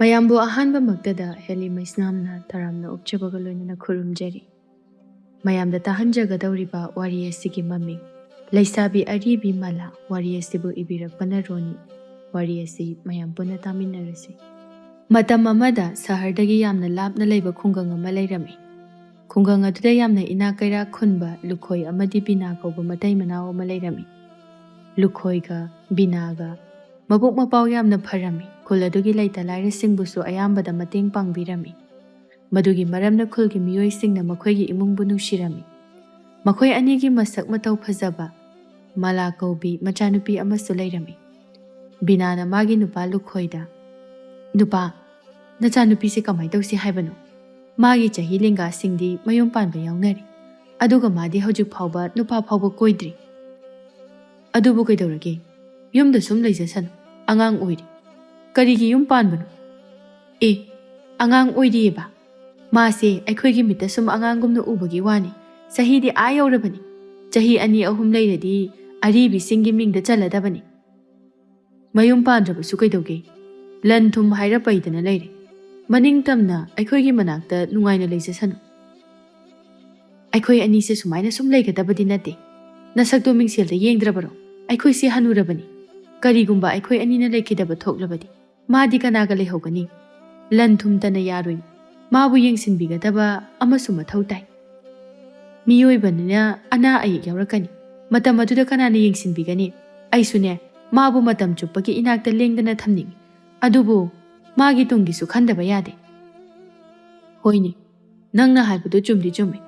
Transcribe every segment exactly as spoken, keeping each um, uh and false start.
ꯃꯌꯥꯝꯕꯨ ꯑꯍꯥꯟꯕꯃꯛꯇꯗ ꯍꯦꯂꯤ ꯃꯩꯁꯅꯥꯝꯅ ꯇꯔꯥꯝꯅ ꯑꯣꯛꯆꯕꯒ ꯂꯣꯏꯅꯅ ꯈꯨꯔꯨꯝꯖꯔꯤ꯫ ꯃꯌꯥꯝꯗ ꯇꯥꯍꯟꯖꯒꯗꯧꯔꯤꯕ ꯋꯥꯔꯤ ꯑꯁꯤꯒꯤ ꯃꯃꯤꯡ ꯂꯩꯁꯥꯕꯤ ꯑꯔꯤꯕꯤ ꯃꯂꯥ꯫ ꯋꯥꯔꯤ ꯑꯁꯤꯕꯨ ꯏꯕꯤꯔꯛꯄꯅ ꯔꯣꯅꯤ꯫ ꯋꯥꯔꯤ ꯑꯁꯤ ꯃꯌꯥꯝ ꯄꯨꯟꯅ ꯇꯥꯃꯤꯟꯅꯔꯁꯤ꯫ ꯃꯇꯝ ꯑꯃꯗ ꯁꯍꯔꯗꯒꯤ ꯌꯥꯝꯅ ꯂꯥꯞꯅ ꯂꯩꯕ ꯈꯨꯡꯒꯪ ꯑꯃ ꯂꯩꯔꯝꯃꯤ꯫ ꯈꯨꯡꯒꯪ ꯑꯗꯨꯗ ꯌꯥꯝꯅ ꯏꯅꯥꯛ ꯀꯩꯔꯥꯛ ꯈꯨꯟꯕ ꯂꯨꯈꯣꯏ ꯑꯃꯗꯤ ꯕꯤꯅꯥ ꯀꯧꯕ ꯃꯇꯩ ꯃꯅꯥꯎ ꯑꯃ ꯂꯩꯔꯝꯃꯤ꯫ ꯂꯨꯈꯣꯏꯒ ꯕꯤꯅꯥꯒ ꯃꯕꯨꯛ ꯃꯄꯥꯎ ꯌꯥꯝꯅ ꯐꯔꯝꯃꯤ꯫ ꯈꯨꯜ ꯑꯗꯨꯒꯤ ꯂꯩꯇ ꯂꯥꯏꯔꯁꯤꯡꯕꯨꯁꯨ ꯑꯌꯥꯝꯕꯗ ꯃꯇꯦꯡ ꯄꯥꯡꯕꯤꯔꯝꯃꯤ꯫ ꯃꯗꯨꯒꯤ ꯃꯔꯝꯅ ꯈꯨꯜꯒꯤ ꯃꯤꯑꯣꯏꯁꯤꯡꯅ ꯃꯈꯣꯏꯒꯤ ꯏꯃꯨꯡꯕꯨ ꯅꯨꯡꯁꯤꯔꯝꯃꯤ꯫ ꯃꯈꯣꯏ ꯑꯅꯤꯒꯤ ꯃꯁꯛ ꯃꯇꯧ ꯐꯖꯕ ꯃꯂꯥ ꯀꯧꯕꯤ ꯃꯆꯥꯅꯨꯄꯤ ꯑꯃꯁꯨ ꯂꯩꯔꯝꯃꯤ꯫ ꯕꯤꯅꯥꯅ ꯃꯥꯒꯤ ꯅꯨꯄꯥ ꯂꯨꯈꯣꯏꯗ, "ꯅꯨꯄꯥ, ꯅꯆꯥꯅꯨꯄꯤꯁꯦ ꯀꯃꯥꯏ ꯇꯧꯁꯤ ꯍꯥꯏꯕꯅꯣ? ꯃꯥꯒꯤ ꯆꯍꯤ ꯂꯦꯡꯒꯥꯁꯤꯡꯗꯤ ꯃꯌꯨꯝ ꯄꯥꯟꯕ ꯌꯥꯎꯅꯔꯦ, ꯑꯗꯨꯒ ꯃꯥꯗꯤ ꯍꯧꯖꯤꯛ ꯐꯥꯎꯕ ꯅꯨꯄꯥ ꯐꯥꯎꯕ ꯀꯣꯏꯗ꯭ꯔꯤ꯫ ꯑꯗꯨꯕꯨ ꯀꯩꯗꯧꯔꯒꯦ? ꯌꯨꯝꯗ ꯁꯨꯝ ꯂꯩꯖꯁꯅꯨ, ꯑꯉꯥꯡ ꯑꯣꯏꯔꯤ꯫ ꯀꯔꯤꯒꯤ ꯌꯨꯝ ꯄꯥꯟꯕꯅꯣ? ꯑꯦ, ꯑꯉꯥꯡ ꯑꯣꯏꯔꯤꯑꯕ꯫ ꯃꯥꯁꯦ ꯑꯩꯈꯣꯏꯒꯤ ꯃꯤꯠꯇ ꯁꯨꯝ ꯑꯉꯥꯡꯒꯨꯝꯅ ꯎꯕꯒꯤ ꯋꯥꯅꯤ꯫ ꯆꯍꯤꯗꯤ ꯑꯥ ꯌꯧꯔꯕꯅꯤ꯫ ꯆꯍꯤ ꯑꯅꯤ ꯑꯍꯨꯝ ꯂꯩꯔꯗꯤ ꯑꯔꯤꯕꯤꯁꯤꯡꯒꯤ ꯃꯤꯡꯗ ꯆꯜꯂꯗꯕꯅꯤ꯫ ꯃꯌꯨꯝ ꯄꯥꯟꯗ꯭ꯔꯕꯁꯨ ꯀꯩꯗꯧꯒꯦ? ꯂꯟ ꯊꯨꯝ ꯍꯥꯏꯔ ꯄꯩꯗꯅ ꯂꯩꯔꯦ꯫ ꯃꯅꯤꯡ ꯇꯝꯅ ꯑꯩꯈꯣꯏꯒꯤ ꯃꯅꯥꯛꯇ ꯅꯨꯡꯉꯥꯏꯅ ꯂꯩꯖꯁꯅꯨ꯫ ꯑꯩꯈꯣꯏ ꯑꯅꯤꯁꯦ ꯁꯨꯃꯥꯏꯅ ꯁꯨꯝ ꯂꯩꯒꯗꯕꯗꯤ ꯅꯠꯇꯦ꯫ ꯅꯁꯛꯇꯣ ꯃꯤꯡꯁꯦꯜꯗ ꯌꯦꯡꯗ꯭ꯔꯕꯔꯣ? ꯑꯩꯈꯣꯏꯁꯦ ꯍꯅꯨꯔꯕꯅꯤ꯫ ꯀꯔꯤꯒꯨꯝꯕ ꯑꯩꯈꯣꯏ ꯑꯅꯤꯅ ꯂꯩꯈꯤꯗꯕ ꯊꯣꯛꯂꯕꯗꯤ ꯃꯥꯗꯤ ꯀꯅꯥꯒ ꯂꯩꯍꯧꯒꯅꯤ? ꯂꯟ ꯊꯨꯝꯇꯅ ꯌꯥꯔꯣꯏ꯫ ꯃꯥꯕꯨ ꯌꯦꯡꯁꯤꯟꯕꯤꯒꯗꯕ ꯑꯃꯁꯨ ꯃꯊꯧ ꯇꯥꯏ꯫ ꯃꯤꯑꯣꯏꯕꯅꯤꯅ ꯑꯅꯥ ꯑꯌꯦꯛ ꯌꯥꯎꯔꯛꯀꯅꯤ꯫ ꯃꯇꯝ ꯑꯗꯨꯗ ꯀꯅꯥꯅ ꯌꯦꯡꯁꯤꯟꯕꯤꯒꯅꯤ? ꯑꯩꯁꯨꯅꯦ, ꯃꯥꯕꯨ ꯃꯇꯝ ꯆꯨꯞꯄꯒꯤ ꯏꯅꯥꯛꯇ ꯂꯦꯡꯗꯅ ꯊꯝꯅꯤꯡꯏ꯫ ꯑꯗꯨꯕꯨ ꯃꯥꯒꯤ ꯇꯨꯡꯒꯤꯁꯨ ꯈꯟꯗꯕ ꯌꯥꯗꯦ꯫ ꯍꯣꯏꯅꯦ, ꯅꯪꯅ ꯍꯥꯏꯕꯗꯨ ꯆꯨꯝꯗꯤ ꯆꯨꯝꯃꯤ꯫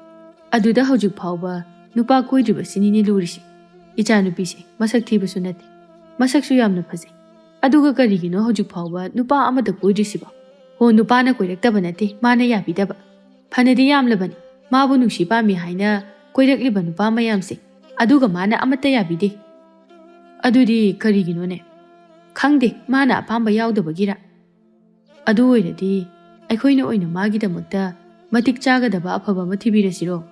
ꯑꯗꯨꯗ ꯍꯧꯖꯤꯛ ꯐꯥꯎꯕ ꯅꯨꯄꯥ ꯀꯣꯏꯗ꯭ꯔꯤꯕꯁꯤꯅꯤꯅꯦ ꯂꯨꯔꯤꯁꯦ꯫ ꯏꯆꯥꯅꯨꯄꯤꯁꯦ ꯃꯁꯛ ꯊꯤꯕꯁꯨ ꯅꯠꯇꯦ, ꯃꯁꯛꯁꯨ ꯌꯥꯝꯅ ꯐꯖꯩ꯫ ꯑꯗꯨꯒ ꯀꯔꯤꯒꯤꯅꯣ ꯍꯧꯖꯤꯛ ꯐꯥꯎꯕ ꯅꯨꯄꯥ ꯑꯃꯠꯇ ꯀꯣꯏꯗ꯭ꯔꯤꯁꯤꯕꯣ? ꯍꯣ, ꯅꯨꯄꯥꯅ ꯀꯣꯏꯔꯛꯇꯕ ꯅꯠꯇꯦ, ꯃꯥꯅ ꯌꯥꯕꯤꯗꯕ꯫ ꯐꯅꯗꯤ ꯌꯥꯝꯂꯕꯅꯤ ꯃꯥꯕꯨ ꯅꯨꯡꯁꯤ ꯄꯥꯝꯃꯤ ꯍꯥꯏꯅ ꯀꯣꯏꯔꯛꯂꯤꯕ ꯅꯨꯄꯥ ꯃꯌꯥꯝꯁꯦ, ꯑꯗꯨꯒ ꯃꯥꯅ ꯑꯃꯠꯇ ꯌꯥꯕꯤꯗꯦ꯫ ꯑꯗꯨꯗꯤ ꯀꯔꯤꯒꯤꯅꯣꯅꯦ? ꯈꯪꯗꯦ, ꯃꯥꯅ ꯑꯄꯥꯝꯕ ꯌꯥꯎꯗꯕꯒꯤꯔ? ꯑꯗꯨ ꯑꯣꯏꯔꯗꯤ ꯑꯩꯈꯣꯏꯅ ꯑꯣꯏꯅ ꯃꯥꯒꯤꯗꯃꯛꯇ ꯃꯇꯤꯛ ꯆꯥꯒꯗꯕ ꯑꯐꯕ ꯑꯃ ꯊꯤꯕꯤꯔꯁꯤꯔꯣ?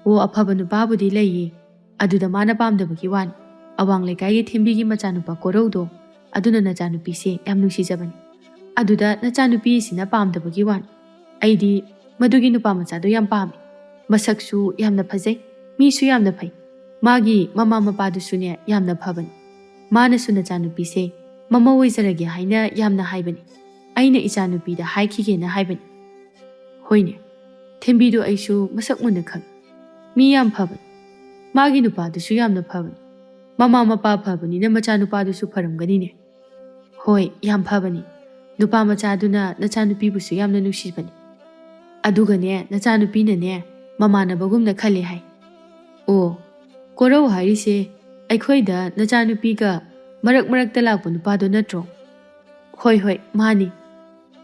ꯑꯣ, ꯑꯐꯕ ꯅꯨꯄꯥꯕꯨꯗꯤ ꯂꯩꯌꯦ, ꯑꯗꯨꯗ ꯃꯥꯅ ꯄꯥꯝꯗꯕꯒꯤ ꯋꯥꯅꯤ꯫ ꯑꯋꯥꯡ ꯂꯩꯀꯥꯏꯒꯤ ꯊꯦꯝꯕꯤꯒꯤ ꯃꯆꯥꯅꯨꯄꯥ ꯀꯣꯔꯧꯗꯣ, ꯑꯗꯨꯅ ꯅꯆꯥꯅꯨꯄꯤꯁꯦ ꯌꯥꯝ ꯅꯨꯡꯁꯤꯖꯕꯅꯤ꯫ ꯑꯗꯨꯗ ꯅꯆꯥꯅꯨꯄꯤꯁꯤꯅ ꯄꯥꯝꯗꯕꯒꯤ ꯋꯥꯅꯤ꯫ ꯑꯩꯗꯤ ꯃꯗꯨꯒꯤ ꯅꯨꯄꯥ ꯃꯆꯥꯗꯣ ꯌꯥꯝ ꯄꯥꯝꯃꯤ꯫ ꯃꯁꯛꯁꯨ ꯌꯥꯝꯅ ꯐꯖꯩ, ꯃꯤꯁꯨ ꯌꯥꯝꯅ ꯐꯩ꯫ ꯃꯥꯒꯤ ꯃꯃꯥ ꯃꯄꯥꯗꯨꯁꯨꯅꯦ ꯌꯥꯝꯅ ꯐꯕꯅꯤ꯫ ꯃꯥꯅꯁꯨ ꯅꯆꯥꯅꯨꯄꯤꯁꯦ ꯃꯃꯧ ꯑꯣꯏꯖꯔꯒꯦ ꯍꯥꯏꯅ ꯌꯥꯝꯅ ꯍꯥꯏꯕꯅꯤ꯫ ꯑꯩꯅ ꯏꯆꯥꯅꯨꯄꯤꯗ ꯍꯥꯏꯈꯤꯒꯦꯅ ꯍꯥꯏꯕꯅꯤ꯫ ꯍꯣꯏꯅꯦ, ꯊꯦꯝꯕꯤꯗꯣ ꯑꯩꯁꯨ ꯃꯁꯛ ꯃꯨꯟꯅ ꯈꯪꯏ꯫ ꯃꯤ ꯌꯥꯝ ꯐꯕꯅꯤ꯫ ꯃꯥꯒꯤ ꯅꯨꯄꯥꯗꯨꯁꯨ ꯌꯥꯝꯅ ꯐꯕꯅꯤ꯫ ꯃꯃꯥ ꯃꯄꯥ ꯐꯕꯅꯤꯅ ꯃꯆꯥꯅꯨꯄꯥꯗꯨꯁꯨ ꯐꯔꯝꯒꯅꯤꯅꯦ꯫ ꯍꯣꯏ, ꯌꯥꯝ ꯐꯕꯅꯤ꯫ ꯅꯨꯄꯥ ꯃꯆꯥꯗꯨꯅ ꯅꯆꯥꯅꯨꯄꯤꯕꯨꯁꯨ ꯌꯥꯝꯅ ꯅꯨꯡꯁꯤꯕꯅꯤ꯫ ꯑꯗꯨꯒꯅꯦ, ꯅꯆꯥꯅꯨꯄꯤꯅꯅꯦ ꯃꯃꯥꯟꯅꯕꯒꯨꯝꯅ ꯈꯜꯂꯦ ꯍꯥꯏ꯫ ꯑꯣ, ꯀꯣꯔꯧ ꯍꯥꯏꯔꯤꯁꯦ ꯑꯩꯈꯣꯏꯗ ꯅꯆꯥꯅꯨꯄꯤꯒ ꯃꯔꯛ ꯃꯔꯛꯇ ꯂꯥꯛꯄ ꯅꯨꯄꯥꯗꯣ ꯅꯠꯇ꯭ꯔꯣ? ꯍꯣꯏ, ꯍꯣꯏ, ꯃꯥꯅꯤ꯫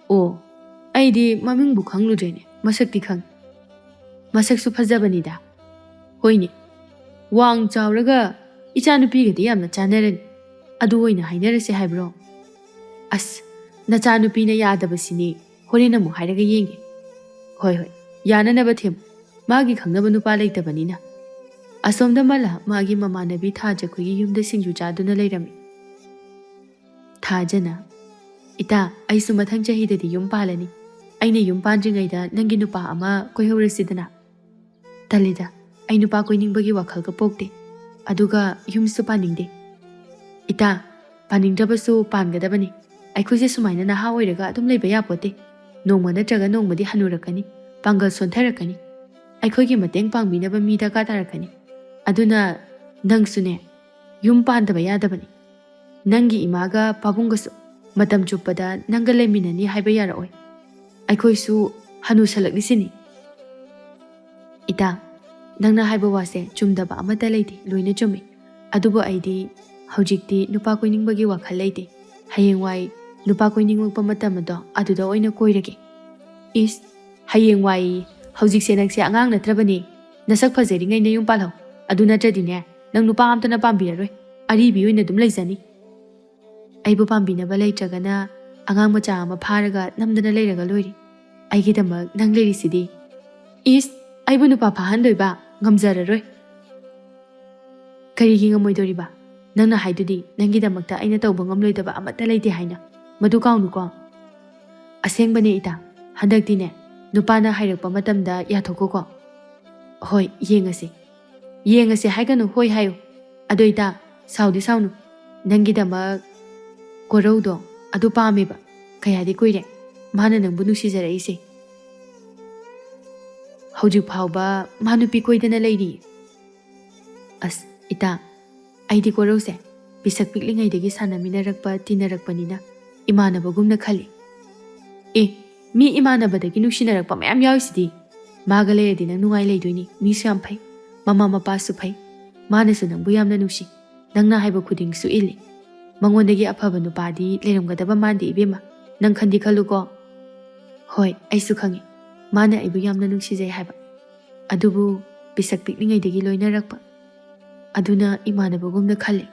ꯑꯣ, ꯑꯩꯗꯤ ꯃꯃꯤꯡꯕꯨ ꯈꯪꯂꯨꯗ꯭ꯔꯦꯅꯦ, ꯃꯁꯛꯇꯤ ꯈꯪꯏ꯫ ꯃꯁꯛꯁꯨ ꯐꯖꯕꯅꯤꯗ꯫ ꯍꯣꯏꯅꯦ, ꯋꯥꯡ ꯆꯥꯎꯔꯒ ꯏꯆꯥꯅꯨꯄꯤꯒꯗꯤ ꯌꯥꯝꯅ ꯆꯥꯟꯅꯔꯅꯤ꯫ ꯑꯗꯨ ꯑꯣꯏꯅ ꯍꯥꯏꯅꯔꯁꯦ ꯍꯥꯏꯕ꯭ꯔꯣ? ꯑꯁ, ꯅꯆꯥꯅꯨꯄꯤꯅ ꯌꯥꯗꯕꯁꯤꯅꯦ, ꯍꯣꯔꯦꯟ ꯑꯃꯨꯛ ꯍꯥꯏꯔꯒ ꯌꯦꯡꯒꯦ꯫ ꯍꯣꯏ, ꯍꯣꯏ, ꯌꯥꯅꯅꯕ ꯊꯦꯝ꯫ ꯃꯥꯒꯤ ꯈꯪꯅꯕ ꯅꯨꯄꯥ ꯂꯩꯇꯕꯅꯤꯅ꯫ ꯑꯁꯣꯝꯗ ꯃꯂꯥ ꯃꯥꯒꯤ ꯃꯃꯥꯟꯅꯕꯤ ꯊꯥꯖꯈꯣꯏꯒꯤ ꯌꯨꯝꯗ ꯁꯤꯡꯖꯨ ꯆꯥꯗꯨꯅ ꯂꯩꯔꯝꯃꯤ꯫ ꯊꯥꯖꯅ, "ꯏꯇꯥ, ꯑꯩꯁꯨ ꯃꯊꯪ ꯆꯍꯤꯗꯗꯤ ꯌꯨꯝ ꯄꯥꯜꯂꯅꯤ꯫ ꯑꯩꯅ ꯌꯨꯝ ꯄꯥꯟꯗ꯭ꯔꯤꯉꯩꯗ ꯅꯪꯒꯤ ꯅꯨꯄꯥ ꯑꯃ ꯀꯣꯏꯍꯧꯔꯁꯤꯗꯅ?" "ꯇꯜꯂꯤꯗ, ꯑꯩ ꯅꯨꯄꯥ ꯀꯣꯏꯅꯤꯡꯕꯒꯤ ꯋꯥꯈꯜꯒ ꯄꯣꯛꯇꯦ꯫ ꯑꯗꯨꯒ ꯌꯨꯝꯁꯨ ꯄꯥꯅꯤꯡꯗꯦ꯫" "ꯏꯇꯥ, ꯄꯥꯅꯤꯡꯗ꯭ꯔꯕꯁꯨ ꯄꯥꯟꯒꯗꯕꯅꯤ꯫ ꯑꯩꯈꯣꯏꯁꯦ ꯁꯨꯃꯥꯏꯅ ꯅꯍꯥ ꯑꯣꯏꯔꯒ ꯑꯗꯨꯝ ꯂꯩꯕ ꯌꯥꯄꯣꯠꯇꯦ꯫ ꯅꯣꯡꯃ ꯅꯠꯇ꯭ꯔꯒ ꯅꯣꯡꯃꯗꯤ ꯍꯅꯨꯔꯛꯀꯅꯤ, ꯄꯥꯡꯒꯜ ꯁꯣꯟꯊꯔꯛꯀꯅꯤ꯫ ꯑꯩꯈꯣꯏꯒꯤ ꯃꯇꯦꯡ ꯄꯥꯡꯕꯤꯅꯕ ꯃꯤ ꯗꯔꯀꯥꯔ ꯇꯥꯔꯛꯀꯅꯤ꯫ ꯑꯗꯨꯅ ꯅꯪꯁꯨꯅꯦ, ꯌꯨꯝ ꯄꯥꯟꯗꯕ ꯌꯥꯗꯕꯅꯤ꯫ ꯅꯪꯒꯤ ꯏꯃꯥꯒ ꯄꯥꯕꯨꯡꯒꯁꯨ ꯃꯇꯝ ꯆꯨꯞꯄꯗ ꯅꯪꯒ ꯂꯩꯃꯤꯟꯅꯅꯤ ꯍꯥꯏꯕ ꯌꯥꯔꯛꯑꯣꯏ꯫ ꯑꯩꯈꯣꯏꯁꯨ ꯍꯅꯨꯁꯜꯂꯛꯂꯤꯁꯤꯅꯤ꯫" "ꯏꯇꯥ, ꯅꯪꯅ ꯍꯥꯏꯕ ꯋꯥꯁꯦ ꯆꯨꯝꯗꯕ ꯑꯃꯠꯇ ꯂꯩꯇꯦ, ꯂꯣꯏꯅ ꯆꯨꯝꯃꯤ꯫ ꯑꯗꯨꯕꯨ ꯑꯩꯗꯤ ꯍꯧꯖꯤꯛꯇꯤ ꯅꯨꯄꯥ ꯀꯣꯏꯅꯤꯡꯕꯒꯤ ꯋꯥꯈꯜ ꯂꯩꯇꯦ꯫ ꯍꯌꯦꯡꯋꯥꯏ ꯅꯨꯄꯥ ꯀꯣꯏꯅꯤꯡꯂꯛꯄ ꯃꯇꯝ ꯑꯗꯣ ꯑꯗꯨꯗ ꯑꯣꯏꯅ ꯀꯣꯏꯔꯒꯦ꯫" "ꯏꯁ, ꯍꯌꯦꯡꯋꯥꯏ, ꯍꯧꯖꯤꯛꯁꯦ ꯅꯪꯁꯦ ꯑꯉꯥꯡ ꯅꯠꯇ꯭ꯔꯕꯅꯦ꯫ ꯅꯁꯛ ꯐꯖꯔꯤꯉꯩ ꯅꯌꯨꯝ ꯄꯥꯜꯍꯧ꯫ ꯑꯗꯨ ꯅꯠꯇ꯭ꯔꯗꯤꯅꯦ, ꯅꯪ ꯅꯨꯄꯥ ꯑꯝꯇꯅ ꯄꯥꯝꯕꯤꯔꯔꯣꯏ꯫ ꯑꯔꯤꯕꯤ ꯑꯣꯏꯅ ꯑꯗꯨꯝ ꯂꯩꯖꯅꯤ꯫" "ꯑꯩꯕꯨ ꯄꯥꯝꯕꯤꯅꯕ ꯂꯩꯇ꯭ꯔꯒꯅ ꯑꯉꯥꯡ ꯃꯆꯥ ꯑꯃ ꯐꯥꯔꯒ ꯅꯝꯗꯅ ꯂꯩꯔꯒ ꯂꯣꯏꯔꯦ꯫ ꯑꯩꯒꯤꯗꯃꯛ ꯅꯪ ꯂꯩꯔꯤꯁꯤꯗꯤ꯫" "ꯏꯁ, ꯑꯩꯕꯨ ꯅꯨꯄꯥ ꯐꯥꯍꯟꯗꯣꯏꯕ? ꯉꯝꯖꯔꯔꯣꯏ꯫" "ꯀꯔꯤꯒꯤ ꯉꯝꯃꯣꯏꯗꯣꯔꯤꯕ? ꯅꯪꯅ ꯍꯥꯏꯗꯨꯗꯤ ꯅꯪꯒꯤꯗꯃꯛꯇ ꯑꯩꯅ ꯇꯧꯕ ꯉꯝꯂꯣꯏꯗꯕ ꯑꯃꯠꯇ ꯂꯩꯇꯦ ꯍꯥꯏꯅ꯫ ꯃꯗꯨ ꯀꯥꯎꯅꯨꯀꯣ꯫" ꯑꯁꯦꯡꯕꯅꯦ ꯏꯇꯥ, ꯍꯟꯗꯛꯇꯤꯅꯦ ꯅꯨꯄꯥꯅ ꯍꯥꯏꯔꯛꯄ ꯃꯇꯝꯗ ꯌꯥꯊꯣꯛꯈꯣꯀꯣ꯫ ꯍꯣꯏ, ꯌꯦꯡꯉꯁꯤ꯫ ꯌꯦꯡꯉꯁꯤ ꯍꯥꯏꯒꯅꯨ, ꯍꯣꯏ ꯍꯥꯏꯌꯨ꯫ ꯑꯗꯣ ꯏꯇꯥ, ꯁꯥꯎꯗꯤ ꯁꯥꯎꯅꯨ꯫ ꯅꯪꯒꯤꯗꯃꯛ ꯀꯣꯔꯧꯗꯣ ꯑꯗꯨ ꯄꯥꯝꯃꯦꯕ꯫ ꯀꯌꯥꯗꯤ ꯀꯨꯏꯔꯦ ꯃꯥꯅ ꯅꯪꯕꯨ ꯅꯨꯡꯁꯤꯖꯔꯛꯏꯁꯦ꯫ ꯍꯧꯖꯤꯛ ꯐꯥꯎꯕ ꯃꯥ ꯅꯨꯄꯤ ꯀꯣꯏꯗꯅ ꯂꯩꯔꯤ꯫ ꯑꯁ ꯏꯇꯥ, ꯑꯩꯗꯤ ꯀꯣꯔꯧꯁꯦ ꯄꯤꯁꯛ ꯄꯤꯛꯂꯤꯉꯩꯗꯒꯤ ꯁꯥꯟꯅꯃꯤꯟꯅꯔꯛꯄ ꯇꯤꯟꯅꯔꯛꯄꯅꯤꯅ ꯏꯃꯥꯟꯅꯕꯒꯨꯝꯅ ꯈꯜꯂꯤ꯫ ꯑꯦ, ꯃꯤ ꯏꯃꯥꯟꯅꯕꯗꯒꯤ ꯅꯨꯡꯁꯤꯅꯔꯛꯄ ꯃꯌꯥꯝ ꯌꯥꯎꯔꯤꯁꯤꯗꯤ꯫ ꯃꯥꯒ ꯂꯩꯔꯗꯤ ꯅꯪ ꯅꯨꯡꯉꯥꯏ ꯂꯩꯗꯣꯏꯅꯤ꯫ ꯃꯤꯁꯨ ꯌꯥꯝ ꯐꯩ, ꯃꯃꯥ ꯃꯄꯥꯁꯨ ꯐꯩ꯫ ꯃꯥꯅꯁꯨ ꯅꯪꯕꯨ ꯌꯥꯝꯅ ꯅꯨꯡꯁꯤ꯫ ꯅꯪꯅ ꯍꯥꯏꯕ ꯈꯨꯗꯤꯡꯁꯨ ꯏꯜꯂꯤ꯫ ꯃꯉꯣꯟꯗꯒꯤ ꯑꯐꯕ ꯅꯨꯄꯥꯗꯤ ꯂꯩꯔꯝꯒꯗꯕ ꯃꯥꯟꯗꯦ ꯏꯕꯦꯝꯃ꯫ ꯅꯪ ꯈꯟꯗꯤ ꯈꯜꯂꯨꯀꯣ꯫ ꯍꯣꯏ, ꯑꯩꯁꯨ ꯈꯪꯉꯤ ꯃꯥꯅ ꯑꯩꯕꯨ ꯌꯥꯝꯅ ꯅꯨꯡꯁꯤꯖꯩ ꯍꯥꯏꯕ꯫ ꯑꯗꯨꯕꯨ ꯄꯤꯁꯛ ꯄꯤꯛꯂꯤꯉꯩꯗꯒꯤ ꯂꯣꯏꯅꯔꯛꯄ꯫ ꯑꯗꯨꯅ ꯏꯃꯥꯟꯅꯕꯒꯨꯝꯅ ꯈꯜꯂꯤ꯫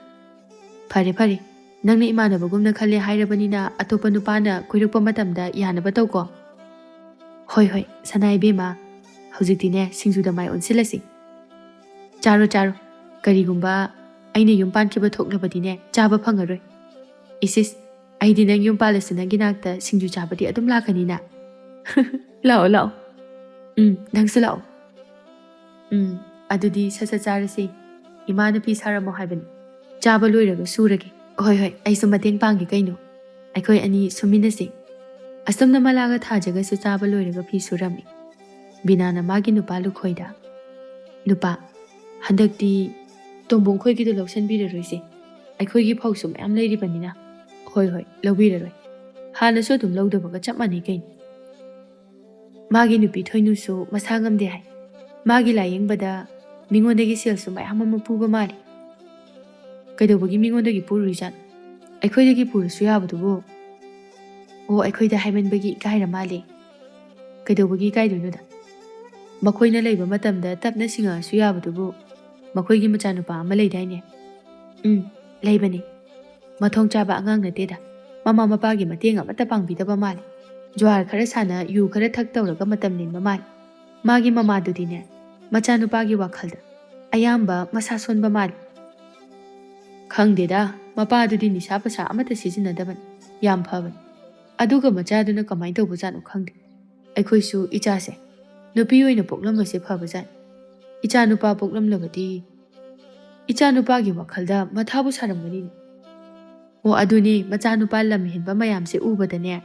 ꯐꯔꯦ ꯐꯔꯦ, ꯅꯪꯅ ꯏꯃꯥꯟꯅꯕꯒꯨꯝꯅ ꯈꯜꯂꯦ ꯍꯥꯏꯔꯕꯅꯤꯅ ꯑꯇꯣꯞꯄ ꯅꯨꯄꯥꯅ ꯀꯣꯏꯔꯛꯄ ꯃꯇꯝꯗ ꯌꯥꯅꯕ ꯇꯧꯀꯣ꯫ ꯍꯣꯏ ꯍꯣꯏ, ꯁꯅꯥ ꯏꯕꯦꯝꯃ, ꯍꯧꯖꯤꯛꯇꯤꯅꯦ ꯁꯤꯡꯖꯨꯗ ꯃꯥꯏ ꯑꯣꯟꯁꯤꯜꯂꯁꯤ꯫ ꯆꯥꯔꯣ ꯆꯥꯔꯣ, ꯀꯔꯤꯒꯨꯝꯕ ꯑꯩꯅ ꯌꯨꯝ ꯄꯥꯟꯈꯤꯕ ꯊꯣꯛꯂꯕꯗꯤꯅꯦ ꯆꯥꯕ ꯐꯪꯉꯔꯣꯏ꯫ ꯏꯁ ꯏꯁ, ꯑꯩꯗꯤ ꯅꯪ ꯌꯨꯝ ꯄꯥꯜꯂꯁꯨ ꯅꯪꯒꯤ ꯅꯥꯛꯇ ꯁꯤꯡꯖꯨ ꯆꯥꯕꯗꯤ ꯑꯗꯨꯝ ꯂꯥꯛꯀꯅꯤꯅ꯫ ꯂꯥꯛꯑꯣ ꯂꯥꯛꯑꯣ꯫ ꯎꯝ, ꯅꯪꯁꯨ ꯂꯥꯛꯑꯣ꯫ ꯎꯝ, ꯑꯗꯨꯗꯤ ꯁꯠ ꯁꯠ ꯆꯥꯔꯁꯤ꯫ ꯏꯃꯥꯅ ꯐꯤ ꯁꯥꯔꯝꯃꯣ ꯍꯥꯏꯕꯅꯤ꯫ ꯆꯥꯕ ꯂꯣꯏꯔꯒ ꯁꯨꯔꯒꯦ꯫ ꯍꯣꯏ ꯍꯣꯏ, ꯑꯩꯁꯨ ꯃꯇꯦꯡ ꯄꯥꯡꯒꯦ ꯀꯩꯅꯣ꯫ ꯑꯩꯈꯣꯏ ꯑꯅꯤ ꯁꯨꯃꯤꯟꯅꯁꯤ꯫ ꯑꯁꯨꯝꯅ ꯃꯂꯥꯒ ꯊꯥꯖꯒꯁꯨ ꯆꯥꯕ ꯂꯣꯏꯔꯒ ꯐꯤ ꯁꯨꯔꯝꯃꯤ꯫ ꯕꯤꯅꯥꯅ ꯃꯥꯒꯤ ꯅꯨꯄꯥ ꯂꯨꯈꯣꯏꯗ, "ꯅꯨꯄꯥ, ꯍꯟꯗꯛꯇꯤ ꯇꯣꯝꯕꯣꯡ ꯈꯣꯏꯒꯤꯗꯣ ꯂꯧꯁꯟꯕꯤꯔꯔꯣꯏꯁꯦ꯫ ꯑꯩꯈꯣꯏꯒꯤ ꯐꯧꯁꯨ ꯃꯌꯥꯝ ꯂꯩꯔꯤꯕꯅꯤꯅ꯫" "ꯍꯣꯏ ꯍꯣꯏ, ꯂꯧꯕꯤꯔꯔꯣꯏ꯫ ꯍꯥꯟꯅꯁꯨ ꯑꯗꯨꯝ ꯂꯧꯗꯕꯒ ꯆꯞ ꯃꯥꯟꯅꯩ ꯀꯩꯅꯣ꯫ ꯃꯥꯒꯤ ꯅꯨꯄꯤ ꯊꯣꯏꯅꯨꯁꯨ ꯃꯁꯥ ꯉꯝꯗꯦ ꯍꯥꯏ꯫ ꯃꯥꯒꯤ ꯂꯥꯌꯦꯡꯕꯗ ꯃꯤꯉꯣꯟꯗꯒꯤ ꯁꯦꯜꯁꯨ ꯃꯌꯥꯝ ꯑꯃ ꯄꯨꯕ ꯃꯥꯜꯂꯤ꯫" "ꯀꯩꯗꯧꯕꯒꯤ ꯃꯤꯉꯣꯟꯗꯒꯤ ꯄꯨꯔꯨꯔꯤꯖꯥꯠꯅꯣ? ꯑꯩꯈꯣꯏꯗꯒꯤ ꯄꯨꯔꯁꯨ ꯌꯥꯕꯗꯨꯕꯨ?" "ꯑꯣ, ꯑꯩꯈꯣꯏꯗ ꯍꯥꯏꯃꯟꯕꯒꯤ ꯏꯀꯥꯏꯔ ꯃꯥꯜꯂꯦ꯫" "ꯀꯩꯗꯧꯕꯒꯤ ꯏꯀꯥꯏꯗꯣꯏꯅꯣꯗ? ꯃꯈꯣꯏꯅ ꯂꯩꯕ ꯃꯇꯝꯗ ꯇꯞꯅ ꯁꯤꯡꯉꯛꯑꯁꯨ ꯌꯥꯕꯗꯨꯕꯨ꯫ ꯃꯈꯣꯏꯒꯤ ꯃꯆꯥꯅꯨꯄꯥ ꯑꯃ ꯂꯩꯗꯥꯏꯅꯦ?" "ꯎꯝ, ꯂꯩꯕꯅꯤ꯫ ꯃꯊꯣꯡ ꯆꯥꯕ ꯑꯉꯥꯡ ꯅꯠꯇꯦꯗ꯫ ꯃꯃꯥ ꯃꯄꯥꯒꯤ ꯃꯇꯦꯡ ꯑꯃꯠꯇ ꯄꯥꯡꯕꯤꯗꯕ ꯃꯥꯜꯂꯤ꯫ ꯖꯨꯋꯥꯔ ꯈꯔ ꯁꯥꯟꯅ, ꯌꯨ ꯈꯔ ꯊꯛ ꯇꯧꯔꯒ ꯃꯇꯝ ꯂꯦꯟꯕ ꯃꯥꯜꯂꯤ꯫ ꯃꯥꯒꯤ ꯃꯃꯥꯗꯨꯗꯤꯅꯦ, ꯃꯆꯥꯅꯨꯄꯥꯒꯤ ꯋꯥꯈꯜꯗ ꯑꯌꯥꯝꯕ ꯃꯁꯥ ꯁꯣꯟꯕ ꯃꯥꯜꯂꯤ꯫" "ꯈꯪꯗꯦꯗ, ꯃꯄꯥꯗꯨꯗꯤ ꯅꯤꯁꯥ ꯄꯁꯥ ꯑꯃꯠꯇ ꯁꯤꯖꯤꯟꯅꯗꯕꯅꯤ꯫ ꯌꯥꯝ ꯐꯕꯅꯤ꯫" ꯑꯗꯨꯒ ꯃꯆꯥꯗꯨꯅ ꯀꯃꯥꯏꯅ ꯇꯧꯕꯖꯥꯠꯅꯣ ꯈꯪꯗꯦ꯫ ꯑꯩꯈꯣꯏꯁꯨ ꯏꯆꯥꯁꯦ ꯅꯨꯄꯤ ꯑꯣꯏꯅ ꯄꯣꯛꯂꯝꯕꯁꯦ ꯐꯕꯖꯥꯠꯅꯤ꯫ ꯏꯆꯥ ꯅꯨꯄꯥ ꯄꯣꯛꯂꯝꯂꯕꯗꯤ ꯏꯆꯥ ꯅꯨꯄꯥꯒꯤ ꯋꯥꯈꯜꯗ ꯃꯊꯥꯕꯨ ꯁꯥꯔꯝꯒꯅꯤꯅꯦ꯫ ꯑꯣ, ꯑꯗꯨꯅꯦ, ꯃꯆꯥꯅꯨꯄꯥ ꯂꯝ ꯍꯦꯟꯕ ꯃꯌꯥꯝꯁꯦ ꯎꯕꯗꯅꯦ,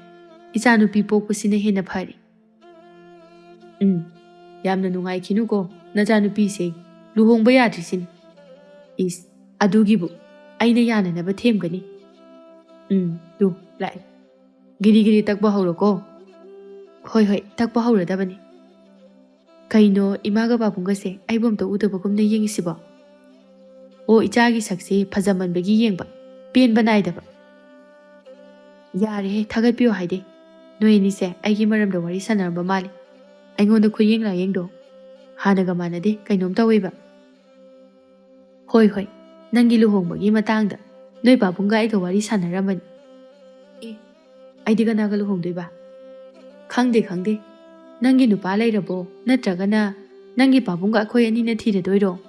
ꯏꯆꯥ ꯅꯨꯄꯤ ꯄꯣꯛꯄꯁꯤꯅ ꯍꯦꯟꯅ ꯐꯔꯦ꯫ ꯎꯝ, ꯌꯥꯝꯅ ꯅꯨꯡꯉꯥꯏꯈꯤꯅꯨꯀꯣ ꯅꯆꯥꯅꯨꯄꯤꯁꯦ ꯂꯨꯍꯣꯡꯕ ꯌꯥꯗ꯭ꯔꯤꯁꯤꯅꯤ꯫ ꯏꯁ, ꯑꯗꯨꯒꯤꯕꯨ ꯑꯩꯅ ꯌꯥꯅꯅꯕ ꯊꯦꯝꯒꯅꯤ꯫ ꯎꯝ, ꯇꯨ, ꯂꯥꯛꯑꯦ꯫ ꯒꯤꯔꯤ ꯒꯤꯔꯤ ꯇꯛꯄ ꯍꯧꯔꯣꯀꯣ꯫ ꯍꯣꯏ, ꯍꯣꯏ, ꯇꯛꯄ ꯍꯧꯔꯗꯕꯅꯤ꯫ ꯀꯩꯅꯣ, ꯏꯃꯥꯒ ꯄꯥꯕꯨꯡꯒꯁꯦ ꯑꯩꯕꯨ ꯑꯝꯇ ꯎꯗꯕꯒꯨꯝꯅ ꯌꯦꯡꯉꯤꯁꯤꯕꯣ? ꯑꯣ, ꯏꯆꯥꯒꯤ ꯁꯛꯁꯦ ꯐꯖꯃꯟꯕꯒꯤ ꯌꯦꯡꯕ ꯄꯦꯟꯕ ꯅꯥꯏꯗꯕ꯫ ꯌꯥꯔꯦꯍꯦ, ꯊꯥꯒꯠꯄꯤꯌꯣ ꯍꯥꯏꯗꯦ꯫ ꯅꯣꯏ ꯑꯅꯤꯁꯦ ꯑꯩꯒꯤ ꯃꯔꯝꯗ ꯋꯥꯔꯤ ꯁꯥꯟꯅꯔꯝꯕ ꯃꯥꯜꯂꯦ꯫ ꯑꯩꯉꯣꯟꯗ ꯈꯨꯌꯦꯡ ꯂꯥꯌꯦꯡꯗꯣ ꯍꯥꯟꯅꯒ ꯃꯥꯟꯅꯗꯦ, ꯀꯩꯅꯣꯝ ꯇꯧꯋꯦꯕ꯫ ꯍꯣꯏ, ꯍꯣꯏ, ꯅꯪꯒꯤ ꯂꯨꯍꯣꯡꯕꯒꯤ ꯃꯇꯥꯡꯗ ꯅꯣꯏ ꯄꯥꯕꯨꯡꯒ ꯑꯩꯒ ꯋꯥꯔꯤ ꯁꯥꯟꯅꯔꯝꯕꯅꯤ꯫ ꯑꯦ, ꯑꯩꯗꯤ ꯀꯅꯥꯒ ꯂꯨꯍꯣꯡꯗꯣꯏꯕ? ꯈꯪꯗꯦ, ꯈꯪꯗꯦ꯫ ꯅꯪꯒꯤ ꯅꯨꯄꯥ ꯂꯩꯔꯕꯣ? ꯅꯠꯇ꯭ꯔꯒꯅ ꯅꯪꯒꯤ ꯄꯥꯕꯨꯡꯒ ꯑꯩꯈꯣꯏ ꯑꯅꯤꯅ ꯊꯤꯔꯗꯣꯏꯔꯣ?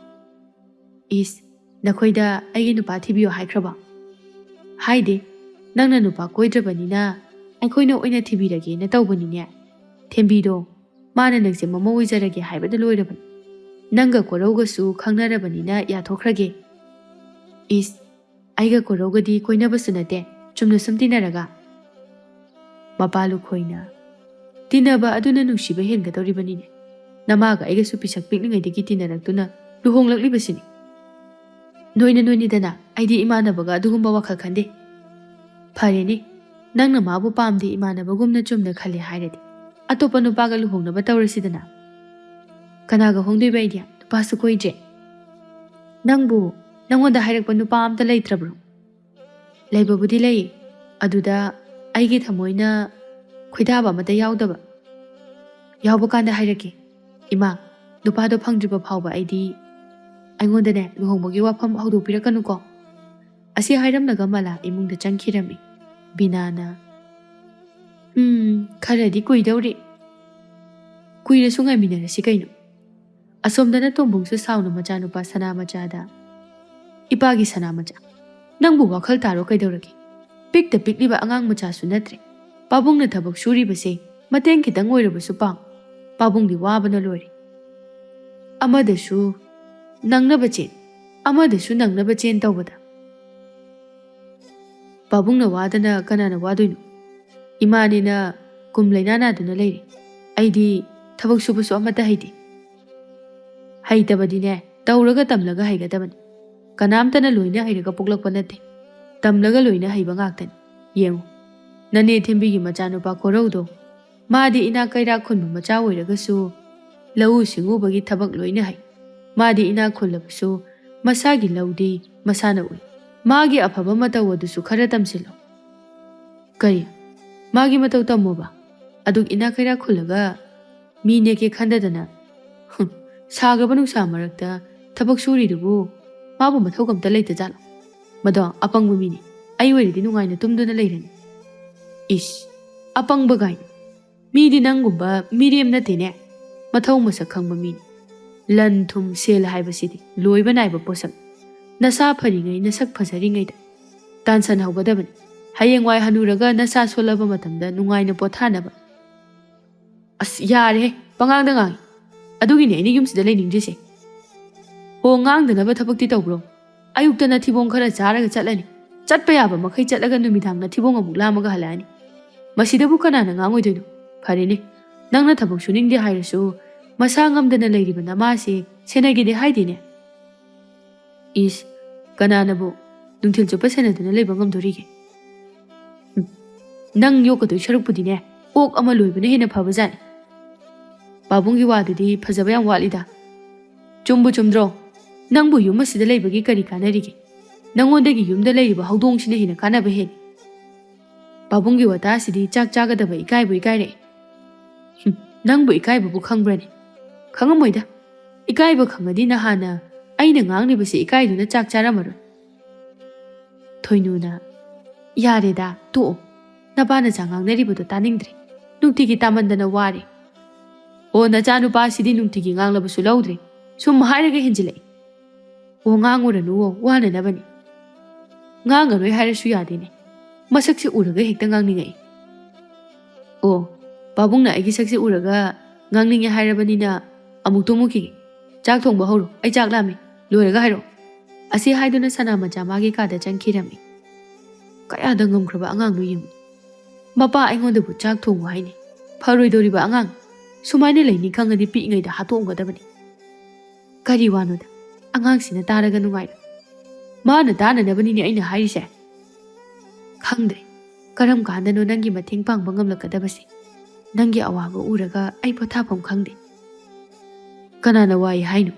ꯏꯁ, ꯅꯈꯣꯏꯗ ꯑꯩꯒꯤ ꯅꯨꯄꯥ ꯊꯤꯕꯤꯌꯣ ꯍꯥꯏꯈ꯭ꯔꯕꯣ? ꯍꯥꯏꯗꯦ, ꯅꯪꯅ ꯅꯨꯄꯥ ꯀꯣꯏꯗ꯭ꯔꯕꯅꯤꯅ ꯑꯩꯈꯣꯏꯅ ꯑꯣꯏꯅ ꯊꯤꯕꯤꯔꯒꯦꯅ ꯇꯧꯕꯅꯤꯅꯦ꯫ ꯊꯦꯝꯕꯤꯗꯣ, ꯃꯥꯅ ꯅꯪꯁꯦ ꯃꯃꯧ ꯑꯣꯏꯖꯔꯒꯦ ꯍꯥꯏꯕꯗ ꯂꯣꯏꯔꯕꯅꯤ꯫ ꯅꯪꯒ ꯀꯣꯔꯧꯒꯁꯨ ꯈꯪꯅꯔꯕꯅꯤꯅ ꯌꯥꯊꯣꯛꯈ꯭ꯔꯒꯦ꯫ ꯏꯁ, ꯑꯩꯒ ꯀꯣꯔꯧꯒꯗꯤ ꯀꯣꯏꯅꯕꯁꯨ ꯅꯠꯇꯦ, ꯆꯨꯝꯅ ꯁꯨꯝ ꯇꯤꯟꯅꯔꯒ꯫ ꯃꯄꯥ ꯂꯨꯈꯣꯏꯅ, ꯇꯤꯟꯅꯕ ꯑꯗꯨꯅ ꯅꯨꯡꯁꯤꯕ ꯍꯦꯟꯒꯗꯧꯔꯤꯕꯅꯤꯅꯦ꯫ ꯅꯃꯥꯒ ꯑꯩꯒꯁꯨ ꯄꯤꯁꯛ ꯄꯤꯛꯂꯤꯉꯩꯗꯒꯤ ꯇꯤꯟꯅꯔꯛꯇꯨꯅ ꯂꯨꯍꯣꯡꯂꯛꯂꯤꯕꯁꯤꯅꯤ꯫ ꯅꯣꯏꯅ ꯅꯣꯏꯅꯤꯗꯅ, ꯑꯩꯗꯤ ꯏꯃꯥꯟꯅꯕꯒ ꯑꯗꯨꯒꯨꯝꯕ ꯋꯥꯈꯜ ꯈꯟꯗꯦ꯫ ꯐꯔꯦꯅꯦ, ꯅꯪꯅ ꯃꯥꯕꯨ ꯄꯥꯝꯗꯦ, ꯏꯃꯥꯟꯅꯕꯒꯨꯝꯅ ꯆꯨꯝꯅ ꯈꯜꯂꯦ ꯍꯥꯏꯔꯗꯤ ꯑꯇꯣꯞꯄ ꯅꯨꯄꯥꯒ ꯂꯨꯍꯣꯡꯅꯕ ꯇꯧꯔꯁꯤꯗꯅ꯫ ꯀꯅꯥꯒ ꯍꯣꯡꯗꯣꯏꯕ ꯑꯩꯗꯤ? ꯅꯨꯄꯥꯁꯨ ꯀꯣꯏꯗ꯭ꯔꯦ꯫ ꯅꯪꯕꯨ, ꯅꯪꯉꯣꯟꯗ ꯍꯥꯏꯔꯛꯄ ꯅꯨꯄꯥ ꯑꯝꯇ ꯂꯩꯇ꯭ꯔꯕ꯭ꯔꯣ? ꯂꯩꯕꯕꯨꯗꯤ ꯂꯩ, ꯑꯗꯨꯗ ꯑꯩꯒꯤ ꯊꯃꯣꯏꯅ ꯈꯣꯏꯗꯥꯕ ꯑꯃꯠꯇ ꯌꯥꯎꯗꯕ꯫ ꯌꯥꯎꯕ ꯀꯥꯟꯗ ꯍꯥꯏꯔꯛꯀꯦ꯫ ꯏꯃꯥ, ꯅꯨꯄꯥꯗꯣ ꯐꯪꯗ꯭ꯔꯤꯕ ꯐꯥꯎꯕ ꯑꯩꯗꯤ, ꯑꯩꯉꯣꯟꯗꯅꯦ ꯂꯨꯍꯣꯡꯕꯒꯤ ꯋꯥꯐꯝ ꯍꯧꯗꯣꯛꯄꯤꯔꯛꯀꯅꯨꯀꯣ꯫ ꯑꯁꯤ ꯍꯥꯏꯔꯝꯂꯒ ꯃꯂꯥ ꯏꯃꯨꯡꯗ ꯆꯪꯈꯤꯔꯝꯃꯤ꯫ ꯕꯤꯅꯥꯅ, "ꯎꯝ, ꯈꯔꯗꯤ ꯀꯨꯏꯗꯧꯔꯤ꯫ ꯀꯨꯏꯔꯁꯨ ꯉꯥꯏꯃꯤꯟꯅꯔꯁꯤ ꯀꯩꯅꯣ?" ꯑꯁꯣꯝꯗꯅ ꯇꯣꯝꯕꯨꯡꯁꯨ ꯁꯥꯎꯅ ꯃꯆꯥꯅꯨꯄꯥ ꯁꯅꯥ ꯃꯆꯥꯗ, "ꯏꯄꯥꯒꯤ ꯁꯅꯥ ꯃꯆꯥ, ꯅꯪꯕꯨ ꯋꯥꯈꯜ ꯇꯥꯔꯣ ꯀꯩꯗꯧꯔꯒꯦ? ꯄꯤꯛꯇ ꯄꯤꯛꯂꯤꯕ ꯑꯉꯥꯡ ꯃꯆꯥꯁꯨ ꯅꯠꯇ꯭ꯔꯦ꯫ ꯄꯥꯕꯨꯡꯅ ꯊꯕꯛ ꯁꯨꯔꯤꯕꯁꯦ ꯃꯇꯦꯡ ꯈꯤꯇꯪ ꯑꯣꯏꯔꯕꯁꯨ ꯄꯥꯡ꯫ ꯄꯥꯕꯨꯡꯗꯤ ꯋꯥꯕꯅ ꯂꯣꯏꯔꯦ꯫ ꯑꯃꯗꯁꯨ ꯅꯪꯅꯕ ꯆꯦꯟ, ꯑꯃꯗꯁꯨ ꯅꯪꯅꯕ ꯆꯦꯟ ꯇꯧꯕꯗ ꯄꯥꯕꯨꯡꯅ ꯋꯥꯗꯅ ꯀꯅꯥꯅ ꯋꯥꯗꯣꯏꯅꯣ? ꯏꯃꯥꯅꯦꯅ ꯀꯨꯝ ꯂꯩꯅꯥ ꯅꯥꯗꯨꯅ ꯂꯩꯔꯦ꯫ ꯑꯩꯗꯤ ꯊꯕꯛ ꯁꯨꯕꯁꯨ ꯑꯃꯠꯇ ꯍꯩꯇꯦ꯫ ꯍꯩꯇꯕꯗꯤꯅꯦ, ꯇꯧꯔꯒ ꯇꯝꯂꯒ ꯍꯩꯒꯗꯕꯅꯤ꯫ ꯀꯅꯥꯝꯇꯅ ꯂꯣꯏꯅ ꯍꯩꯔꯒ ꯄꯣꯛꯂꯛꯄ ꯅꯠꯇꯦ꯫ ꯇꯝꯂꯒ ꯂꯣꯏꯅ ꯍꯩꯕ ꯉꯥꯛꯇꯅꯤ꯫ ꯌꯦꯡꯉꯨ, ꯅꯅꯦ ꯊꯦꯝꯕꯤꯒꯤ ꯃꯆꯥꯅꯨꯄꯥ ꯀꯣꯔꯧꯗꯣ, ꯃꯥꯗꯤ ꯏꯅꯥꯛ ꯀꯩꯔꯥꯛ ꯈꯨꯟꯕ ꯃꯆꯥ ꯑꯣꯏꯔꯒꯁꯨ ꯂꯧꯎ ꯁꯤꯡꯎꯕꯒꯤ ꯊꯕꯛ ꯂꯣꯏꯅ ꯍꯩ꯫ ꯃꯥꯗꯤ ꯏꯅꯥꯛ ꯈꯨꯜꯂꯕꯁꯨ ꯃꯁꯥꯒꯤ ꯂꯧꯗꯤ ꯃꯁꯥꯅ ꯎꯏ꯫ ꯃꯥꯒꯤ ꯑꯐꯕ ꯃꯇꯧ ꯑꯗꯨꯁꯨ ꯈꯔ ꯇꯝꯁꯤꯜꯂꯣ꯫ ꯀꯔꯤ? ꯃꯥꯒꯤ ꯃꯇꯧ ꯇꯝꯃꯣꯕ? ꯑꯗꯨꯛ ꯏꯅꯥꯛ ꯀꯩꯔꯥꯛ ꯈꯨꯜꯂꯒ ꯃꯤ ꯅꯦꯛꯀꯦ ꯈꯟꯗꯗꯅ, ꯍꯨꯝ, ꯁꯥꯈ꯭ꯔꯕ ꯅꯨꯡꯁꯥ ꯃꯔꯛꯇ ꯊꯕꯛ ꯁꯨꯔꯤꯗꯨꯕꯨ ꯃꯥꯕꯨ ꯃꯊꯧ ꯀꯝꯇ ꯂꯩꯇꯖꯥꯠꯂꯣ? ꯃꯗꯣ ꯑꯄꯪꯕ ꯃꯤꯅꯤ꯫ ꯑꯩ ꯑꯣꯏꯔꯗꯤ ꯅꯨꯡꯉꯥꯏꯅ ꯇꯨꯝꯗꯨꯅ ꯂꯩꯔꯅꯤ꯫ ꯏꯁ, ꯑꯄꯪꯕ ꯀꯥꯏꯅ꯫ ꯃꯤꯗꯤ ꯅꯪꯒꯨꯝꯕ ꯃꯤꯔꯦꯝ ꯅꯠꯇꯦꯅꯦ꯫ ꯃꯊꯧ ꯃꯁꯛ ꯈꯪꯕ ꯃꯤꯅꯤ꯫ ꯂꯟ ꯊꯨꯝ ꯁꯦꯜ ꯍꯥꯏꯕꯁꯤꯗꯤ ꯂꯣꯏꯕ ꯅꯥꯏꯕ ꯄꯣꯠꯁꯛ꯫ ꯅꯁꯥ ꯐꯔꯤꯉꯩ, ꯅꯁꯛ ꯐꯖꯔꯤꯉꯩꯗ ꯇꯥꯟꯁꯟꯍꯧꯒꯗꯕꯅꯤ꯫ ꯍꯌꯦꯡꯋꯥꯏ ꯍꯅꯨꯔꯒ ꯅꯁꯥ ꯁꯣꯜꯂꯕ ꯃꯇꯝꯗ ꯅꯨꯡꯉꯥꯏꯅ ꯄꯣꯊꯥꯅꯕ꯫ ꯑꯁ, ꯌꯥꯔꯦꯍꯦ, ꯄꯉꯥꯡꯗ ꯉꯥꯡꯉꯤ꯫ ꯑꯗꯨꯒꯤꯅꯦ ꯑꯩꯅ ꯌꯨꯝꯁꯤꯗ ꯂꯩꯅꯤꯡꯗ꯭ꯔꯤꯁꯦ꯫ ꯍꯣ, ꯉꯥꯡꯗꯅꯕ ꯊꯕꯛꯇꯤ ꯇꯧꯕ꯭ꯔꯣ? ꯑꯌꯨꯛꯇ ꯅꯊꯤꯕꯣꯡ ꯈꯔ ꯆꯥꯔꯒ ꯆꯠꯂꯅꯤ꯫ ꯆꯠꯄ ꯌꯥꯕ ꯃꯈꯩ ꯆꯠꯂꯒ ꯅꯨꯃꯤꯗꯥꯡ ꯅꯊꯤꯕꯣꯡ ꯑꯃꯨꯛ ꯂꯥꯝꯃꯒ ꯍꯜꯂꯛꯑꯅꯤ꯫ ꯃꯁꯤꯗꯕꯨ ꯀꯅꯥꯅ ꯉꯥꯡꯉꯣꯏꯗꯣꯏꯅꯣ? ꯐꯔꯦꯅꯦ, ꯅꯪꯅ ꯊꯕꯛ ꯁꯨꯅꯤꯡꯗꯦ ꯍꯥꯏꯔꯁꯨ, ꯃꯁꯥ ꯉꯝꯗꯅ ꯂꯩꯔꯤꯕ ꯅꯃꯥꯁꯦ ꯁꯦꯟꯅꯒꯦꯗꯤ ꯍꯥꯏꯗꯦꯅꯦ꯫ ꯏꯁ, ꯀꯅꯥꯅꯕꯨ ꯅꯨꯡꯊꯤꯜ ꯆꯨꯞꯄ ꯁꯦꯟꯅꯗꯨꯅ ꯂꯩꯕ ꯉꯝꯗꯣꯔꯤꯒꯦ? ꯍꯨꯝ, ꯅꯪ ꯌꯣꯛꯀꯗꯣꯏ ꯁꯔꯨꯛꯄꯨꯗꯤꯅꯦ, ꯑꯣꯛ ꯑꯃ ꯂꯣꯏꯕꯅ ꯍꯦꯟꯅ ꯐꯕꯖꯥꯠꯅꯤ꯫ ꯄꯥꯕꯨꯡꯒꯤ ꯋꯥꯗꯨꯗꯤ ꯐꯖꯕ ꯌꯥꯝ ꯋꯥꯠꯂꯤꯗ꯫ ꯆꯨꯝꯕꯨ ꯆꯨꯝꯗ꯭ꯔꯣ? ꯅꯪꯕꯨ ꯌꯨꯝ ꯑꯁꯤꯗ ꯂꯩꯕꯒꯤ ꯀꯔꯤ ꯀꯥꯟꯅꯔꯤꯒꯦ? ꯅꯪꯉꯣꯟꯗꯒꯤ ꯌꯨꯝꯗ ꯂꯩꯔꯤꯕ ꯍꯧꯗꯣꯡꯁꯤꯅ ꯍꯦꯟꯅ ꯀꯥꯟꯅꯕ ꯍꯦꯜꯂꯤ꯫ ꯄꯥꯕꯨꯡꯒꯤ ꯋꯥꯇꯥꯁꯤꯗꯤ ꯆꯥꯛ ꯆꯥꯒꯗꯕ ꯏꯀꯥꯏꯕꯨ ꯏꯀꯥꯏꯔꯛꯑꯦ꯫ ꯍꯨꯝ, ꯅꯪꯕꯨ ꯏꯀꯥꯏꯕꯕꯨ ꯈꯪꯕ꯭ꯔꯅꯦ? ꯈꯪꯉꯝꯃꯣꯏꯗ꯫ ꯏꯀꯥꯏꯕ ꯈꯪꯉꯗꯤ ꯅꯍꯥꯟꯅ ꯑꯩꯅ ꯉꯥꯡꯂꯤꯕꯁꯦ ꯏꯀꯥꯏꯗꯨꯅ ꯆꯥꯛ ꯆꯥꯔꯝꯃꯔꯣꯏ꯫ ꯊꯣꯏꯅꯨꯅ, "ꯌꯥꯔꯦꯗ, ꯇꯣꯛꯑꯣ꯫ ꯅꯄꯥ ꯅꯆꯥ ꯉꯥꯡꯅꯔꯤꯕꯗꯣ ꯇꯥꯅꯤꯡꯗ꯭ꯔꯦ꯫ ꯅꯨꯡꯇꯤꯒꯤ ꯇꯥꯃꯟꯗꯅ ꯋꯥꯔꯦ꯫ ꯑꯣ, ꯅꯆꯥꯅꯨꯄꯥꯁꯤꯗꯤ ꯅꯨꯡꯇꯤꯒꯤ ꯉꯥꯡꯂꯕꯁꯨ ꯂꯧꯗ꯭ꯔꯦ꯫ ꯁꯨꯝ ꯍꯥꯏꯔꯒ ꯍꯦꯟꯖꯤꯜꯂꯛꯏ꯫ ꯑꯣ, ꯉꯥꯡꯉꯨꯔꯅꯨꯋꯣ, ꯋꯥꯅꯅꯕꯅꯤ꯫ ꯉꯥꯡꯉꯔꯣꯏ ꯍꯥꯏꯔꯁꯨ ꯌꯥꯗꯦꯅꯦ꯫ ꯃꯁꯛꯁꯦ ꯎꯔꯒ ꯍꯦꯛꯇ ꯉꯥꯡꯅꯤꯡꯉꯛꯏ꯫ "ꯑꯣ, ꯄꯥꯕꯨꯡꯅ ꯑꯩꯒꯤ ꯁꯛꯁꯦ ꯎꯔꯒ ꯉꯥꯡꯅꯤꯡꯉꯦ ꯍꯥꯏꯔꯕꯅꯤꯅ ꯑꯃꯨꯛ ꯇꯨꯝꯃꯨꯈꯤꯒꯦ꯫ ꯆꯥꯛ ꯊꯣꯡꯕ ꯍꯧꯔꯣ, ꯑꯩ ꯆꯥꯛ ꯂꯥꯝꯃꯦ, ꯂꯣꯏꯔꯒ ꯍꯥꯏꯔꯛꯑꯣ"꯫ ꯑꯁꯤ ꯍꯥꯏꯗꯨꯅ ꯁꯅꯥ ꯃꯆꯥ ꯃꯥꯒꯤ ꯀꯥꯗ ꯆꯪꯈꯤꯔꯝꯃꯤ꯫ ꯀꯌꯥꯗ ꯉꯝꯈ꯭ꯔꯕ ꯑꯉꯥꯡꯅꯣ ꯌꯦꯡꯉꯨ꯫ ꯃꯄꯥ ꯑꯩꯉꯣꯟꯗꯕꯨ ꯆꯥꯛ ꯊꯣꯡꯉꯨ ꯍꯥꯏꯅꯤ꯫ ꯐꯔꯣꯏꯗꯧꯔꯤꯕ ꯑꯉꯥꯡ꯫ ꯁꯨꯃꯥꯏꯅ ꯂꯩꯅꯤ ꯈꯪꯉꯗꯤ ꯄꯤꯛꯏꯉꯩꯗ ꯍꯥꯠꯇꯣꯛꯑꯝꯒꯗꯕꯅꯤ꯫ ꯀꯔꯤ ꯋꯥꯅꯣꯗ? ꯑꯉꯥꯡꯁꯤꯅ ꯇꯥꯔꯒ ꯅꯨꯡꯉꯥꯏꯔꯣꯏ꯫ ꯃꯥꯅ ꯇꯥꯅꯅꯕꯅꯤꯅꯦ ꯑꯩꯅ ꯍꯥꯏꯔꯤꯁꯦ꯫ ꯈꯪꯗ꯭ꯔꯦ, ꯀꯔꯝ ꯀꯥꯟꯗꯅꯣ ꯅꯪꯒꯤ ꯃꯇꯦꯡ ꯄꯥꯡꯕ ꯉꯝꯂꯛꯀꯗꯕꯁꯦ꯫ ꯅꯪꯒꯤ ꯑꯋꯥꯕ ꯎꯔꯒ ꯑꯩ ꯄꯣꯊꯥꯐꯝ ꯈꯪꯗꯦ꯫ ꯀꯅꯥꯅ ꯋꯥꯏ ꯍꯥꯏꯅꯣ?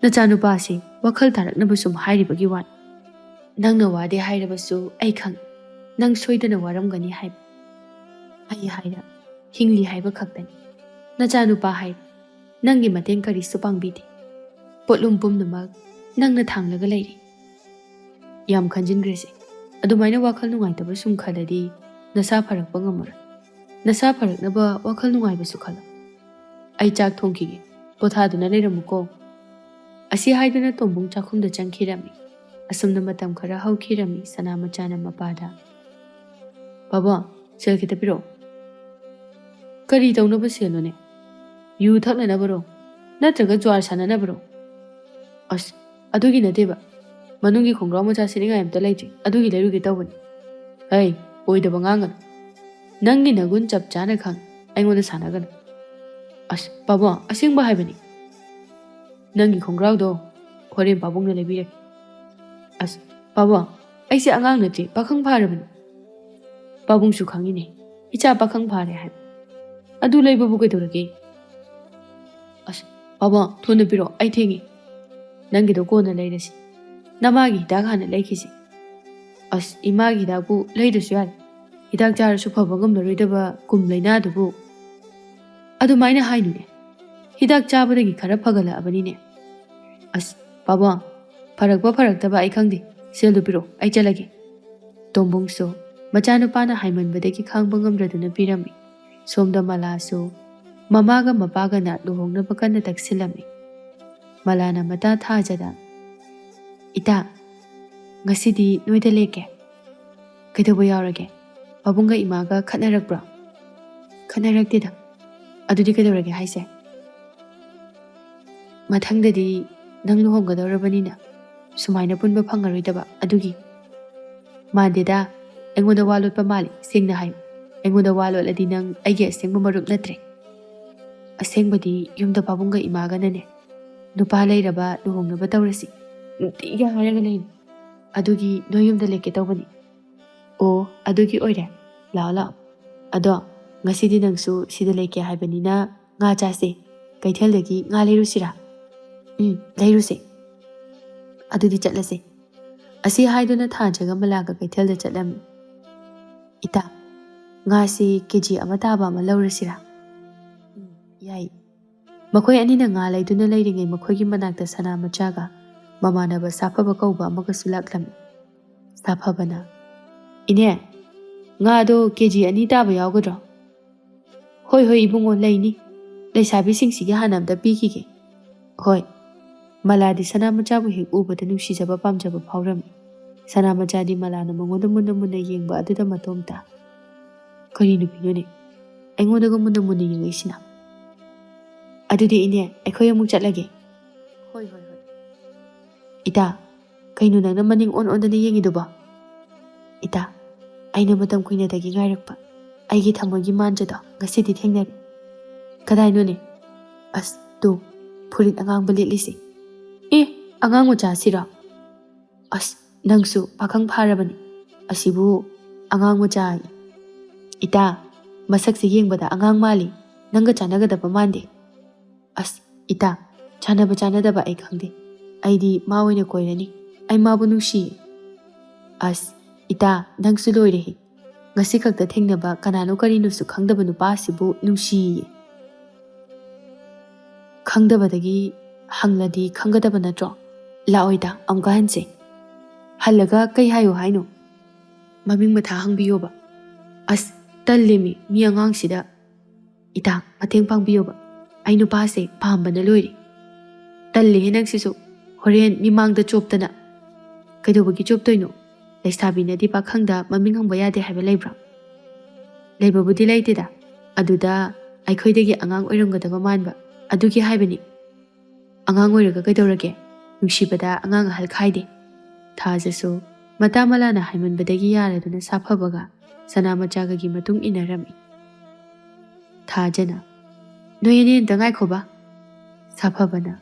ꯅꯆꯥꯅꯨꯄꯥꯁꯦ ꯋꯥꯈꯜ ꯇꯥꯔꯛꯅꯕ ꯁꯨꯝ ꯍꯥꯏꯔꯤꯕꯒꯤ ꯋꯥꯅꯤ꯫ ꯅꯪꯅ ꯋꯥꯗꯦ ꯍꯥꯏꯔꯕꯁꯨ ꯑꯩ ꯈꯪꯏ, ꯅꯪ ꯁꯣꯏꯗꯅ ꯋꯥꯔꯝꯒꯅꯤ ꯍꯥꯏꯕ꯫ ꯑꯩ ꯍꯥꯏꯔ ꯍꯤꯡꯂꯤ ꯍꯥꯏꯕ ꯈꯛꯇꯅꯤ꯫ ꯅꯆꯥꯅꯨꯄꯥ ꯍꯥꯏꯔ ꯅꯪꯒꯤ ꯃꯇꯦꯡ ꯀꯔꯤꯁꯨ ꯄꯥꯡꯕꯤꯗꯦ꯫ ꯄꯣꯠꯂꯨꯝ ꯄꯨꯝꯅꯃꯛ ꯅꯪꯅ ꯊꯥꯡꯂꯒ ꯂꯩꯔꯤ꯫ ꯌꯥꯝ ꯈꯟꯖꯤꯟꯈ꯭ꯔꯦꯁꯦ꯫ ꯑꯗꯨꯃꯥꯏꯅ ꯋꯥꯈꯜ ꯅꯨꯡꯉꯥꯏꯇꯕ ꯁꯨꯝ ꯈꯜꯂꯗꯤ ꯅꯁꯥ ꯐꯔꯛꯄ ꯉꯝꯃꯔꯣꯏ꯫ ꯅꯁꯥ ꯐꯔꯛꯅꯕ ꯋꯥꯈꯜ ꯅꯨꯡꯉꯥꯏꯕꯁꯨ ꯈꯜꯂꯣ꯫ ꯑꯩ ꯆꯥꯛ ꯊꯣꯡꯈꯤꯒꯦ, ꯄꯣꯊꯥꯗꯨꯅ ꯂꯩꯔꯝꯃꯨꯀꯣ꯫ ꯑꯁꯤ ꯍꯥꯏꯗꯨꯅ ꯇꯣꯝꯕꯨꯡ ꯆꯥꯛꯈꯨꯝꯗ ꯆꯪꯈꯤꯔꯝꯃꯤ꯫ ꯑꯁꯨꯝꯅ ꯃꯇꯝ ꯈꯔ ꯍꯧꯈꯤꯔꯝꯃꯤ꯫ ꯁꯅꯥ ꯃꯆꯥꯅ ꯃꯄꯥꯗ, "ꯄꯥꯕꯨꯡ, ꯁꯦꯜ ꯈꯤꯇ ꯄꯤꯔꯛꯑꯣ"꯫ "ꯀꯔꯤ ꯇꯧꯅꯕ ꯁꯦꯜꯅꯣꯅꯦ? ꯌꯨ ꯊꯛꯅꯅꯕꯔꯣ? ꯅꯠꯇ꯭ꯔꯒ ꯖ꯭ꯋꯥꯔ ꯁꯥꯟꯅꯅꯕꯔꯣ?" "ꯑꯁ, ꯑꯗꯨꯒꯤ ꯅꯠꯇꯦꯕ꯫ ꯃꯅꯨꯡꯒꯤ ꯈꯣꯡꯒ꯭ꯔꯥꯎ ꯃꯆꯥ ꯁꯦꯠꯅꯤꯡꯉꯥꯏ ꯑꯝꯇ ꯂꯩꯇ꯭ꯔꯤ, ꯑꯗꯨꯒꯤ ꯂꯩꯔꯨꯒꯦ ꯇꯧꯕꯅꯤ"꯫ "ꯍꯩ, ꯑꯣꯏꯗꯕ ꯉꯥꯡꯒꯅꯨ꯫ ꯅꯪꯒꯤ ꯅꯒꯨꯟ ꯆꯞ ꯆꯥꯅ ꯈꯪ, ꯑꯩꯉꯣꯟꯗ ꯁꯥꯟꯅꯒꯅꯨ"꯫ "ꯑꯁ, ꯄꯥꯕꯨꯡ, ꯑꯁꯦꯡꯕ ꯍꯥꯏꯕꯅꯤ꯫ ꯅꯪꯒꯤ ꯈꯣꯡꯒ꯭ꯔꯥꯎꯗꯣ ꯍꯣꯔꯦꯟ ꯄꯥꯕꯨꯡꯅ ꯂꯩꯕꯤꯔꯒꯦ"꯫ "ꯑꯁ, ꯄꯥꯕꯨꯡ, ꯑꯩꯁꯦ ꯑꯉꯥꯡ ꯅꯠꯇꯦ, ꯄꯥꯈꯪ ꯐꯥꯔꯕꯅꯤ"꯫ "ꯄꯥꯕꯨꯡꯁꯨ ꯈꯪꯉꯤꯅꯦ, ꯏꯆꯥ ꯄꯥꯈꯪ ꯐꯥꯔꯦ ꯍꯥꯏꯕ꯫ ꯑꯗꯨ ꯂꯩꯕꯕꯨ ꯀꯩꯗꯧꯔꯒꯦ?" "ꯑꯁ, ꯄꯥꯕꯨꯡ, ꯊꯨꯅ ꯄꯤꯔꯛꯑꯣ, ꯑꯩ ꯊꯦꯡꯉꯦ"꯫ "ꯅꯪꯒꯤꯗꯣ ꯀꯣꯟꯅ ꯂꯩꯔꯁꯤ꯫ ꯅꯃꯥꯒꯤ ꯍꯤꯗꯥꯛ ꯍꯥꯟꯅ ꯂꯩꯈꯤꯁꯤ"꯫ "ꯑꯁ, ꯏꯃꯥꯒꯤ ꯍꯤꯗꯥꯛꯄꯨ ꯂꯩꯗ꯭ꯔꯁꯨ ꯌꯥꯔꯦ꯫ ꯍꯤꯗꯥꯛ ꯆꯥꯔꯁꯨ ꯐꯕ ꯉꯝꯂꯔꯣꯏꯗꯕ ꯀꯨꯝ ꯂꯥꯏꯅꯥꯗꯨꯕꯨ"꯫ "ꯑꯗꯨꯃꯥꯏꯅ ꯍꯥꯏꯅꯨꯅꯦ꯫ ꯍꯤꯗꯥꯛ ꯆꯥꯕꯗꯒꯤ ꯈꯔ ꯐꯒꯠꯂꯛꯑꯕꯅꯤꯅꯦ"꯫ "ꯑꯁ, ꯄꯥꯕꯨꯡ, ꯐꯔꯛꯄ ꯐꯔꯛꯇꯕ ꯑꯩ ꯈꯪꯗꯦ꯫ ꯁꯦꯜꯗꯨ ꯄꯤꯔꯛꯑꯣ, ꯑꯩ ꯆꯠꯂꯒꯦ"꯫ ꯇꯣꯝꯕꯨꯡꯁꯨ ꯃꯆꯥꯅꯨꯄꯥꯅ ꯍꯥꯏꯃꯟꯕꯗꯒꯤ ꯈꯥꯡꯕ ꯉꯝꯗ꯭ꯔꯗꯨꯅ ꯄꯤꯔꯝꯃꯤ꯫ ꯁꯣꯝꯗ ꯃꯂꯥꯁꯨ ꯃꯃꯥꯒ ꯃꯄꯥꯒꯅ ꯂꯨꯍꯣꯡꯅꯕ ꯀꯟꯅ ꯇꯛꯁꯤꯜꯂꯝꯃꯤ꯫ ꯃꯂꯥꯅ ꯃꯇꯥ ꯊꯥꯖꯗ, "ꯏꯇꯥ, ꯉꯁꯤꯗꯤ ꯅꯣꯏꯗ ꯂꯦꯛꯀꯦ꯫ ꯀꯩꯗꯧꯕ ꯌꯥꯎꯔꯒꯦ? ꯄꯥꯕꯨꯡꯒ ꯏꯃꯥꯒ ꯈꯠꯅꯔꯛꯄ꯭ꯔꯣ?" "ꯈꯟꯅꯔꯛꯇꯦꯗ꯫ ꯑꯗꯨꯗꯤ ꯀꯩꯗꯧꯔꯒꯦ ꯍꯥꯏꯁꯦ?" "ꯃꯊꯪꯗꯗꯤ ꯅꯪ ꯂꯨꯍꯣꯡꯒꯗꯧꯔꯕꯅꯤꯅ ꯁꯨꯃꯥꯏꯅ ꯄꯨꯟꯕ ꯐꯪꯉꯔꯣꯏꯗꯕ ꯑꯗꯨꯒꯤ꯫" "ꯃꯥꯟꯗꯦꯗ, ꯑꯩꯉꯣꯟꯗ ꯋꯥ ꯂꯣꯠꯄ ꯃꯥꯜꯂꯤ꯫ ꯁꯦꯡꯅ ꯍꯥꯏꯌꯨ, ꯑꯩꯉꯣꯟꯗ ꯋꯥ ꯂꯣꯠꯂꯗꯤ ꯅꯪ ꯑꯩꯒꯤ ꯑꯁꯦꯡꯕ ꯃꯔꯨꯞ ꯅꯠꯇ꯭ꯔꯦ꯫ ꯑꯁꯦꯡꯕꯗꯤ ꯌꯨꯝꯗ ꯄꯥꯕꯨꯡꯒ ꯏꯃꯥꯒꯅꯅꯦ ꯅꯨꯄꯥ ꯂꯩꯔꯕ ꯂꯨꯍꯣꯡꯅꯕ ꯇꯧꯔꯁꯤ ꯅꯨꯡꯇꯤꯒꯤ ꯍꯥꯏꯔꯒ ꯂꯩꯔꯤ꯫ ꯑꯗꯨꯒꯤ ꯅꯣꯏ ꯌꯨꯝꯗ ꯂꯦꯛꯀꯦ ꯇꯧꯕꯅꯤ꯫" "ꯑꯣ, ꯑꯗꯨꯒꯤ ꯑꯣꯏꯔꯦ꯫ ꯂꯥꯛꯑꯣ, ꯂꯥꯛꯑꯣ꯫ ꯑꯗꯣ ꯉꯁꯤꯗꯤ ꯅꯪꯁꯨ ꯁꯤꯗ ꯂꯩꯀꯦ ꯍꯥꯏꯕꯅꯤꯅ ꯉꯥ ꯆꯥꯁꯦ꯫ ꯀꯩꯊꯦꯜꯗꯒꯤ ꯉꯥ ꯂꯩꯔꯨꯁꯤꯔꯥ?" "ꯎꯝ, ꯂꯩꯔꯨꯁꯦ꯫ ꯑꯗꯨꯗꯤ ꯆꯠꯂꯁꯦ꯫" ꯑꯁꯤ ꯍꯥꯏꯗꯨꯅ ꯊꯥꯖꯒ ꯃꯂꯥꯒ ꯀꯩꯊꯦꯜꯗ ꯆꯠꯂꯝꯃꯤ꯫ "ꯏꯇꯥ, ꯉꯥꯁꯤ ꯀꯦ ꯖꯤ ꯑꯃ ꯇꯥꯕ ꯑꯃ ꯂꯧꯔꯁꯤꯔꯥ?" "ꯎꯝ, ꯌꯥꯏ꯫" ꯃꯈꯣꯏ ꯑꯅꯤꯅ ꯉꯥ ꯂꯩꯗꯨꯅ ꯂꯩꯔꯤꯉꯩ ꯃꯈꯣꯏꯒꯤ ꯃꯅꯥꯛꯇ ꯁꯅꯥ ꯃꯆꯥꯒ ꯃꯃꯥꯟꯅꯕ ꯁꯥꯐꯕ ꯀꯧꯕ ꯑꯃꯒꯁꯨ ꯂꯥꯛꯂꯝꯃꯤ꯫ ꯁꯥꯐꯕꯅ, "ꯏꯅꯦ, ꯉꯥꯗꯣ ꯀꯦ ꯖꯤ ꯑꯅꯤ ꯇꯥꯕ ꯌꯥꯎꯒꯗ꯭ꯔꯣ?" "ꯍꯣꯏ, ꯍꯣꯏ, ꯏꯕꯨꯡꯉꯣ, ꯂꯩꯅꯤ꯫ ꯂꯩꯁꯥꯕꯤꯁꯤꯡꯁꯤꯒꯤ ꯍꯥꯟꯅ ꯑꯝꯇ ꯄꯤꯈꯤꯒꯦ꯫" "ꯍꯣꯏ꯫" ꯃꯂꯥꯗꯤ ꯁꯅꯥ ꯃꯆꯥꯕꯨ ꯍꯦꯛ ꯎꯕꯗ ꯅꯨꯡꯁꯤꯖꯕ ꯄꯥꯝꯖꯕ ꯐꯥꯎꯔꯝꯃꯤ꯫ ꯁꯅꯥ ꯃꯆꯥꯗꯤ ꯃꯂꯥꯅ ꯃꯉꯣꯟꯗ ꯃꯨꯟꯅ ꯃꯨꯟꯅ ꯌꯦꯡꯕ ꯑꯗꯨꯗ ꯃꯇꯣꯝꯇ, "ꯀꯔꯤ ꯅꯨꯄꯤꯅꯣꯅꯦ ꯑꯩꯉꯣꯟꯗꯒ ꯃꯨꯟꯅ ꯃꯨꯟꯅ ꯌꯦꯡꯉꯛꯏꯁꯤꯅ?" "ꯑꯗꯨꯗꯤ ꯏꯅꯦ, ꯑꯩꯈꯣꯏ ꯑꯃꯨꯛ ꯆꯠꯂꯒꯦ꯫" "ꯍꯣꯏ, ꯍꯣꯏ, ꯍꯣꯏ꯫" "ꯏꯇꯥ, ꯀꯩꯅꯣ ꯅꯪꯅ ꯃꯅꯤꯡ ꯑꯣꯟ ꯑꯣꯟꯗꯅ ꯌꯦꯡꯉꯤꯗꯨꯕꯣ?" "ꯏꯇꯥ, ꯑꯩꯅ ꯃꯇꯝ ꯀꯨꯏꯅꯗꯒꯤ ꯉꯥꯏꯔꯛꯄ ꯑꯩꯒꯤ ꯊꯃꯣꯏꯒꯤ ꯃꯥꯟꯖꯗꯣ ꯉꯁꯤꯗꯤ ꯊꯦꯡꯅꯔꯦ꯫" "ꯀꯗꯥꯏꯅꯣꯅꯦ?" "ꯑꯁ, ꯇꯨ, ꯐꯨꯔꯤꯠ ꯑꯉꯥꯡꯕ ꯂꯤꯠꯂꯤꯁꯦ꯫" "ꯑꯦ, ꯑꯉꯥꯡ ꯃꯆꯥꯁꯤꯔꯣ?" "ꯑꯁ, ꯅꯪꯁꯨ ꯄꯥꯈꯪ ꯐꯥꯔꯕꯅꯤ꯫ ꯑꯁꯤꯕꯨ ꯑꯉꯥꯡ ꯃꯆꯥ ꯍꯥꯏ꯫ ꯏꯇꯥ, ꯃꯁꯛꯁꯤ ꯌꯦꯡꯕꯗ ꯑꯉꯥꯡ ꯃꯥꯜꯂꯤ꯫ ꯅꯪꯒ ꯆꯥꯟꯅꯒꯗꯕ ꯃꯥꯟꯗꯦ꯫" "ꯑꯁ, ꯏꯇꯥ, ꯆꯥꯟꯅꯕ ꯆꯥꯟꯅꯗꯕ ꯑꯩ ꯈꯪꯗꯦ꯫ ꯑꯩꯗꯤ ꯃꯥ ꯑꯣꯏꯅ ꯀꯣꯏꯔꯅꯤ꯫ ꯑꯩ ꯃꯥꯕꯨ ꯅꯨꯡꯁꯤꯌꯦ꯫" "ꯑꯁ, ꯏꯇꯥ, ꯅꯪꯁꯨ ꯂꯣꯏꯔꯦꯍꯦ꯫ ꯉꯁꯤ ꯈꯛꯇ ꯊꯦꯡꯅꯕ ꯀꯅꯥꯅꯣ ꯀꯔꯤꯅꯣꯁꯨ ꯈꯪꯗꯕ ꯅꯨꯄꯥ ꯑꯁꯤꯕꯨ ꯅꯨꯡꯁꯤꯌꯦ꯫ ꯈꯪꯗꯕꯗꯒꯤ ꯍꯪꯂꯗꯤ ꯈꯪꯒꯗꯕ ꯅꯠꯇ꯭ꯔꯣ? ꯂꯥꯛꯑꯣꯏꯗ, ꯑꯃꯨꯛꯀ ꯍꯟꯁꯦ꯫" "ꯍꯜꯂꯒ ꯀꯩ ꯍꯥꯏꯌꯣ ꯍꯥꯏꯅꯣ?" "ꯃꯃꯤꯡ ꯃꯊꯥ ꯍꯪꯕꯤꯌꯣꯕ꯫" "ꯑꯁ, ꯇꯜꯂꯦꯃꯤ, ꯃꯤ ꯑꯉꯥꯡꯁꯤꯗ꯫" "ꯏꯇꯥ, ꯃꯇꯦꯡ ꯄꯥꯡꯕꯤꯌꯣꯕ꯫ ꯑꯩ ꯅꯨꯄꯥꯁꯦ ꯄꯥꯝꯕꯅ ꯂꯣꯏꯔꯦ꯫" "ꯇꯜꯂꯦꯍꯦ ꯅꯪꯁꯤꯁꯨ, ꯍꯣꯔꯦꯟ ꯃꯤꯃꯥꯡꯗ ꯆꯣꯞꯇꯅ꯫" "ꯀꯩꯗꯧꯕꯒꯤ ꯆꯣꯞꯇꯣꯏꯅꯣ? ꯂꯩꯁꯥꯕꯤꯅꯗꯤ ꯄꯥꯈꯪꯗ ꯃꯃꯤꯡ ꯍꯪꯕ ꯌꯥꯗꯦ ꯍꯥꯏꯕ ꯂꯩꯕ꯭ꯔꯣ?" "ꯂꯩꯕꯕꯨꯗꯤ ꯂꯩꯇꯦꯗ, ꯑꯗꯨꯗ ꯑꯩꯈꯣꯏꯗꯒꯤ ꯑꯉꯥꯡ ꯑꯣꯏꯔꯝꯒꯗꯕ ꯃꯥꯟꯕ, ꯑꯗꯨꯒꯤ ꯍꯥꯏꯕꯅꯤ꯫ ꯑꯉꯥꯡ ꯑꯣꯏꯔꯒ ꯀꯩꯗꯧꯔꯒꯦ? ꯅꯨꯡꯁꯤꯕꯗ ꯑꯉꯥꯡ ꯑꯍꯜ ꯈꯥꯏꯗꯦ꯫ ꯊꯥꯖꯁꯨ ꯃꯇꯥ ꯃꯂꯥꯅ ꯍꯥꯏꯃꯟꯕꯗꯒꯤ ꯌꯥꯔꯗꯨꯅ ꯁꯥꯐꯕꯒ ꯁꯅꯥꯃꯆꯥꯒꯒꯤ ꯃꯇꯨꯡ ꯏꯟꯅꯔꯝꯃꯤ꯫ ꯊꯥꯖꯅ, "ꯅꯣꯏ ꯑꯅꯤ ꯑꯝꯇ ꯉꯥꯏꯈꯣꯕ꯫" ꯁꯥꯐꯕꯅ,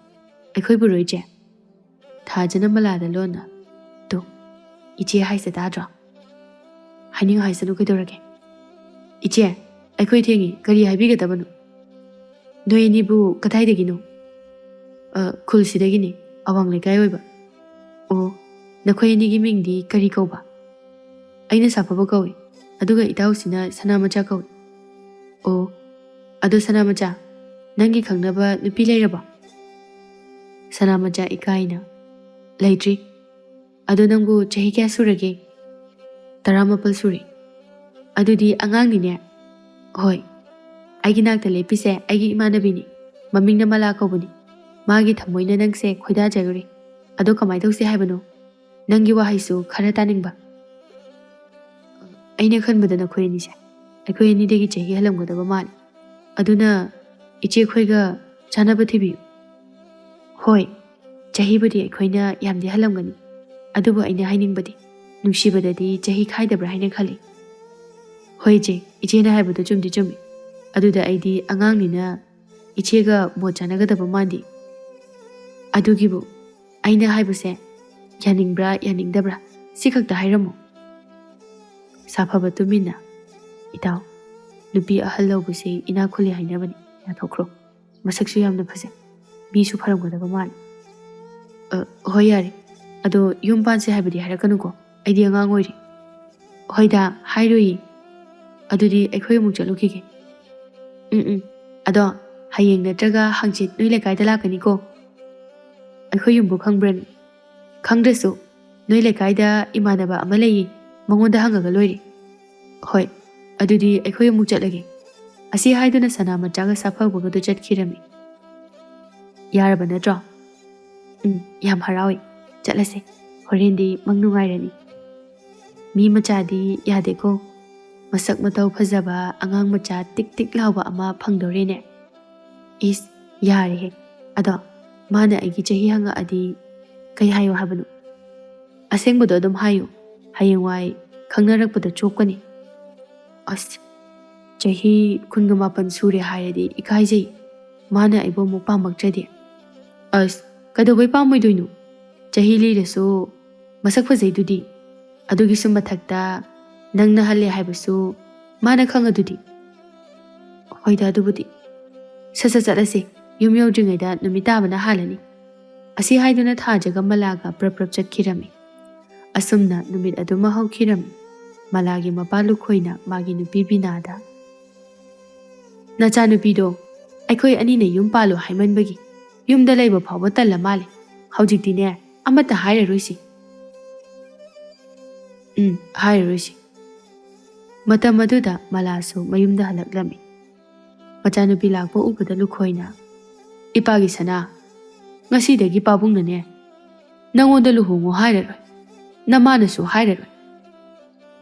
"ꯑꯩꯈꯣꯏꯕꯨꯔꯣ ꯏꯆꯦ?" ꯊꯥꯖꯅ ꯃꯂꯥꯗ ꯂꯣꯟꯅ, "ꯇꯨ, ꯏꯆꯦ ꯍꯥꯏꯁꯦ ꯇꯥꯗ꯭ꯔꯣ? ꯍꯥꯏꯅꯤꯡ ꯍꯥꯏꯁꯅꯨ ꯀꯩꯗꯧꯔꯒꯦ? ꯏꯆꯦ, ꯑꯩꯈꯣꯏ ꯊꯦꯡꯉꯤ, ꯀꯔꯤ ꯍꯥꯏꯕꯤꯒꯗꯕꯅꯣ?" "ꯅꯣꯏ ꯑꯅꯤꯕꯨ ꯀꯗꯥꯏꯗꯒꯤꯅꯣ?" "ꯑ, ꯈꯨꯜꯁꯤꯗꯒꯤꯅꯤ, ꯑꯋꯥꯡ ꯂꯩꯀꯥꯏ ꯑꯣꯏꯕ꯫" "ꯑꯣ, ꯅꯈꯣꯏ ꯑꯅꯤꯒꯤ ꯃꯤꯡꯗꯤ ꯀꯔꯤ ꯀꯧꯕ?" "ꯑꯩꯅ ꯁꯥꯐꯕ ꯀꯧꯏ, ꯑꯗꯨꯒ ꯏꯇꯥꯎꯁꯤꯅ ꯁꯅꯥꯃꯆꯥ ꯀꯧꯏ꯫" "ꯑꯣ, ꯑꯗꯣ ꯁꯅꯥꯃꯆꯥ, ꯅꯪꯒꯤ ꯈꯪꯅꯕ ꯅꯨꯄꯤ ꯂꯩꯔꯕꯣ?" ꯁꯅꯥꯃꯆꯥ ꯏꯀꯥꯏꯅ, "ꯂꯩꯇ꯭ꯔꯤ꯫" "ꯑꯗꯣ ꯅꯪꯕꯨ ꯆꯍꯤ ꯀꯌꯥ ꯁꯨꯔꯒꯦ?" "ꯇꯔꯥꯃꯥꯄꯜ ꯁꯨꯔꯦ꯫" "ꯑꯗꯨꯗꯤ ꯑꯉꯥꯡꯅꯤꯅꯦ꯫" "ꯍꯣꯏ, ꯑꯩꯒꯤ ꯅꯥꯛꯇ ꯂꯦꯞꯄꯤꯁꯦ ꯑꯩꯒꯤ ꯏꯃꯥꯟꯅꯕꯤꯅꯤ꯫ ꯃꯃꯤꯡꯅ ꯃꯂꯥ ꯀꯧꯕꯅꯤ꯫ ꯃꯥꯒꯤ ꯊꯃꯣꯏꯅ ꯅꯪꯁꯦ ꯈꯣꯏꯗꯥꯖꯔꯨꯔꯦ꯫ ꯑꯗꯣ ꯀꯃꯥꯏ ꯇꯧꯁꯤ ꯍꯥꯏꯕꯅꯣ? ꯅꯪꯒꯤ ꯋꯥꯍꯩꯁꯨ ꯈꯔ ꯇꯥꯅꯤꯡꯕ꯫" "ꯑꯩꯅ ꯈꯟꯕꯗ ꯅꯈꯣꯏ ꯑꯅꯤꯁꯦ ꯑꯩꯈꯣꯏ ꯑꯅꯤꯗꯒꯤ ꯆꯍꯤ ꯍꯜꯂꯝꯒꯗꯕ ꯃꯥꯜꯂꯤ꯫ ꯑꯗꯨꯅ ꯏꯆꯦꯈꯣꯏꯒ ꯆꯥꯟꯅꯕ ꯊꯤꯕꯤꯌꯨ꯫" "ꯍꯣꯏ, ꯆꯍꯤꯕꯨꯗꯤ ꯑꯩꯈꯣꯏꯅ ꯌꯥꯝꯗꯤ ꯍꯜꯂꯝꯒꯅꯤ, ꯑꯗꯨꯕꯨ ꯑꯩꯅ ꯍꯥꯏꯅꯤꯡꯕꯗꯤ ꯅꯨꯡꯁꯤꯕꯗꯗꯤ ꯆꯍꯤ ꯈꯥꯏꯗꯕ꯭ꯔꯥ ꯍꯥꯏꯅ ꯈꯜꯂꯤ꯫" "ꯍꯣꯏ ꯏꯆꯦ, ꯏꯆꯦꯅ ꯍꯥꯏꯕꯗꯨ ꯆꯨꯝꯗꯤ ꯆꯨꯝꯃꯤ꯫ ꯑꯗꯨꯗ ꯑꯩꯗꯤ ꯑꯉꯥꯡꯅꯤꯅ ꯏꯆꯦꯒ ꯃꯣꯠ ꯆꯥꯟꯅꯒꯗꯕ ꯃꯥꯟꯗꯦ꯫ ꯑꯗꯨꯒꯤꯕꯨ ꯑꯩꯅ ꯍꯥꯏꯕꯁꯦ ꯌꯥꯅꯤꯡꯕ꯭ꯔꯥ ꯌꯥꯅꯤꯡꯗꯕ꯭ꯔꯥ, ꯁꯤ ꯈꯛꯇ ꯍꯥꯏꯔꯝꯃꯨ꯫" ꯁꯥꯐꯕ ꯇꯨꯃꯤꯟꯅ, "ꯏꯇꯥꯎ, ꯅꯨꯄꯤ ꯑꯍꯜ ꯂꯧꯕꯁꯦ ꯏꯅꯥꯛ ꯈꯨꯜꯂꯤ ꯍꯥꯏꯅꯕꯅꯤ, ꯌꯥꯊꯣꯛꯈ꯭ꯔꯣ꯫ ꯃꯁꯛꯁꯨ ꯌꯥꯝꯅ ꯐꯖꯩ, ꯃꯤꯁꯨ ꯐꯔꯝꯒꯗꯕ ꯃꯥꯜꯂꯤ꯫" "ꯑ, ꯍꯣꯏ ꯌꯥꯔꯦ, ꯑꯗꯣ ꯌꯨꯝ ꯄꯥꯟꯁꯦ ꯍꯥꯏꯕꯗꯤ ꯍꯥꯏꯔꯛꯀꯅꯨꯀꯣ, ꯑꯩꯗꯤ ꯑꯉꯥꯡ ꯑꯣꯏꯔꯤ꯫" "ꯍꯣꯏꯗ, ꯍꯥꯏꯔꯣꯏꯌꯦ꯫ ꯑꯗꯨꯗꯤ ꯑꯩꯈꯣꯏ ꯑꯃꯨꯛ ꯆꯠꯂꯨꯈꯤꯒꯦ꯫" "ꯎꯝ, ꯎꯝ, ꯑꯗꯣ ꯍꯌꯦꯡ ꯅꯠꯇ꯭ꯔꯒ ꯍꯪꯆꯤꯠ ꯅꯣꯏ ꯂꯩꯀꯥꯏꯗ ꯂꯥꯛꯀꯅꯤꯀꯣ꯫" "ꯑꯩꯈꯣꯏ ꯌꯨꯝꯕꯨ ꯈꯪꯕ꯭ꯔꯅꯦ?" "ꯈꯪꯗ꯭ꯔꯁꯨ ꯅꯣꯏ ꯂꯩꯀꯥꯏꯗ ꯏꯃꯥꯟꯅꯕ ꯑꯃ ꯂꯩꯌꯦ, ꯃꯉꯣꯟꯗ ꯍꯪꯉꯒ ꯂꯣꯏꯔꯦ꯫" "ꯍꯣꯏ, ꯑꯗꯨꯗꯤ ꯑꯩꯈꯣꯏ ꯑꯃꯨꯛ ꯆꯠꯂꯒꯦ꯫" ꯑꯁꯤ ꯍꯥꯏꯗꯨꯅ ꯁꯅꯥꯃꯆꯥꯒ ꯁꯥꯐꯕꯒꯗꯨ ꯆꯠꯈꯤꯔꯝꯃꯤ꯫ "ꯌꯥꯔꯕ ꯅꯠꯇ꯭ꯔꯣ?" "ꯎꯝ, ꯌꯥꯝ ꯍꯔꯥꯎꯏ꯫ ꯆꯠꯂꯁꯦ꯫ ꯍꯣꯔꯦꯟꯗꯤ ꯃꯪ ꯅꯨꯡꯉꯥꯏꯔꯅꯤ꯫" "ꯃꯤ ꯃꯆꯥꯗꯤ ꯌꯥꯗꯦꯀꯣ꯫" ꯃꯁꯛ ꯃꯇꯧ ꯐꯖꯕ ꯑꯉꯥꯡ ꯃꯆꯥ ꯇꯤꯛ ꯇꯤꯛ ꯂꯥꯎꯕ ꯑꯃ ꯐꯪꯗꯧꯔꯦꯅꯦ꯫ ꯏꯁ, ꯌꯥꯔꯦꯍꯦ꯫ ꯑꯗꯣ ꯃꯥꯅ ꯑꯩꯒꯤ ꯆꯍꯤ ꯍꯪꯉꯛꯑꯗꯤ ꯀꯩ ꯍꯥꯏꯌꯣ ꯍꯥꯏꯕꯅꯣ? ꯑꯁꯦꯡꯕꯗꯣ ꯑꯗꯨꯝ ꯍꯥꯏꯌꯨ꯫ ꯍꯌꯦꯡꯋꯥꯏ ꯈꯪꯅꯔꯛꯄꯗ ꯆꯣꯞꯀꯅꯤ꯫ ꯑꯁ, ꯆꯍꯤ ꯀꯨꯟꯒ ꯃꯥꯄꯟ ꯁꯨꯔꯦ ꯍꯥꯏꯔꯗꯤ ꯏꯀꯥꯏꯖꯩ꯫ ꯃꯥꯅ ꯑꯩꯕꯨ ꯑꯃꯨꯛ ꯄꯥꯝꯃꯛꯇ꯭ꯔꯗꯤ꯫ ꯑꯁ, ꯀꯩꯗꯧꯕꯩ ꯄꯥꯝꯃꯣꯏꯗꯣꯏꯅꯣ? ꯆꯍꯤ ꯂꯤꯔꯁꯨ ꯃꯁꯛ ꯐꯖꯩꯗꯨꯗꯤ꯫ ꯑꯗꯨꯒꯤꯁꯨ ꯃꯊꯛꯇ ꯅꯪꯅ ꯍꯜꯂꯦ ꯍꯥꯏꯕꯁꯨ ꯃꯥꯅ ꯈꯪꯉꯗꯨꯗꯤ꯫ ꯍꯣꯏꯗ ꯑꯗꯨꯕꯨꯗꯤ꯫ ꯁꯠ ꯁꯠ ꯆꯠꯂꯁꯦ, ꯌꯨꯝ ꯌꯧꯗ꯭ꯔꯤꯉꯩꯗ ꯅꯨꯃꯤꯠ ꯇꯥꯕꯅ ꯍꯥꯜꯂꯅꯤ꯫ ꯑꯁꯤ ꯍꯥꯏꯗꯨꯅ ꯊꯥꯖꯒ ꯃꯂꯥꯒ ꯄ꯭ꯔꯞ ꯄ꯭ꯔꯞ ꯆꯠꯈꯤꯔꯝꯃꯤ꯫ ꯑꯁꯨꯝꯅ ꯅꯨꯃꯤꯠ ꯑꯗꯨꯃ ꯍꯧꯈꯤꯔꯝꯃꯤ꯫ ꯃꯂꯥꯒꯤ ꯃꯄꯥ ꯂꯨꯈꯣꯏꯅ ꯃꯥꯒꯤ ꯅꯨꯄꯤ ꯕꯤꯅꯥꯗ, "ꯅꯆꯥꯅꯨꯄꯤꯗꯣ ꯑꯩꯈꯣꯏ ꯑꯅꯤꯅ ꯌꯨꯝ ꯄꯥꯜꯂꯣ ꯍꯥꯏꯃꯟꯕꯒꯤ ꯌꯨꯝꯗ ꯂꯩꯕ ꯐꯥꯎꯕ ꯇꯜꯂ ꯃꯥꯜꯂꯦ꯫ ꯍꯧꯖꯤꯛꯇꯤꯅꯦ, ꯑꯃꯠꯇ ꯍꯥꯏꯔꯔꯣꯏꯁꯤ꯫" "ꯎꯝ, ꯍꯥꯏꯔꯔꯣꯏꯁꯤ꯫" ꯃꯇꯝ ꯑꯗꯨꯗ ꯃꯂꯥꯁꯨ ꯃꯌꯨꯝꯗ ꯍꯜꯂꯛꯂꯝꯃꯤ꯫ ꯃꯆꯥꯅꯨꯄꯤ ꯂꯥꯛꯄ ꯎꯕꯗ ꯂꯨꯈꯣꯏꯅ, "ꯏꯄꯥꯒꯤ ꯁꯅꯥ, ꯉꯁꯤꯗꯒꯤ ꯄꯥꯕꯨꯡꯅꯅꯦ ꯅꯪꯉꯣꯟꯗ ꯂꯨꯍꯣꯡꯉꯣ ꯍꯥꯏꯔꯔꯣꯏ, ꯅꯃꯥꯅꯁꯨ ꯍꯥꯏꯔꯔꯣꯏ꯫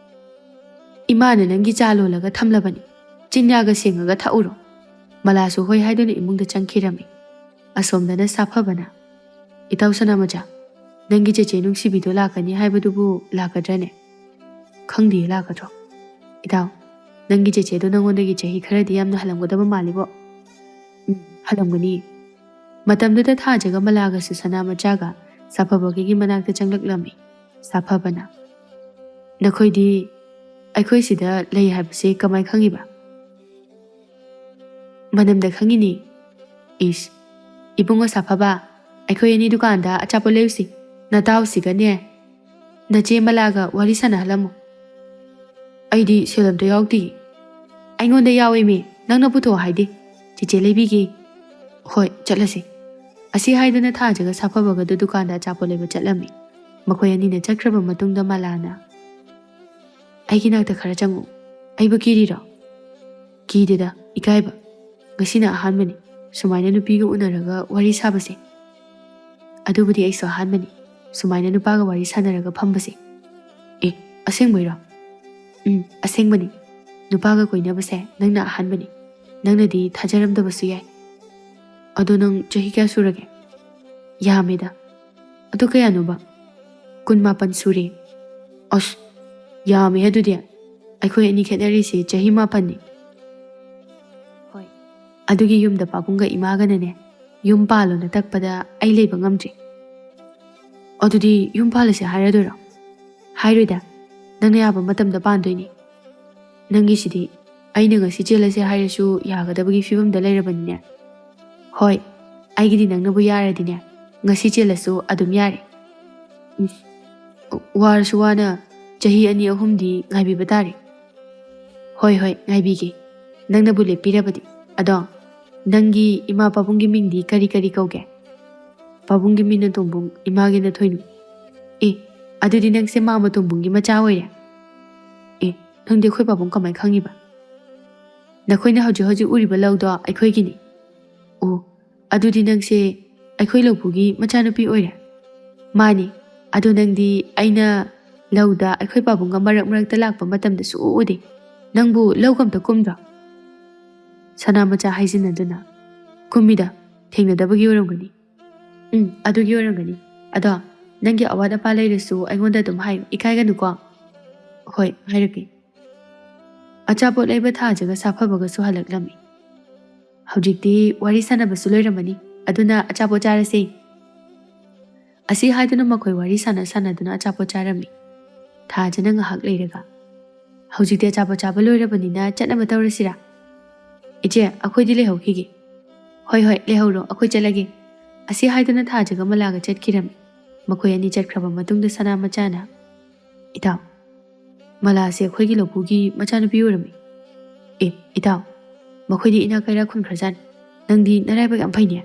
ꯏꯃꯥꯅ ꯅꯪꯒꯤ ꯆꯥ ꯂꯣꯜꯂꯒ ꯊꯝꯂꯕꯅꯤ, ꯆꯤꯟꯌꯥꯒ ꯁꯦꯡꯉꯒ ꯊꯛꯎꯔꯣ꯫" ꯃꯂꯥꯁꯨ ꯍꯣꯏ ꯍꯥꯏꯗꯨꯅ ꯏꯃꯨꯡꯗ ꯆꯪꯈꯤꯔꯝꯃꯤ꯫ ꯑꯁꯣꯝꯗꯅ ꯁꯥꯐꯕꯅ, "ꯏꯇꯥꯎ ꯁꯅꯥꯃꯆꯥ, ꯅꯪꯒꯤ ꯆꯦꯆꯦ ꯅꯨꯡꯁꯤꯕꯤꯗꯣ ꯂꯥꯛꯀꯅꯤ ꯍꯥꯏꯕꯗꯨꯕꯨ ꯂꯥꯛꯀꯗ꯭ꯔꯅꯦ?" "ꯈꯪꯗꯤꯌꯦ, ꯂꯥꯛꯀꯗ꯭ꯔꯣ?" "ꯏꯇꯥꯎ, ꯅꯪꯒꯤ ꯆꯦꯆꯦꯗꯣ ꯅꯪꯉꯣꯟꯗꯒꯤ ꯆꯍꯤ ꯈꯔꯗꯤ ꯌꯥꯝꯅ ꯍꯜꯂꯝꯒꯗꯕ ꯃꯥꯜꯂꯤꯕꯣ?" "ꯎꯝ, ꯍꯜꯂꯝꯒꯅꯤ꯫" ꯃꯇꯝꯗꯨꯗ ꯊꯥꯖꯒ ꯃꯂꯥꯒꯁꯨ ꯁꯅꯥꯃꯆꯥꯒ ꯁꯥꯐꯕꯒꯤ ꯃꯅꯥꯛꯇ ꯆꯪꯂꯛꯂꯝꯃꯤ꯫ ꯁꯥꯐꯕꯅ, "ꯅꯈꯣꯏꯗꯤ ꯑꯩꯈꯣꯏ ꯁꯤꯗ ꯂꯩ ꯍꯥꯏꯕꯁꯦ ꯀꯃꯥꯏ ꯈꯪꯉꯤꯕ?" "ꯃꯅꯝꯗ ꯈꯪꯉꯤꯅꯤ꯫" "ꯏꯁ, ꯏꯕꯨꯡꯉꯣ ꯁꯥꯐꯕ, ꯑꯩꯈꯣꯏ ꯑꯅꯤ ꯗꯨꯀꯥꯟꯗ ꯑꯆꯥꯄꯣꯠ ꯂꯩꯔꯨꯁꯤ꯫ ꯅꯇꯥꯎꯁꯤꯒꯅꯦ, ꯅꯆꯦ ꯃꯂꯥꯒ ꯋꯥꯔꯤ ꯁꯥꯟꯅꯍꯜꯂꯝꯃꯨ꯫" "ꯑꯩꯗꯤ ꯁꯦꯜ ꯑꯝꯇ ꯌꯥꯎꯗꯦ꯫" "ꯑꯩꯉꯣꯟꯗ ꯌꯥꯎꯋꯦꯃꯤ, ꯅꯪꯅ ꯄꯨꯊꯣꯛꯑꯣ ꯍꯥꯏꯗꯤ꯫ ꯆꯦꯆꯦ ꯂꯩꯕꯤꯒꯦ꯫" "ꯍꯣꯏ, ꯆꯠꯂꯁꯤ꯫" ꯑꯁꯤ ꯍꯥꯏꯗꯨꯅ ꯊꯥꯖꯒ ꯁꯥꯐꯕꯒꯗꯨ ꯗꯨꯀꯥꯟꯗ ꯑꯆꯥꯄꯣꯠ ꯂꯩꯕ ꯆꯠꯂꯝꯃꯤ꯫ ꯃꯈꯣꯏ ꯑꯅꯤꯅ ꯆꯠꯈ꯭ꯔꯕ ꯃꯇꯨꯡꯗ ꯃꯂꯥꯅ, "ꯑꯩꯒꯤ ꯅꯥꯛꯇ ꯈꯔ ꯆꯪꯉꯨ꯫ ꯑꯩꯕꯨ ꯀꯤꯔꯤꯔꯣ?" "ꯀꯤꯗꯦꯗ, ꯏꯀꯥꯏꯕ꯫ ꯉꯁꯤꯅ ꯑꯍꯥꯟꯕꯅꯤ ꯁꯨꯃꯥꯏꯅ ꯅꯨꯄꯤꯒ ꯎꯅꯔꯒ ꯋꯥꯔꯤ ꯁꯥꯕꯁꯦ꯫ ꯑꯗꯨꯕꯨꯗꯤ ꯑꯩꯁꯨ ꯑꯍꯥꯟꯕꯅꯤ ꯁꯨꯃꯥꯏꯅ ꯅꯨꯄꯥꯒ ꯋꯥꯔꯤ ꯁꯥꯟꯅꯔꯒ ꯐꯝꯕꯁꯦ꯫" "ꯑꯦ, ꯑꯁꯦꯡꯕꯩꯔꯣ?" "ꯎꯝ, ꯑꯁꯦꯡꯕꯅꯤ꯫ ꯅꯨꯄꯥꯒ ꯀꯣꯏꯅꯕꯁꯦ ꯅꯪꯅ ꯑꯍꯥꯟꯕꯅꯤ꯫ ꯅꯪꯅꯗꯤ ꯊꯥꯖꯔꯝꯗꯕꯁꯨ ꯌꯥꯏ꯫ ꯑꯗꯣ ꯅꯪ ꯆꯍꯤ ꯀꯌꯥ ꯁꯨꯔꯒꯦ? ꯌꯥꯝꯃꯦꯗ꯫ ꯑꯗꯨ ꯀꯌꯥꯅꯣꯕ? ꯀꯨꯟ ꯃꯥꯄꯟ ꯁꯨꯔꯦ꯫ ꯑꯁ, ꯌꯥꯝꯃꯦ ꯑꯗꯨꯗꯤ꯫ ꯑꯩꯈꯣꯏ ꯑꯅꯤ ꯈꯦꯠꯅꯔꯤꯁꯦ ꯆꯍꯤ ꯃꯥꯄꯟꯅꯤ꯫ ꯍꯣꯏ꯫ ꯑꯗꯨꯒꯤ ꯌꯨꯝꯗ ꯄꯥꯕꯨꯡꯒ ꯏꯃꯥꯒꯅꯅꯦ, "ꯌꯨꯝ ꯄꯥꯜꯂꯣꯅ" ꯇꯛꯄꯗ ꯑꯩ ꯂꯩꯕ ꯉꯝꯗ꯭ꯔꯦ꯫ ꯑꯗꯨꯗꯤ ꯌꯨꯝ ꯄꯥꯜꯂꯁꯦ ꯍꯥꯏꯔꯗꯣꯏꯔꯣ? ꯍꯥꯏꯔꯣꯏꯗ꯫ ꯅꯪꯅ ꯌꯥꯕ ꯃꯇꯝꯗ ꯄꯥꯟꯗꯣꯏꯅꯤ꯫ ꯅꯪꯒꯤꯁꯤꯗꯤ ꯑꯩꯅ ꯉꯁꯤ ꯆꯦꯜꯂꯁꯦ ꯍꯥꯏꯔꯁꯨ ꯌꯥꯒꯗꯕꯒꯤ ꯐꯤꯕꯝꯗ ꯂꯩꯔꯕꯅꯤꯅꯦ꯫ ꯍꯣꯏ, ꯑꯩꯒꯤꯗꯤ ꯅꯪꯅꯕꯨ ꯌꯥꯔꯗꯤꯅꯦ, ꯉꯁꯤ ꯆꯦꯜꯂꯁꯨ ꯑꯗꯨꯝ ꯌꯥꯔꯦ꯫ ꯎꯝ, ꯋꯥꯔꯁꯨ ꯋꯥꯅ ꯆꯍꯤ ꯑꯅꯤ ꯑꯍꯨꯝꯗꯤ ꯉꯥꯏꯕꯤꯕ ꯇꯥꯔꯦ꯫ ꯍꯣꯏ, ꯍꯣꯏ, ꯉꯥꯏꯕꯤꯒꯦ, ꯅꯪꯅꯕꯨ ꯂꯦꯞꯄꯤꯔꯕꯗꯤ꯫ ꯑꯗꯣ ꯅꯪꯒꯤ ꯏꯃꯥ ꯄꯥꯕꯨꯡꯒꯤ ꯃꯤꯡꯗꯤ ꯀꯔꯤ ꯀꯔꯤ ꯀꯧꯒꯦ? ꯄꯥꯕꯨꯡꯒꯤ ꯃꯤꯡꯅ ꯇꯣꯝꯕꯨꯡ, ꯏꯃꯥꯒꯤꯅ ꯊꯣꯏꯅꯨ꯫ ꯑꯦ, ꯑꯗꯨꯗꯤ ꯅꯪꯁꯦ ꯃꯥꯝꯃ ꯇꯣꯝꯕꯨꯡꯒꯤ ꯃꯆꯥ ꯑꯣꯏꯔꯦ? ꯑꯦ, ꯅꯪꯗꯤ ꯑꯩꯈꯣꯏ ꯄꯥꯕꯨꯡ ꯀꯃꯥꯏ ꯈꯪꯉꯤꯕ? ꯅꯈꯣꯏꯅ ꯍꯧꯖꯤꯛ ꯍꯧꯖꯤꯛ ꯎꯔꯤꯕ ꯂꯧꯗꯣ ꯑꯩꯈꯣꯏꯒꯤꯅꯤ꯫ ꯑꯣ, ꯑꯗꯨꯗꯤ ꯅꯪꯁꯦ ꯑꯩꯈꯣꯏ ꯂꯧꯄꯨꯒꯤ ꯃꯆꯥꯅꯨꯄꯤ ꯑꯣꯏꯔꯦ? ꯃꯥꯅꯤ꯫ ꯑꯗꯣ ꯅꯪꯗꯤ ꯑꯩꯅ ꯂꯧꯗ ꯑꯩꯈꯣꯏ ꯄꯥꯕꯨꯡꯒ ꯃꯔꯛ ꯃꯔꯛꯇ ꯂꯥꯛꯄ ꯃꯇꯝꯗ ꯁꯨꯛꯎ ꯎꯗꯦ꯫ ꯅꯪꯕꯨ ꯂꯧꯒ ꯑꯝꯇ ꯀꯨꯝꯗ꯭ꯔꯣ? ꯁꯅꯥ ꯃꯆꯥ ꯍꯥꯏꯖꯤꯟꯅꯗꯨꯅ꯫ ꯀꯨꯝꯃꯤꯗ, ꯊꯦꯡꯅꯗꯕꯒꯤ ꯑꯣꯏꯔꯝꯒꯅꯤ꯫ ꯎꯝ, ꯑꯗꯨꯒꯤ ꯑꯣꯏꯔꯝꯒꯅꯤ꯫ ꯑꯗꯣ ꯅꯪꯒꯤ ꯑꯋꯥꯠ ꯑꯄꯥ ꯂꯩꯔꯁꯨ ꯑꯩꯉꯣꯟꯗ ꯑꯗꯨꯝ ꯍꯥꯏꯌꯨ, ꯏꯀꯥꯏꯒꯅꯨꯀꯣ꯫ ꯍꯣꯏ, ꯍꯥꯏꯔꯛꯀꯦ꯫ ꯑꯆꯥꯄꯣꯠ ꯂꯩꯕ ꯊꯥꯖꯒ ꯁꯥꯐꯕꯒꯁꯨ ꯍꯜꯂꯛꯂꯝꯃꯤ꯫ ꯍꯧꯖꯤꯛꯇꯤ ꯋꯥꯔꯤ ꯁꯥꯟꯅꯕꯁꯨ ꯂꯣꯏꯔꯝꯃꯅꯤ, ꯑꯗꯨꯅ ꯑꯆꯥꯄꯣꯠ ꯆꯥꯔꯁꯦ꯫ ꯑꯁꯤ ꯍꯥꯏꯗꯨꯅ ꯃꯈꯣꯏ ꯋꯥꯔꯤ ꯁꯥꯟꯅ ꯁꯥꯟꯅꯗꯨꯅ ꯑꯆꯥꯄꯣꯠ ꯆꯥꯔꯝꯃꯤ꯫ ꯊꯥꯖꯅ ꯉꯥꯏꯍꯥꯛ ꯂꯩꯔꯒ, "ꯍꯧꯖꯤꯛꯇꯤ ꯑꯆꯥꯄꯣꯠ ꯆꯥꯕ ꯂꯣꯏꯔꯕꯅꯤꯅ ꯆꯠꯅꯕ ꯇꯧꯔꯁꯤꯔꯥ? ꯏꯆꯦ, ꯑꯩꯈꯣꯏꯗꯤ ꯂꯩꯍꯧꯈꯤꯒꯦ꯫" "ꯍꯣꯏ, ꯍꯣꯏ, ꯂꯩꯍꯧꯔꯣ, ꯑꯩꯈꯣꯏ ꯆꯠꯂꯒꯦ꯫" ꯑꯁꯤ ꯍꯥꯏꯗꯨꯅ ꯊꯥꯖꯒ ꯃꯂꯥꯒ ꯆꯠꯈꯤꯔꯝꯃꯤ꯫ ꯃꯈꯣꯏ ꯑꯅꯤ ꯆꯠꯈ꯭ꯔꯕ ꯃꯇꯨꯡꯗ ꯁꯅꯥ ꯃꯆꯥꯅ, "ꯏꯇꯥꯎ, ꯃꯂꯥꯁꯦ ꯑꯩꯈꯣꯏꯒꯤ ꯂꯧꯄꯨꯒꯤ ꯃꯆꯥꯅꯨꯄꯤ ꯑꯣꯏꯔꯝꯃꯤ꯫" "ꯑꯦ, ꯏꯇꯥꯎ, ꯃꯈꯣꯏꯗꯤ ꯏꯅꯥꯛ ꯀꯩꯔꯥꯛ ꯈꯨꯟꯈ꯭ꯔꯖꯥꯠꯅꯤ꯫ ꯅꯪꯗꯤ ꯅꯔꯥꯏꯕꯛ ꯌꯥꯝ ꯐꯩꯅꯦ꯫"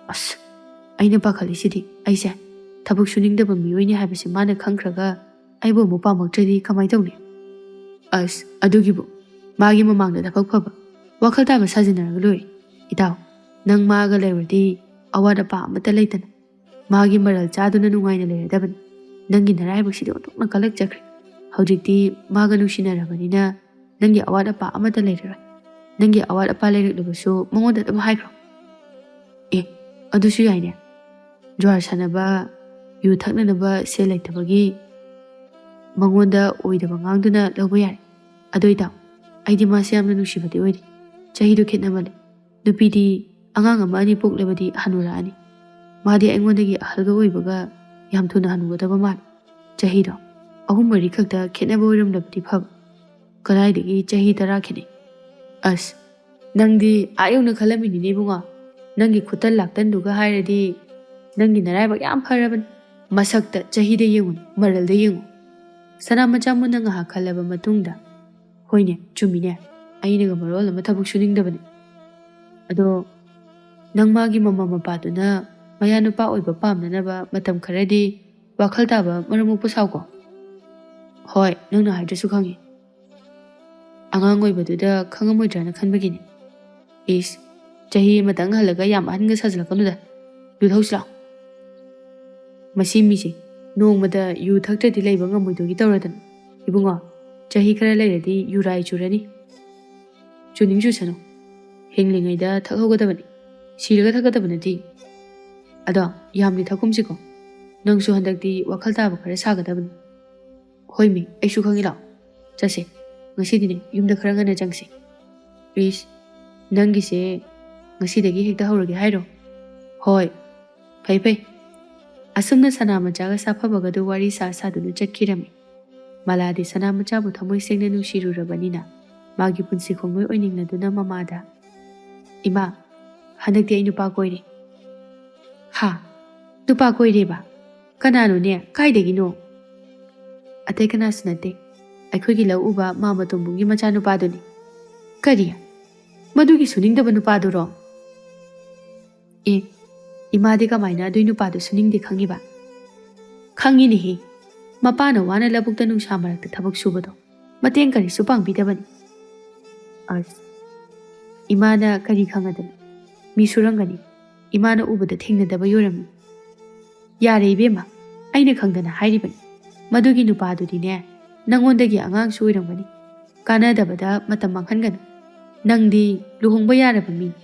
ꯑꯁ, ꯑꯩꯅ ꯄꯥꯈꯠꯂꯤꯁꯤꯗꯤ, ꯑꯩꯁꯦ ꯊꯕꯛ ꯁꯨꯅꯤꯡꯗꯕ ꯃꯤꯑꯣꯏꯅꯤ ꯍꯥꯏꯕꯁꯦ ꯃꯥꯅ ꯈꯪꯈ꯭ꯔꯒ ꯑꯩꯕꯨ ꯑꯃꯨꯛ ꯄꯥꯝꯃꯛꯇ꯭ꯔꯗꯤ ꯀꯃꯥꯏ ꯇꯧꯅꯤ? ꯑꯁ, ꯑꯗꯨꯒꯤꯕꯨ ꯃꯥꯒꯤ ꯃꯃꯥꯡꯗ ꯊꯕꯛ ꯐꯕ, ꯋꯥꯈꯜ ꯇꯥꯕ ꯁꯥꯖꯤꯟꯅꯔꯒ ꯂꯣꯏꯔꯦ꯫ ꯏꯇꯥꯎ, ꯅꯪ ꯃꯥꯒ ꯂꯩꯔꯗꯤ ꯑꯋꯥꯠ ꯑꯄꯥ ꯑꯃꯠꯇ ꯂꯩꯇꯅ ꯃꯥꯒꯤ ꯃꯔꯜ ꯆꯥꯗꯨꯅ ꯅꯨꯡꯉꯥꯏꯅ ꯂꯩꯔꯗꯕꯅꯤ꯫ ꯅꯪꯒꯤ ꯅꯔꯥꯏꯕꯛꯁꯤꯗꯤ ꯑꯣꯟꯊꯣꯛꯅ ꯀꯜꯂꯛꯆꯈ꯭ꯔꯦ꯫ ꯍꯧꯖꯤꯛꯇꯤ ꯃꯥꯒ ꯅꯨꯡꯁꯤꯅꯔꯕꯅꯤꯅ ꯅꯪꯒꯤ ꯑꯋꯥꯠ ꯑꯄꯥ ꯑꯃꯠꯇ ꯂꯩꯔꯔꯣꯏ꯫ ꯅꯪꯒꯤ ꯑꯋꯥꯠ ꯑꯄꯥ ꯂꯩꯔꯛꯂꯕꯁꯨ ꯃꯉꯣꯟꯗ ꯑꯗꯨꯝ ꯍꯥꯏꯈ꯭ꯔꯣ꯫ ꯑꯦ, ꯑꯗꯨꯁꯨ ꯌꯥꯏꯅꯦ꯫ ꯖꯨꯋꯥꯔ ꯁꯥꯟꯅꯕ, ꯌꯨ ꯊꯛꯅꯅꯕ ꯁꯦꯜ ꯂꯩꯇꯕꯒꯤ ꯃꯉꯣꯟꯗ ꯑꯣꯏꯗꯕ ꯉꯥꯡꯗꯨꯅ ꯂꯧꯕ ꯌꯥꯔꯦ꯫ ꯑꯗꯨ ꯏꯇꯥꯎ, ꯑꯩꯗꯤ ꯃꯥꯁꯦ ꯌꯥꯝꯅ ꯅꯨꯡꯁꯤꯕꯗꯤ ꯑꯣꯏꯗꯦ꯫ ꯆꯍꯤꯗꯣ ꯈꯦꯠꯅꯃꯜꯂꯦ꯫ ꯅꯨꯄꯤꯗꯤ ꯑꯉꯥꯡ ꯑꯃ ꯑꯅꯤ ꯄꯣꯛꯂꯕꯗꯤ ꯍꯅꯨꯔꯛꯑꯅꯤ꯫ ꯃꯥꯗꯤ ꯑꯩꯉꯣꯟꯗꯒꯤ ꯑꯍꯜꯒ ꯑꯣꯏꯕꯒ ꯌꯥꯝ ꯊꯨꯅ ꯍꯅꯨꯒꯗꯕ ꯃꯥꯜꯂꯦ꯫ ꯆꯍꯤꯗꯣ ꯑꯍꯨꯝ ꯃꯔꯤ ꯈꯛꯇ ꯈꯦꯠꯅꯕ ꯑꯣꯏꯔꯝꯂꯕꯗꯤ ꯐꯕ꯫ ꯀꯗꯥꯏꯗꯒꯤ ꯆꯍꯤ ꯇꯔꯥ ꯈꯦꯠꯅꯩ? ꯑꯁ, ꯅꯪꯗꯤ ꯑꯥ ꯌꯧꯅ ꯈꯜꯂꯝꯃꯤꯅꯤꯅꯦ ꯏꯕꯨꯡꯉꯣ꯫ ꯅꯪꯒꯤ ꯈꯨꯇꯟ ꯂꯥꯛꯇꯟꯗꯨꯒ ꯍꯥꯏꯔꯗꯤ ꯅꯪꯒꯤ ꯅꯔꯥꯏꯕꯛ ꯌꯥꯝ ꯐꯔꯕꯅꯤ꯫ ꯃꯁꯛꯇ ꯆꯍꯤꯗ ꯌꯦꯡꯉꯨ, ꯃꯔꯜꯗ ꯌꯦꯡꯉꯨ꯫ ꯁꯅꯥ ꯃꯆꯥ ꯃꯨꯟꯅ ꯉꯥꯏꯍꯥꯛ ꯈꯜꯂꯕ ꯃꯇꯨꯡꯗ, "ꯍꯣꯏꯅꯦ, ꯆꯨꯝꯃꯤꯅꯦ꯫ ꯑꯩꯅꯒ ꯃꯔꯣꯜ ꯑꯃ ꯊꯕꯛ ꯁꯨꯅꯤꯡꯗꯕꯅꯦ꯫ ꯑꯗꯣ ꯅꯪ ꯃꯥꯒꯤ ꯃꯃꯥ ꯃꯄꯥꯗꯨꯅ ꯃꯌꯥ ꯅꯨꯄꯥ ꯑꯣꯏꯕ ꯄꯥꯝꯅꯅꯕ ꯃꯇꯝ ꯈꯔꯗꯤ ꯋꯥꯈꯜ ꯇꯥꯕ ꯃꯔꯝ ꯃꯣꯛꯄ ꯁꯥꯎꯀꯣ꯫ ꯍꯣꯏ, ꯅꯪꯅ ꯍꯥꯏꯗ꯭ꯔꯁꯨ ꯈꯪꯉꯤ꯫ ꯑꯉꯥꯡ ꯑꯣꯏꯕꯗꯨꯗ ꯈꯪꯉꯝꯃꯣꯏꯗ꯭ꯔꯥꯅ ꯈꯟꯕꯒꯤꯅꯤ꯫" "ꯏꯁ, ꯆꯍꯤ ꯑꯃꯇꯪ ꯍꯜꯂꯒ ꯌꯥꯝ ꯑꯍꯟꯒ ꯁꯥꯖꯤꯜꯂꯛꯀꯅꯨꯗ꯫ ꯌꯨ ꯊꯛꯁꯤ ꯂꯥꯎ꯫" ꯃꯁꯤ ꯃꯤꯁꯦ ꯅꯣꯡꯃꯗ ꯌꯨ ꯊꯛꯇ꯭ꯔꯗꯤ ꯂꯩꯕ ꯉꯝꯃꯣꯏꯗꯣꯏꯒꯤ ꯇꯧꯔꯗꯅ꯫ ꯏꯕꯨꯡꯉꯣ, ꯆꯍꯤ ꯈꯔ ꯂꯩꯔꯗꯤ ꯌꯨꯔꯥꯏ ꯆꯨꯔꯅꯤ꯫ ꯆꯨꯅꯤꯡ ꯆꯨꯁꯅꯨ꯫ ꯍꯤꯡꯂꯤꯉꯩꯗ ꯊꯛꯍꯧꯒꯗꯕꯅꯤ꯫ ꯁꯤꯔꯒ ꯊꯛꯀꯗꯕ ꯅꯠꯇꯦ꯫ ꯑꯗꯣ ꯌꯥꯝꯗꯤ ꯊꯛꯀꯨꯝꯁꯤꯀꯣ꯫ ꯅꯪꯁꯨ ꯍꯟꯗꯛꯇꯤ ꯋꯥꯈꯜ ꯇꯥꯕ ꯈꯔ ꯁꯥꯒꯗꯕꯅꯤ꯫ "ꯍꯣꯏꯃꯤ, ꯑꯩꯁꯨ ꯈꯪꯉꯤ ꯂꯥꯎ꯫ ꯆꯠꯁꯦ꯫ ꯉꯁꯤꯗꯤꯅꯦ ꯌꯨꯝꯗ ꯈꯔ ꯉꯟꯅ ꯆꯪꯁꯤ꯫" "ꯏꯁ, ꯅꯪꯒꯤꯁꯦ ꯉꯁꯤꯗꯒꯤ ꯍꯦꯛꯇ ꯍꯧꯔꯒꯦ ꯍꯥꯏꯔꯣ?" "ꯍꯣꯏ, ꯐꯩ ꯐꯩ꯫" ꯑꯁꯨꯝꯅ ꯁꯅꯥ ꯃꯆꯥꯒ ꯁꯥꯐꯕꯒꯗꯨ ꯋꯥꯔꯤ ꯁꯥ ꯁꯥꯗꯨꯅ ꯆꯠꯈꯤꯔꯝꯃꯤ꯫ ꯃꯂꯥꯗꯤ ꯁꯅꯥ ꯃꯆꯥꯕꯨ ꯊꯃꯣꯏ ꯁꯦꯡꯅ ꯅꯨꯡꯁꯤꯔꯨꯔꯕꯅꯤꯅ ꯃꯥꯒꯤ ꯄꯨꯟꯁꯤ ꯈꯣꯡꯂꯣꯏ ꯑꯣꯏꯅꯤꯡꯂꯗꯨꯅ ꯃꯃꯥꯗ, "ꯏꯃꯥ, ꯍꯟꯗꯛꯇꯤ ꯑꯩ ꯅꯨꯄꯥ ꯀꯣꯏꯔꯦ꯫" "ꯍꯥ? ꯅꯨꯄꯥ ꯀꯣꯏꯔꯦꯕ? ꯀꯅꯥꯅꯣꯅꯦ? ꯀꯥꯏꯗꯒꯤꯅꯣ?" "ꯑꯇꯩ ꯀꯅꯥꯁꯨ ꯅꯠꯇꯦ, ꯑꯩꯈꯣꯏꯒꯤ ꯂꯧ ꯎꯕ ꯃꯥꯃ ꯇꯣꯝꯕꯨꯡꯒꯤ ꯃꯆꯥꯅꯨꯄꯥꯗꯨꯅꯤ꯫" "ꯀꯔꯤ? ꯃꯗꯨꯒꯤ ꯁꯨꯅꯤꯡꯗꯕ ꯅꯨꯄꯥꯗꯨꯔꯣ?" "ꯑꯦ, ꯏꯃꯥꯗꯤ ꯀꯃꯥꯏꯅ ꯑꯗꯨꯏ ꯅꯨꯄꯥꯗꯨ ꯁꯨꯅꯤꯡꯗꯦ ꯈꯪꯉꯤꯕ?" "ꯈꯪꯉꯤꯅꯦꯍꯦ, ꯃꯄꯥꯅ ꯋꯥꯅ ꯂꯧꯕꯨꯛꯇ ꯅꯨꯡꯁꯥ ꯃꯔꯛꯇ ꯊꯕꯛ ꯁꯨꯕꯗꯣ ꯃꯇꯦꯡ ꯀꯔꯤꯁꯨ ꯄꯥꯡꯕꯤꯗꯕꯅꯤ꯫" "ꯑꯁ, ꯏꯃꯥꯅ ꯀꯔꯤ ꯈꯪꯉꯗꯅ? ꯃꯤ ꯁꯨꯔꯝꯒꯅꯤ, ꯏꯃꯥꯅ ꯎꯕꯗ ꯊꯦꯡꯅꯗꯕ ꯑꯣꯏꯔꯝꯅꯤ꯫" "ꯌꯥꯔꯦ ꯏꯕꯦꯝꯃ, ꯑꯩꯅ ꯈꯪꯗꯅ ꯍꯥꯏꯔꯤꯕꯅꯤ꯫ ꯃꯗꯨꯒꯤ ꯅꯨꯄꯥꯗꯨꯗꯤꯅꯦ, ꯅꯪꯉꯣꯟꯗꯒꯤ ꯑꯉꯥꯡꯁꯨ ꯑꯣꯏꯔꯝꯒꯅꯤ꯫ ꯀꯥꯟꯅꯗꯕꯗ ꯃꯇꯝ ꯃꯥꯡꯍꯟꯒꯅꯨ꯫ ꯅꯪꯗꯤ ꯂꯨꯍꯣꯡꯕ ꯌꯥꯔꯕ ꯃꯤꯅꯤ,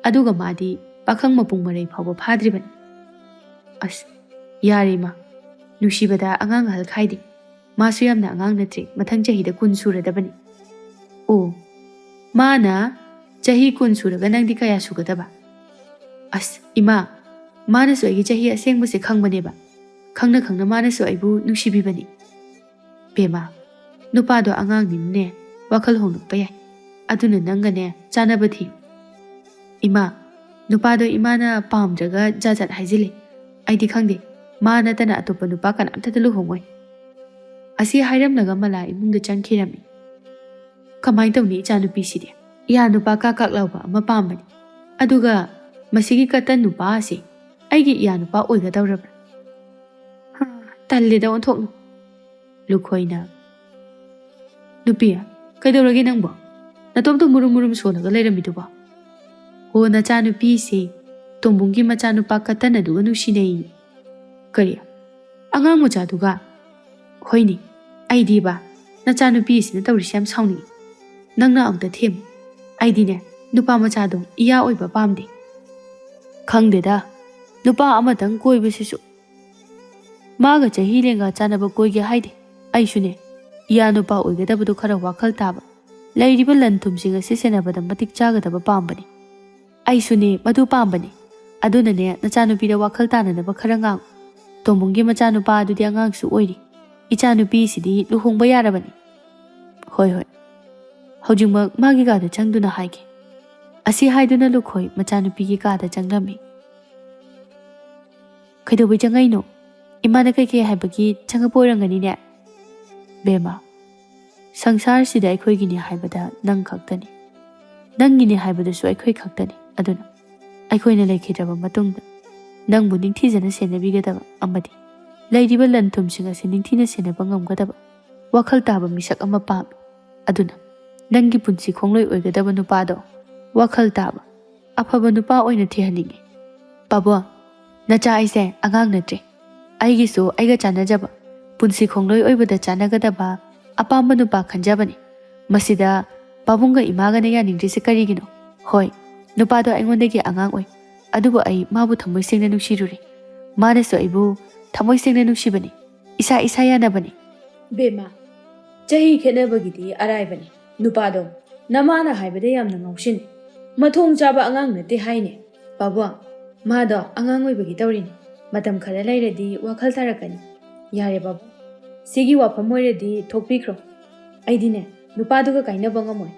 ꯑꯗꯨꯒ ꯃꯥꯗꯤ ꯄꯥꯈꯪ ꯃꯄꯨꯡ ꯃꯔꯩ ꯐꯥꯎꯕ ꯐꯥꯗ꯭ꯔꯤꯕꯅꯤ꯫ ꯑꯁ, ꯌꯥꯔꯦ ꯏꯃꯥ, ꯅꯨꯡꯁꯤꯕꯗ ꯑꯉꯥꯡ ꯑꯍꯜ ꯈꯥꯏꯗꯦ꯫ ꯃꯥꯁꯨ ꯌꯥꯝꯅ ꯑꯉꯥꯡ ꯅꯠꯇ꯭ꯔꯦ, ꯃꯊꯪ ꯆꯍꯤꯗ ꯀꯨꯟ ꯁꯨꯔꯗꯕꯅꯤ꯫ ꯑꯣ, ꯃꯥꯅ ꯆꯍꯤ ꯀꯨꯟ ꯁꯨꯔꯒ ꯅꯪꯗꯤ ꯀꯌꯥ ꯁꯨꯒꯗꯕ? ꯑꯁ ꯏꯃꯥ, ꯃꯥꯅꯁꯨ ꯑꯩꯒꯤ ꯆꯍꯤ ꯑꯁꯦꯡꯕꯁꯦ ꯈꯪꯕꯅꯦꯕ꯫ ꯈꯪꯅ ꯈꯪꯅ ꯃꯥꯅꯁꯨ ꯑꯩꯕꯨ ꯅꯨꯡꯁꯤꯕꯤꯕꯅꯤ꯫ ꯕꯦꯝꯃ, ꯅꯨꯄꯥꯗꯣ ꯑꯉꯥꯡꯅꯤꯅꯅꯦ, ꯋꯥꯈꯜ ꯍꯣꯡꯗꯣꯛꯄ ꯌꯥꯏ꯫ ꯑꯗꯨꯅ ꯅꯪꯒꯅꯦ ꯆꯥꯟꯅꯕ ꯊꯤꯌꯨ꯫ ꯏꯃꯥ, ꯅꯨꯄꯥꯗꯣ ꯏꯃꯥꯅ ꯄꯥꯝꯗ꯭ꯔꯒ ꯖꯥꯠ ꯖꯥꯠ ꯍꯥꯏꯖꯤꯜꯂꯦ꯫ ꯑꯩꯗꯤ ꯈꯪꯗꯦ, ꯃꯥ ꯅꯠꯇꯅ ꯑꯇꯣꯞꯄ ꯅꯨꯄꯥ ꯀꯅꯥꯝꯇꯗ ꯂꯨꯍꯣꯡꯉꯣꯏ꯫ ꯑꯁꯤ ꯍꯥꯏꯔꯝꯂꯒ ꯃꯂꯥ ꯏꯃꯨꯡꯗ ꯆꯪꯈꯤꯔꯝꯃꯤ꯫ ꯀꯃꯥꯏꯅ ꯇꯧꯅꯤ ꯏꯆꯥꯅꯨꯄꯤꯁꯤꯗꯤ? ꯏꯌꯥ ꯅꯨꯄꯥ ꯀꯥꯛ ꯀꯥꯛ ꯂꯥꯎꯕ ꯑꯃ ꯄꯥꯝꯕꯅꯤ꯫ ꯑꯗꯨꯒ ꯃꯁꯤꯒꯤ ꯀꯇꯟ ꯅꯨꯄꯥ ꯑꯁꯤ ꯑꯩꯒꯤ ꯏꯌꯥ ꯅꯨꯄꯥ ꯑꯣꯏꯒꯗꯧꯔꯕ꯭ꯔꯥ? ꯍꯥ, ꯇꯜꯂꯦꯗ ꯑꯣꯟꯊꯣꯛꯅ꯫ ꯂꯨꯈꯣꯏꯅ, "ꯅꯨꯄꯤ, ꯀꯩꯗꯧꯔꯒꯦ ꯅꯪꯕꯣ? ꯅꯇꯣꯝꯇ ꯃꯨꯔꯨꯝ ꯃꯨꯔꯨꯝ ꯁꯣꯜꯂꯒ ꯂꯩꯔꯝꯃꯤꯗꯨꯕꯣ?" "ꯍꯣ, ꯅꯆꯥꯅꯨꯄꯤꯁꯦ ꯇꯣꯝꯕꯨꯡꯒꯤ ꯃꯆꯥꯅꯨꯄꯥ ꯀꯇꯟ ꯑꯗꯨꯒ ꯅꯨꯡꯁꯤꯅꯩ꯫" "ꯀꯔꯤ? ꯑꯉꯥꯡ ꯃꯆꯥꯗꯨꯒ?" "ꯍꯣꯏꯅꯦ, ꯑꯩꯗꯤꯕ ꯅꯆꯥꯅꯨꯄꯤꯁꯤꯅ ꯇꯧꯔꯤꯁꯦ ꯌꯥꯝ ꯁꯥꯎꯅꯤꯡꯉꯤ꯫ ꯅꯪꯅ ꯑꯝꯇ ꯊꯦꯝꯃꯨ꯫ ꯑꯩꯗꯤꯅꯦ ꯅꯨꯄꯥ ꯃꯆꯥꯗꯣ ꯏꯌꯥ ꯑꯣꯏꯕ ꯄꯥꯝꯗꯦ꯫" "ꯈꯪꯗꯦꯗ, ꯅꯨꯄꯥ ꯑꯃꯇꯪ ꯀꯣꯏꯕꯁꯤꯁꯨ꯫ ꯃꯥꯒ ꯆꯍꯤ ꯂꯦꯡꯒꯥ ꯆꯥꯟꯅꯕ ꯀꯣꯏꯒꯦ ꯍꯥꯏꯗꯦ꯫ ꯑꯩꯁꯨꯅꯦ ꯏꯌꯥ ꯅꯨꯄꯥ ꯑꯣꯏꯒꯗꯕꯗꯣ ꯈꯔ ꯋꯥꯈꯜ ꯇꯥꯕ, ꯂꯩꯔꯤꯕ ꯂꯟ ꯊꯨꯝꯁꯤꯡ ꯑꯁꯤ ꯁꯦꯟꯅꯕꯗ ꯃꯇꯤꯛ ꯆꯥꯒꯗꯕ ꯄꯥꯝꯕꯅꯤ꯫" "ꯑꯩꯁꯨꯅꯦ ꯃꯗꯨ ꯄꯥꯝꯕꯅꯤ꯫ ꯑꯗꯨꯅꯅꯦ ꯅꯆꯥꯅꯨꯄꯤꯗ ꯋꯥꯈꯜ ꯇꯥꯅꯅꯕ ꯈꯔ ꯉꯥꯡꯉꯨ꯫ ꯇꯣꯝꯕꯨꯡꯒꯤ ꯃꯆꯥꯅꯨꯄꯥ ꯑꯗꯨꯗꯤ ꯑꯉꯥꯡꯁꯨ ꯑꯣꯏꯔꯤ꯫ ꯏꯆꯥꯅꯨꯄꯤꯁꯤꯗꯤ ꯂꯨꯍꯣꯡꯕ ꯌꯥꯔꯕꯅꯤ꯫" "ꯍꯣꯏ, ꯍꯣꯏ꯫ ꯍꯧꯖꯤꯛꯃꯛ ꯃꯥꯒꯤ ꯀꯥꯗ ꯆꯪꯗꯨꯅ ꯍꯥꯏꯒꯦ꯫" ꯑꯁꯤ ꯍꯥꯏꯗꯨꯅ ꯂꯨꯈꯣꯏ ꯃꯆꯥꯅꯨꯄꯤꯒꯤ ꯀꯥꯗ ꯆꯪꯂꯝꯃꯤ꯫ "ꯀꯩꯗꯧꯕꯩ ꯆꯪꯉꯛꯏꯅꯣ? ꯏꯃꯥꯅ ꯀꯩꯀꯩ ꯍꯥꯏꯕꯒꯤ ꯆꯪꯉꯛꯄ ꯑꯣꯏꯔꯝꯒꯅꯤꯅꯦ?" "ꯕꯦꯝꯃ, ꯁꯪꯁꯥꯔꯁꯤꯗ ꯑꯩꯈꯣꯏꯒꯤꯅꯤ ꯍꯥꯏꯕꯗ ꯅꯪ ꯈꯛꯇꯅꯤ꯫ ꯅꯪꯒꯤꯅꯤ ꯍꯥꯏꯕꯗꯁꯨ ꯑꯩꯈꯣꯏ ꯈꯛꯇꯅꯤ꯫ ꯑꯗꯨꯅ ꯑꯩꯈꯣꯏꯅ ꯂꯩꯈꯤꯗ꯭ꯔꯕ ꯃꯇꯨꯡꯗ ꯅꯪꯕꯨ ꯅꯤꯡꯊꯤꯖꯅ ꯁꯦꯟꯅꯕꯤꯒꯗꯕ ꯑꯃꯗꯤ ꯂꯩꯔꯤꯕ ꯂꯟ ꯊꯨꯝꯁꯤꯡ ꯑꯁꯤ ꯅꯤꯡꯊꯤꯅ ꯁꯦꯟꯅꯕ ꯉꯝꯒꯗꯕ ꯋꯥꯈꯜ ꯇꯥꯕ ꯃꯤꯁꯛ ꯑꯃ ꯄꯥꯝꯃꯤ꯫ ꯑꯗꯨꯅ ꯅꯪꯒꯤ ꯄꯨꯟꯁꯤ ꯈꯣꯡꯂꯣꯏ ꯑꯣꯏꯒꯗꯕ ꯅꯨꯄꯥꯗꯣ ꯋꯥꯈꯜ ꯇꯥꯕ, ꯑꯐꯕ ꯅꯨꯄꯥ ꯑꯣꯏꯅ ꯊꯤꯍꯟꯅꯤꯡꯉꯤ꯫" "ꯄꯥꯕꯨꯡ, ꯅꯆꯥ ꯑꯩꯁꯦ ꯑꯉꯥꯡ ꯅꯠꯇ꯭ꯔꯦ꯫ ꯑꯩꯒꯤꯁꯨ ꯑꯩꯒ ꯆꯥꯟꯅꯖꯕ, ꯄꯨꯟꯁꯤ ꯈꯣꯡꯂꯣꯏ ꯑꯣꯏꯕꯗ ꯆꯥꯟꯅꯒꯗꯕ ꯑꯄꯥꯝꯕ ꯅꯨꯄꯥ ꯈꯟꯖꯕꯅꯤ꯫ ꯃꯁꯤꯗ ꯄꯥꯕꯨꯡꯒ ꯏꯃꯥꯒꯅ ꯌꯥꯅꯤꯡꯗ꯭ꯔꯤꯁꯦ ꯀꯔꯤꯒꯤꯅꯣ? ꯍꯣꯏ, ꯅꯨꯄꯥꯗꯣ ꯑꯩꯉꯣꯟꯗꯒꯤ ꯑꯉꯥꯡ ꯑꯣꯏ, ꯑꯗꯨꯕꯨ ꯑꯩ ꯃꯥꯕꯨ ꯊꯃꯣꯏ ꯁꯦꯡꯅ ꯅꯨꯡꯁꯤꯔꯨꯔꯦ꯫ ꯃꯥꯅꯁꯨ ꯑꯩꯕꯨ ꯊꯃꯣꯏ ꯁꯦꯡꯅ ꯅꯨꯡꯁꯤꯕꯅꯤ꯫ ꯏꯁꯥ ꯏꯁꯥ ꯌꯥꯅꯕꯅꯤ꯫ ꯕꯦꯝꯃ, ꯆꯍꯤ ꯈꯦꯠꯅꯕꯒꯤꯗꯤ ꯑꯔꯥꯏꯕꯅꯤ꯫ ꯅꯨꯄꯥꯗꯣ ꯅꯃꯥꯅ ꯍꯥꯏꯕꯗ ꯌꯥꯝꯅ ꯉꯥꯎꯁꯤꯟꯅꯩ꯫ ꯃꯊꯣꯡ ꯆꯥꯕ ꯑꯉꯥꯡ ꯅꯠꯇꯦ ꯍꯥꯏꯅꯦ꯫ ꯄꯥꯕꯨꯡ, ꯃꯥꯗꯣ ꯑꯉꯥꯡ ꯑꯣꯏꯕꯒꯤ ꯇꯧꯔꯤꯅꯤ꯫ ꯃꯇꯝ ꯈꯔ ꯂꯩꯔꯗꯤ ꯋꯥꯈꯜ ꯇꯥꯔꯛꯀꯅꯤ꯫ ꯌꯥꯔꯦ ꯄꯥꯕꯨꯡ, ꯁꯤꯒꯤ ꯋꯥꯐꯝ ꯑꯣꯏꯔꯗꯤ ꯊꯣꯛꯄꯤꯈ꯭ꯔꯣ꯫ ꯑꯩꯗꯤꯅꯦ, ꯅꯨꯄꯥꯗꯨꯒ ꯀꯥꯏꯅꯕ ꯉꯝꯃꯣꯏ꯫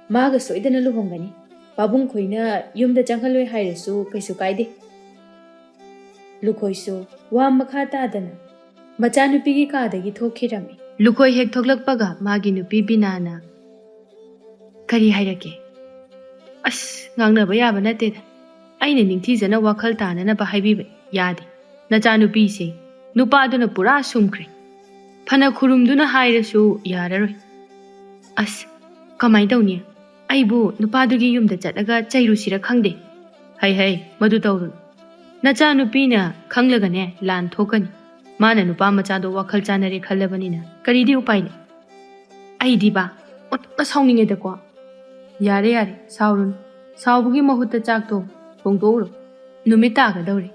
ꯃꯥꯒ ꯁꯣꯏꯗꯅ ꯂꯨꯍꯣꯡꯒꯅꯤ꯫ ꯄꯥꯕꯨꯡ ꯈꯣꯏꯅ ꯌꯨꯝꯗ ꯆꯪꯍꯜꯂꯣꯏ ꯍꯥꯏꯔꯁꯨ ꯀꯩꯁꯨ ꯀꯥꯏꯗꯦ꯫ ꯂꯨꯈꯣꯏꯁꯨ ꯋꯥ ꯃꯈꯥ ꯇꯥꯗꯅ ꯃꯆꯥꯅꯨꯄꯤꯒꯤ ꯀꯥꯗꯒꯤ ꯊꯣꯛꯈꯤꯔꯝꯃꯤ꯫ ꯂꯨꯈꯣꯏ ꯍꯦꯛ ꯊꯣꯛꯂꯛꯄꯒ ꯃꯥꯒꯤ ꯅꯨꯄꯤ ꯕꯤꯅꯥꯅ, "ꯀꯔꯤ ꯍꯥꯏꯔꯛꯀꯦ?" "ꯑꯁ, ꯉꯥꯡꯅꯕ ꯌꯥꯕ ꯅꯠꯇꯦꯗ꯫ ꯑꯩꯅ ꯅꯤꯡꯊꯤꯖꯅ ꯋꯥꯈꯜ ꯇꯥꯅꯅꯕ ꯍꯥꯏꯕꯤꯕ ꯌꯥꯗꯦ꯫ ꯅꯆꯥꯅꯨꯄꯤꯁꯦ ꯅꯨꯄꯥꯗꯨꯅ ꯄꯨꯔꯥ ꯁꯨꯝꯈ꯭ꯔꯦ꯫ ꯐꯅ ꯈꯨꯔꯨꯝꯗꯨꯅ ꯍꯥꯏꯔꯁꯨ ꯌꯥꯔꯔꯣꯏ꯫ ꯑꯁ, ꯀꯃꯥꯏ ꯇꯧꯅꯤ? ꯑꯩꯕꯨ ꯅꯨꯄꯥꯗꯨꯒꯤ ꯌꯨꯝꯗ ꯆꯠꯂꯒ ꯆꯩꯔꯨꯁꯤꯔ ꯈꯪꯗꯦ꯫ ꯍꯩ ꯍꯩ, ꯃꯗꯨ ꯇꯧꯔꯨꯅꯨ꯫ ꯅꯆꯥꯅꯨꯄꯤꯅ ꯈꯪꯂꯒꯅꯦ ꯂꯥꯟ ꯊꯣꯛꯀꯅꯤ꯫ ꯃꯥꯅ ꯅꯨꯄꯥ ꯃꯆꯥꯗꯣ ꯋꯥꯈꯜ ꯆꯥꯟꯅꯔꯦ ꯈꯜꯂꯕꯅꯤꯅ ꯀꯔꯤꯗꯤ ꯎꯄꯥꯏ ꯂꯩ?" "ꯑꯩꯗꯤꯕ ꯑꯣꯟꯊꯣꯛꯅ ꯁꯥꯎꯅꯤꯡꯉꯦꯗꯀꯣ꯫" "ꯌꯥꯔꯦ ꯌꯥꯔꯦ, ꯁꯥꯎꯔꯨꯅꯨ꯫ ꯁꯥꯎꯕꯒꯤ ꯃꯍꯨꯠꯇ ꯆꯥꯛꯇꯣ ꯊꯣꯡꯗꯣꯛꯎꯔꯣ꯫ ꯅꯨꯃꯤꯠ ꯇꯥꯒꯗꯧꯔꯦ꯫"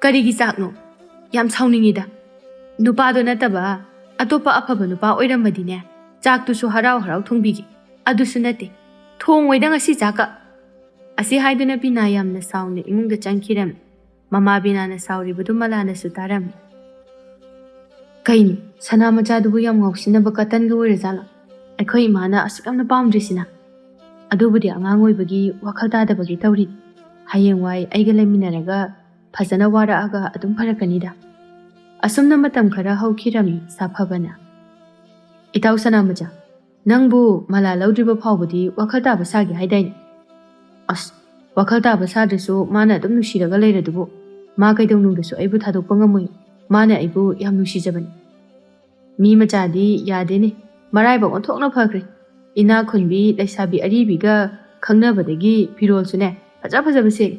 "ꯀꯔꯤꯒꯤ ꯆꯥꯛꯅꯣ? ꯌꯥꯝ ꯁꯥꯎꯅꯤꯡꯉꯤꯗ꯫ ꯅꯨꯄꯥꯗꯣ ꯅꯠꯇꯕ ꯑꯇꯣꯞꯄ ꯑꯐꯕ ꯅꯨꯄꯥ ꯑꯣꯏꯔꯝꯃꯗꯤꯅꯦ, ꯆꯥꯛꯇꯨꯁꯨ ꯍꯔꯥꯎ ꯍꯔꯥꯎ ꯊꯣꯡꯕꯤꯒꯦ꯫ ꯑꯗꯨꯁꯨ ꯅꯠꯇꯦ, ꯊꯣꯡꯉꯣꯏꯗ ꯉꯁꯤ ꯆꯥꯛꯀ꯫" ꯑꯁꯤ ꯍꯥꯏꯗꯨꯅ ꯕꯤꯅꯥ ꯌꯥꯝꯅ ꯁꯥꯎꯅ ꯏꯃꯨꯡꯗ ꯆꯪꯈꯤꯔꯝꯃꯤ꯫ ꯃꯃꯥ ꯕꯤꯅꯥꯅ ꯁꯥꯎꯔꯤꯕꯗꯨ ꯃꯂꯥꯅꯁꯨ ꯇꯥꯔꯝꯃꯤ꯫ "ꯀꯩꯅꯣ, ꯁꯅꯥ ꯃꯆꯥꯗꯨꯕꯨ ꯌꯥꯝ ꯉꯥꯎꯁꯤꯟꯅꯕ ꯀꯇꯟꯒ ꯑꯣꯏꯔꯖꯥꯠꯂꯣ? ꯑꯩꯈꯣꯏ ꯏꯃꯥꯅ ꯑꯁꯨꯛ ꯌꯥꯝꯅ ꯄꯥꯝꯗ꯭ꯔꯤꯁꯤꯅ?" "ꯑꯗꯨꯕꯨꯗꯤ ꯑꯉꯥꯡ ꯑꯣꯏꯕꯒꯤ ꯋꯥꯈꯜ ꯇꯥꯗꯕꯒꯤ ꯇꯧꯔꯤꯅꯤ꯫ ꯍꯌꯦꯡꯋꯥꯏ ꯑꯩꯒ ꯂꯩꯃꯤꯟꯅꯔꯒ ꯐꯖꯅ ꯋꯥꯔꯛꯑꯒ ꯑꯗꯨꯝ ꯐꯔꯛꯀꯅꯤꯗ꯫" ꯑꯁꯨꯝꯅ ꯃꯇꯝ ꯈꯔ ꯍꯧꯈꯤꯔꯝꯃꯤ꯫ ꯁꯥꯐꯕꯅ, "ꯏꯇꯥꯎ ꯁꯅꯥꯃꯆꯥ, ꯅꯪꯕꯨ ꯃꯂꯥ ꯂꯧꯗ꯭ꯔꯤꯕ ꯐꯥꯎꯕꯗꯤ ꯋꯥꯈꯜ ꯇꯥꯕ ꯁꯥꯒꯦ ꯍꯥꯏꯗꯥꯏꯅꯦ?" "ꯑꯁ, ꯋꯥꯈꯜ ꯇꯥꯕ ꯁꯥꯗ꯭ꯔꯁꯨ ꯃꯥꯅ ꯑꯗꯨꯝ ꯅꯨꯡꯁꯤꯔꯒ ꯂꯩꯔꯗꯨꯕꯨ꯫ ꯃꯥ ꯀꯩꯗꯧꯅꯨꯡꯗꯁꯨ ꯑꯩꯕꯨ ꯊꯥꯗꯣꯛꯄ ꯉꯝꯃꯣꯏ꯫ ꯃꯥꯅ ꯑꯩꯕꯨ ꯌꯥꯝ ꯅꯨꯡꯁꯤꯖꯕꯅꯤ꯫" ꯃꯤ ꯃꯆꯥꯗꯤ ꯌꯥꯗꯦꯅꯦ, ꯃꯔꯥꯏꯕꯛ ꯑꯣꯟꯊꯣꯛꯅ ꯐꯈ꯭ꯔꯦ꯫ ꯏꯅꯥꯛ ꯈꯨꯟꯕꯤ ꯂꯩꯁꯥꯕꯤ ꯑꯔꯤꯕꯤꯒ ꯈꯪꯅꯕꯗꯒꯤ ꯐꯤꯔꯣꯜꯁꯨꯅꯦ ꯐꯖ ꯐꯖꯕ ꯁꯦꯠꯂꯤ꯫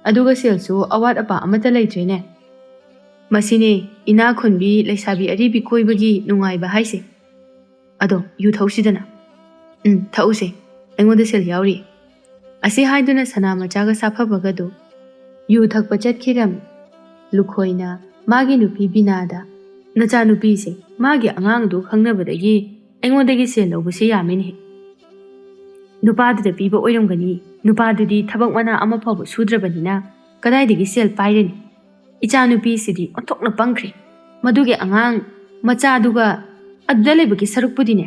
ꯑꯗꯨꯒ ꯁꯦꯜꯁꯨ ꯑꯋꯥꯠ ꯑꯄꯥ ꯑꯃꯠꯇ ꯂꯩꯇ꯭ꯔꯦꯅꯦ꯫ ꯃꯁꯤꯅꯦ ꯏꯅꯥꯛ ꯈꯨꯟꯕꯤ ꯂꯩꯁꯥꯕꯤ ꯑꯔꯤꯕꯤ ꯀꯣꯏꯕꯒꯤ ꯅꯨꯡꯉꯥꯏꯕ ꯍꯥꯏꯁꯦ꯫ "ꯑꯗꯣ ꯌꯨ ꯊꯛꯎꯁꯤꯗꯅ?" "ꯎꯝ, ꯊꯛꯎꯁꯦ꯫ ꯑꯩꯉꯣꯟꯗ ꯁꯦꯜ ꯌꯥꯎꯔꯤ꯫" ꯑꯁꯤ ꯍꯥꯏꯗꯨꯅ ꯁꯅꯥ ꯃꯆꯥꯒ ꯁꯥꯐꯕꯒꯗꯨ ꯌꯨ ꯊꯛꯄ ꯆꯠꯈꯤꯔꯝꯃꯤ꯫ ꯂꯨꯈꯣꯏꯅ ꯃꯥꯒꯤ ꯅꯨꯄꯤ ꯕꯤꯅꯥꯗ, "ꯅꯆꯥꯅꯨꯄꯤꯁꯦ ꯃꯥꯒꯤ ꯑꯉꯥꯡꯗꯨ ꯈꯪꯅꯕꯗꯒꯤ ꯑꯩꯉꯣꯟꯗꯒꯤ ꯁꯦꯜ ꯂꯧꯕꯁꯦ ꯌꯥꯝꯃꯤꯅꯦ꯫ ꯅꯨꯄꯥꯗꯨꯗ ꯄꯤꯕ ꯑꯣꯏꯔꯝꯒꯅꯤ꯫ ꯅꯨꯄꯥꯗꯨꯗꯤ ꯊꯕꯛ ꯃꯅꯥ ꯑꯃ ꯐꯥꯎꯕ ꯁꯨꯗ꯭ꯔꯕꯅꯤꯅ ꯀꯗꯥꯏꯗꯒꯤ ꯁꯦꯜ ꯄꯥꯏꯔꯅꯤ? ꯏꯆꯥꯅꯨꯄꯤꯁꯤꯗꯤ ꯑꯣꯟꯊꯣꯛꯅ ꯄꯪꯈ꯭ꯔꯦ꯫ ꯃꯗꯨꯒꯤ ꯑꯉꯥꯡ ꯃꯆꯥꯗꯨꯒ ꯑꯗꯨꯗ ꯂꯩꯕꯒꯤ ꯁꯔꯨꯛꯄꯨꯗꯤꯅꯦ,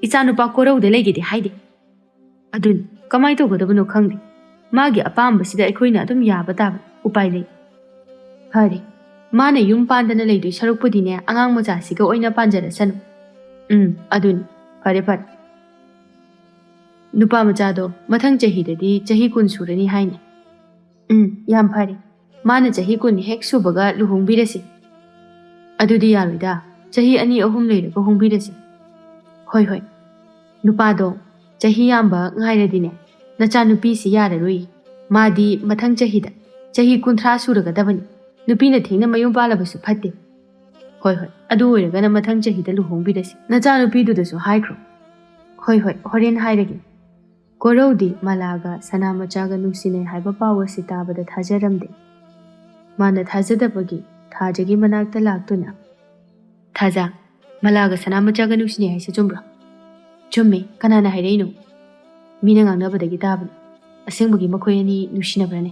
ꯏꯆꯥꯅꯨꯄꯥ ꯀꯣꯔꯧꯗ ꯂꯩꯒꯦꯗꯤ ꯍꯥꯏꯗꯦ꯫" "ꯑꯗꯨꯅꯤ, ꯀꯃꯥꯏꯅ ꯇꯧꯒꯗꯕꯅꯣ ꯈꯪꯗꯦ꯫ ꯃꯥꯒꯤ ꯑꯄꯥꯝꯕꯁꯤꯗ ꯑꯩꯈꯣꯏꯅ ꯑꯗꯨꯝ ꯌꯥꯕ ꯇꯥꯕ꯫ ꯎꯄꯥꯏ ꯂꯩ꯫ ꯐꯔꯦ, ꯃꯥꯅ ꯌꯨꯝ ꯄꯥꯟꯗꯅ ꯂꯩꯗꯣꯏ ꯁꯔꯨꯛꯄꯨꯗꯤꯅꯦ, ꯑꯉꯥꯡ ꯃꯆꯥꯁꯤꯒ ꯑꯣꯏꯅ ꯄꯥꯟꯖꯔꯁꯅꯨ꯫" "ꯎꯝ, ꯑꯗꯨꯅꯤ꯫ ꯐꯔꯦ, ꯐꯔꯦ꯫ ꯅꯨꯄꯥ ꯃꯆꯥꯗꯣ ꯃꯊꯪ ꯆꯍꯤꯗꯗꯤ ꯆꯍꯤ ꯀꯨꯟ ꯁꯨꯔꯅꯤ ꯍꯥꯏꯅꯦ꯫" "ꯎꯝ, ꯌꯥꯝ ꯐꯔꯦ꯫ ꯃꯥꯅ ꯆꯍꯤ ꯀꯨꯟ ꯍꯦꯛ ꯁꯨꯕꯒ ꯂꯨꯍꯣꯡꯕꯤꯔꯁꯤ꯫" "ꯑꯗꯨꯗꯤ ꯌꯥꯔꯣꯏꯗ꯫ ꯆꯍꯤ ꯑꯅꯤ ꯑꯍꯨꯝ ꯂꯩꯔꯒ ꯍꯣꯡꯕꯤꯔꯁꯤ꯫" "ꯍꯣꯏ, ꯍꯣꯏ꯫ ꯅꯨꯄꯥꯗꯣ ꯆꯍꯤ ꯌꯥꯝꯕ ꯉꯥꯏꯔꯗꯤꯅꯦ, ꯅꯆꯥꯅꯨꯄꯤꯁꯤ ꯌꯥꯔꯔꯣꯏ꯫ ꯃꯥꯗꯤ ꯃꯊꯪ ꯆꯍꯤꯗ ꯆꯍꯤ ꯀꯨꯟꯊ꯭ꯔꯥ ꯁꯨꯔꯒꯗꯕꯅꯤ꯫ ꯅꯨꯄꯤꯅ ꯊꯦꯡꯅ ꯃꯌꯨꯝ ꯄꯥꯜꯂꯕꯁꯨ ꯐꯠꯇꯦ꯫" "ꯍꯣꯏ, ꯍꯣꯏ꯫ ꯑꯗꯨ ꯑꯣꯏꯔꯒꯅ ꯃꯊꯪ ꯆꯍꯤꯗ ꯂꯨꯍꯣꯡꯕꯤꯔꯁꯤ꯫ ꯅꯆꯥꯅꯨꯄꯤꯗꯨꯗꯁꯨ ꯍꯥꯏꯈ꯭ꯔꯣ꯫" "ꯍꯣꯏ, ꯍꯣꯏ꯫ ꯍꯣꯔꯦꯟ ꯍꯥꯏꯔꯒꯦ꯫" ꯀꯣꯔꯧꯗꯤ ꯃꯂꯥꯒ ꯁꯅꯥꯃꯆꯥꯒ ꯅꯨꯡꯁꯤꯅꯩ ꯍꯥꯏꯕ ꯄꯥꯎ ꯑꯁꯤ ꯇꯥꯕꯗ ꯊꯥꯖꯔꯝꯗꯦ꯫ ꯃꯥꯅ ꯊꯥꯖꯗꯕꯒꯤ ꯊꯥꯖꯒꯤ ꯃꯅꯥꯛꯇ ꯂꯥꯛꯇꯨꯅ, "ꯊꯥꯖ, ꯃꯂꯥꯒ ꯁꯅꯥꯃꯆꯥꯒ ꯅꯨꯡꯁꯤꯅꯩ ꯍꯥꯏꯁꯦ ꯆꯨꯝꯕ꯭ꯔꯣ?" "ꯆꯨꯝꯃꯦ꯫ ꯀꯅꯥꯅ ꯍꯥꯏꯔꯛꯏꯅꯣ?" "ꯃꯤꯅ ꯉꯥꯡꯅꯕꯗꯒꯤ ꯇꯥꯕꯅꯤ꯫ ꯑꯁꯦꯡꯕꯒꯤ ꯃꯈꯣꯏ ꯑꯅꯤ ꯅꯨꯡꯁꯤꯅꯕ꯭ꯔꯅꯦ?"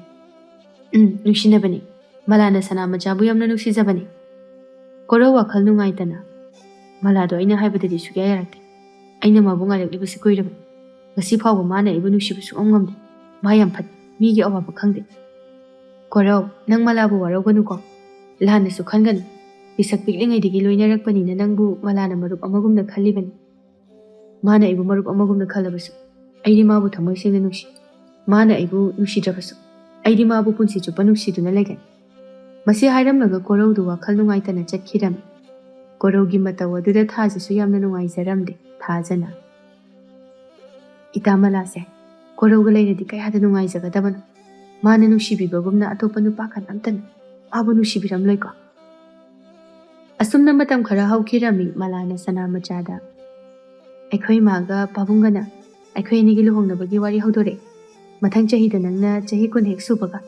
"ꯎꯝ, ꯅꯨꯡꯁꯤꯅꯕꯅꯤ꯫ ꯃꯂꯥꯅ ꯁꯅꯥꯃꯆꯥꯕꯨ ꯌꯥꯝꯅ ꯅꯨꯡꯁꯤꯖꯕꯅꯤ꯫" ꯀꯣꯔꯧ ꯋꯥꯈꯜ ꯅꯨꯡꯉꯥꯏꯇꯅ, "ꯃꯂꯥꯗꯣ ꯑꯩꯅ ꯍꯥꯏꯕꯗꯗꯤ ꯁꯨꯛꯌꯥ ꯌꯥꯔꯛꯇꯦ꯫ ꯑꯩꯅ ꯃꯥꯕꯨ ꯉꯥꯏꯔꯛꯂꯤꯕꯁꯤ ꯀꯨꯏꯔꯕꯅꯤ꯫ ꯉꯁꯤ ꯐꯥꯎꯕ ꯃꯥꯅ ꯑꯩꯕꯨ ꯅꯨꯡꯁꯤꯕ ꯁꯨꯡꯉꯝ ꯉꯝꯗꯦ꯫ ꯃꯥ ꯌꯥꯝ ꯐꯠꯇꯦ꯫ ꯃꯤꯒꯤ ꯑꯋꯥꯕ ꯈꯪꯗꯦ꯫" "ꯀꯣꯔꯧ, ꯅꯪ ꯃꯂꯥꯕꯨ ꯋꯥꯔꯧꯒꯅꯨꯀꯣ꯫ ꯂꯥꯟꯅꯁꯨ ꯈꯟꯒꯅꯨ꯫ ꯄꯤꯁꯛ ꯄꯤꯛꯂꯤꯉꯩꯗꯒꯤ ꯂꯣꯏꯅꯔꯛꯄꯅꯤꯅ ꯅꯪꯕꯨ ꯃꯂꯥꯅ ꯃꯔꯨꯞ ꯑꯃꯒꯨꯝꯅ ꯈꯜꯂꯤꯕꯅꯤ꯫ ꯃꯥꯅ ꯑꯩꯕꯨ ꯃꯔꯨꯞ ꯑꯃꯒꯨꯝꯅ ꯈꯜꯂꯕꯁꯨ, ꯑꯩꯗꯤ ꯃꯥꯕꯨ ꯊꯃꯣꯏ ꯁꯦꯡꯅ ꯅꯨꯡꯁꯤ꯫ ꯃꯥꯅ ꯑꯩꯕꯨ ꯅꯨꯡꯁꯤꯗ꯭ꯔꯕꯁꯨ, ꯑꯩꯗꯤ ꯃꯥꯕꯨ ꯄꯨꯟꯁꯤ ꯆꯨꯞꯄ ꯅꯨꯡꯁꯤꯗꯨꯅ ꯂꯩꯒꯅꯤ꯫" ꯃꯁꯤ ꯍꯥꯏꯔꯝꯂꯒ ꯀꯣꯔꯧꯗꯨ ꯋꯥꯈꯜ ꯅꯨꯡꯉꯥꯏꯇꯅ ꯆꯠꯈꯤꯔꯝꯃꯤ꯫ ꯀꯣꯔꯧꯒꯤ ꯃꯇꯧ ꯑꯗꯨꯗ ꯊꯥꯖꯁꯨ ꯌꯥꯝꯅ ꯅꯨꯡꯉꯥꯏꯖꯔꯝꯗꯦ꯫ ꯊꯥꯖꯅ, "ꯏꯇꯥ ꯃꯂꯥꯁꯦ ꯀꯣꯔꯧꯒ ꯂꯩꯔꯗꯤ ꯀꯌꯥꯗ ꯅꯨꯡꯉꯥꯏꯖꯒꯗꯕꯅꯣ꯫ ꯃꯥꯅ ꯅꯨꯡꯁꯤꯕꯤꯕꯒꯨꯝꯅ ꯑꯇꯣꯞꯄ ꯅꯨꯄꯥ ꯀꯅꯥꯝꯇꯅ ꯃꯥꯕꯨ ꯅꯨꯡꯁꯤꯕꯤꯔꯝꯂꯣꯏꯀꯣ?" ꯑꯁꯨꯝꯅ ꯃꯇꯝ ꯈꯔ ꯍꯧꯈꯤꯔꯝꯃꯤ꯫ ꯃꯂꯥꯅ ꯁꯅꯥꯃꯆꯥꯗ, ꯑꯩꯈꯣꯏ ꯏꯃꯥꯒ ꯄꯥꯕꯨꯡꯒꯅ ꯑꯩꯈꯣꯏ ꯑꯅꯤꯒꯤ ꯂꯨꯍꯣꯡꯅꯕꯒꯤ ꯋꯥꯔꯤ ꯍꯧꯗꯣꯔꯛꯑꯦ꯫ ꯃꯊꯪ ꯆꯍꯤꯗ ꯅꯪꯅ ꯆꯍꯤ ꯀꯨꯟ ꯍꯦꯛ ꯁꯨꯕꯒ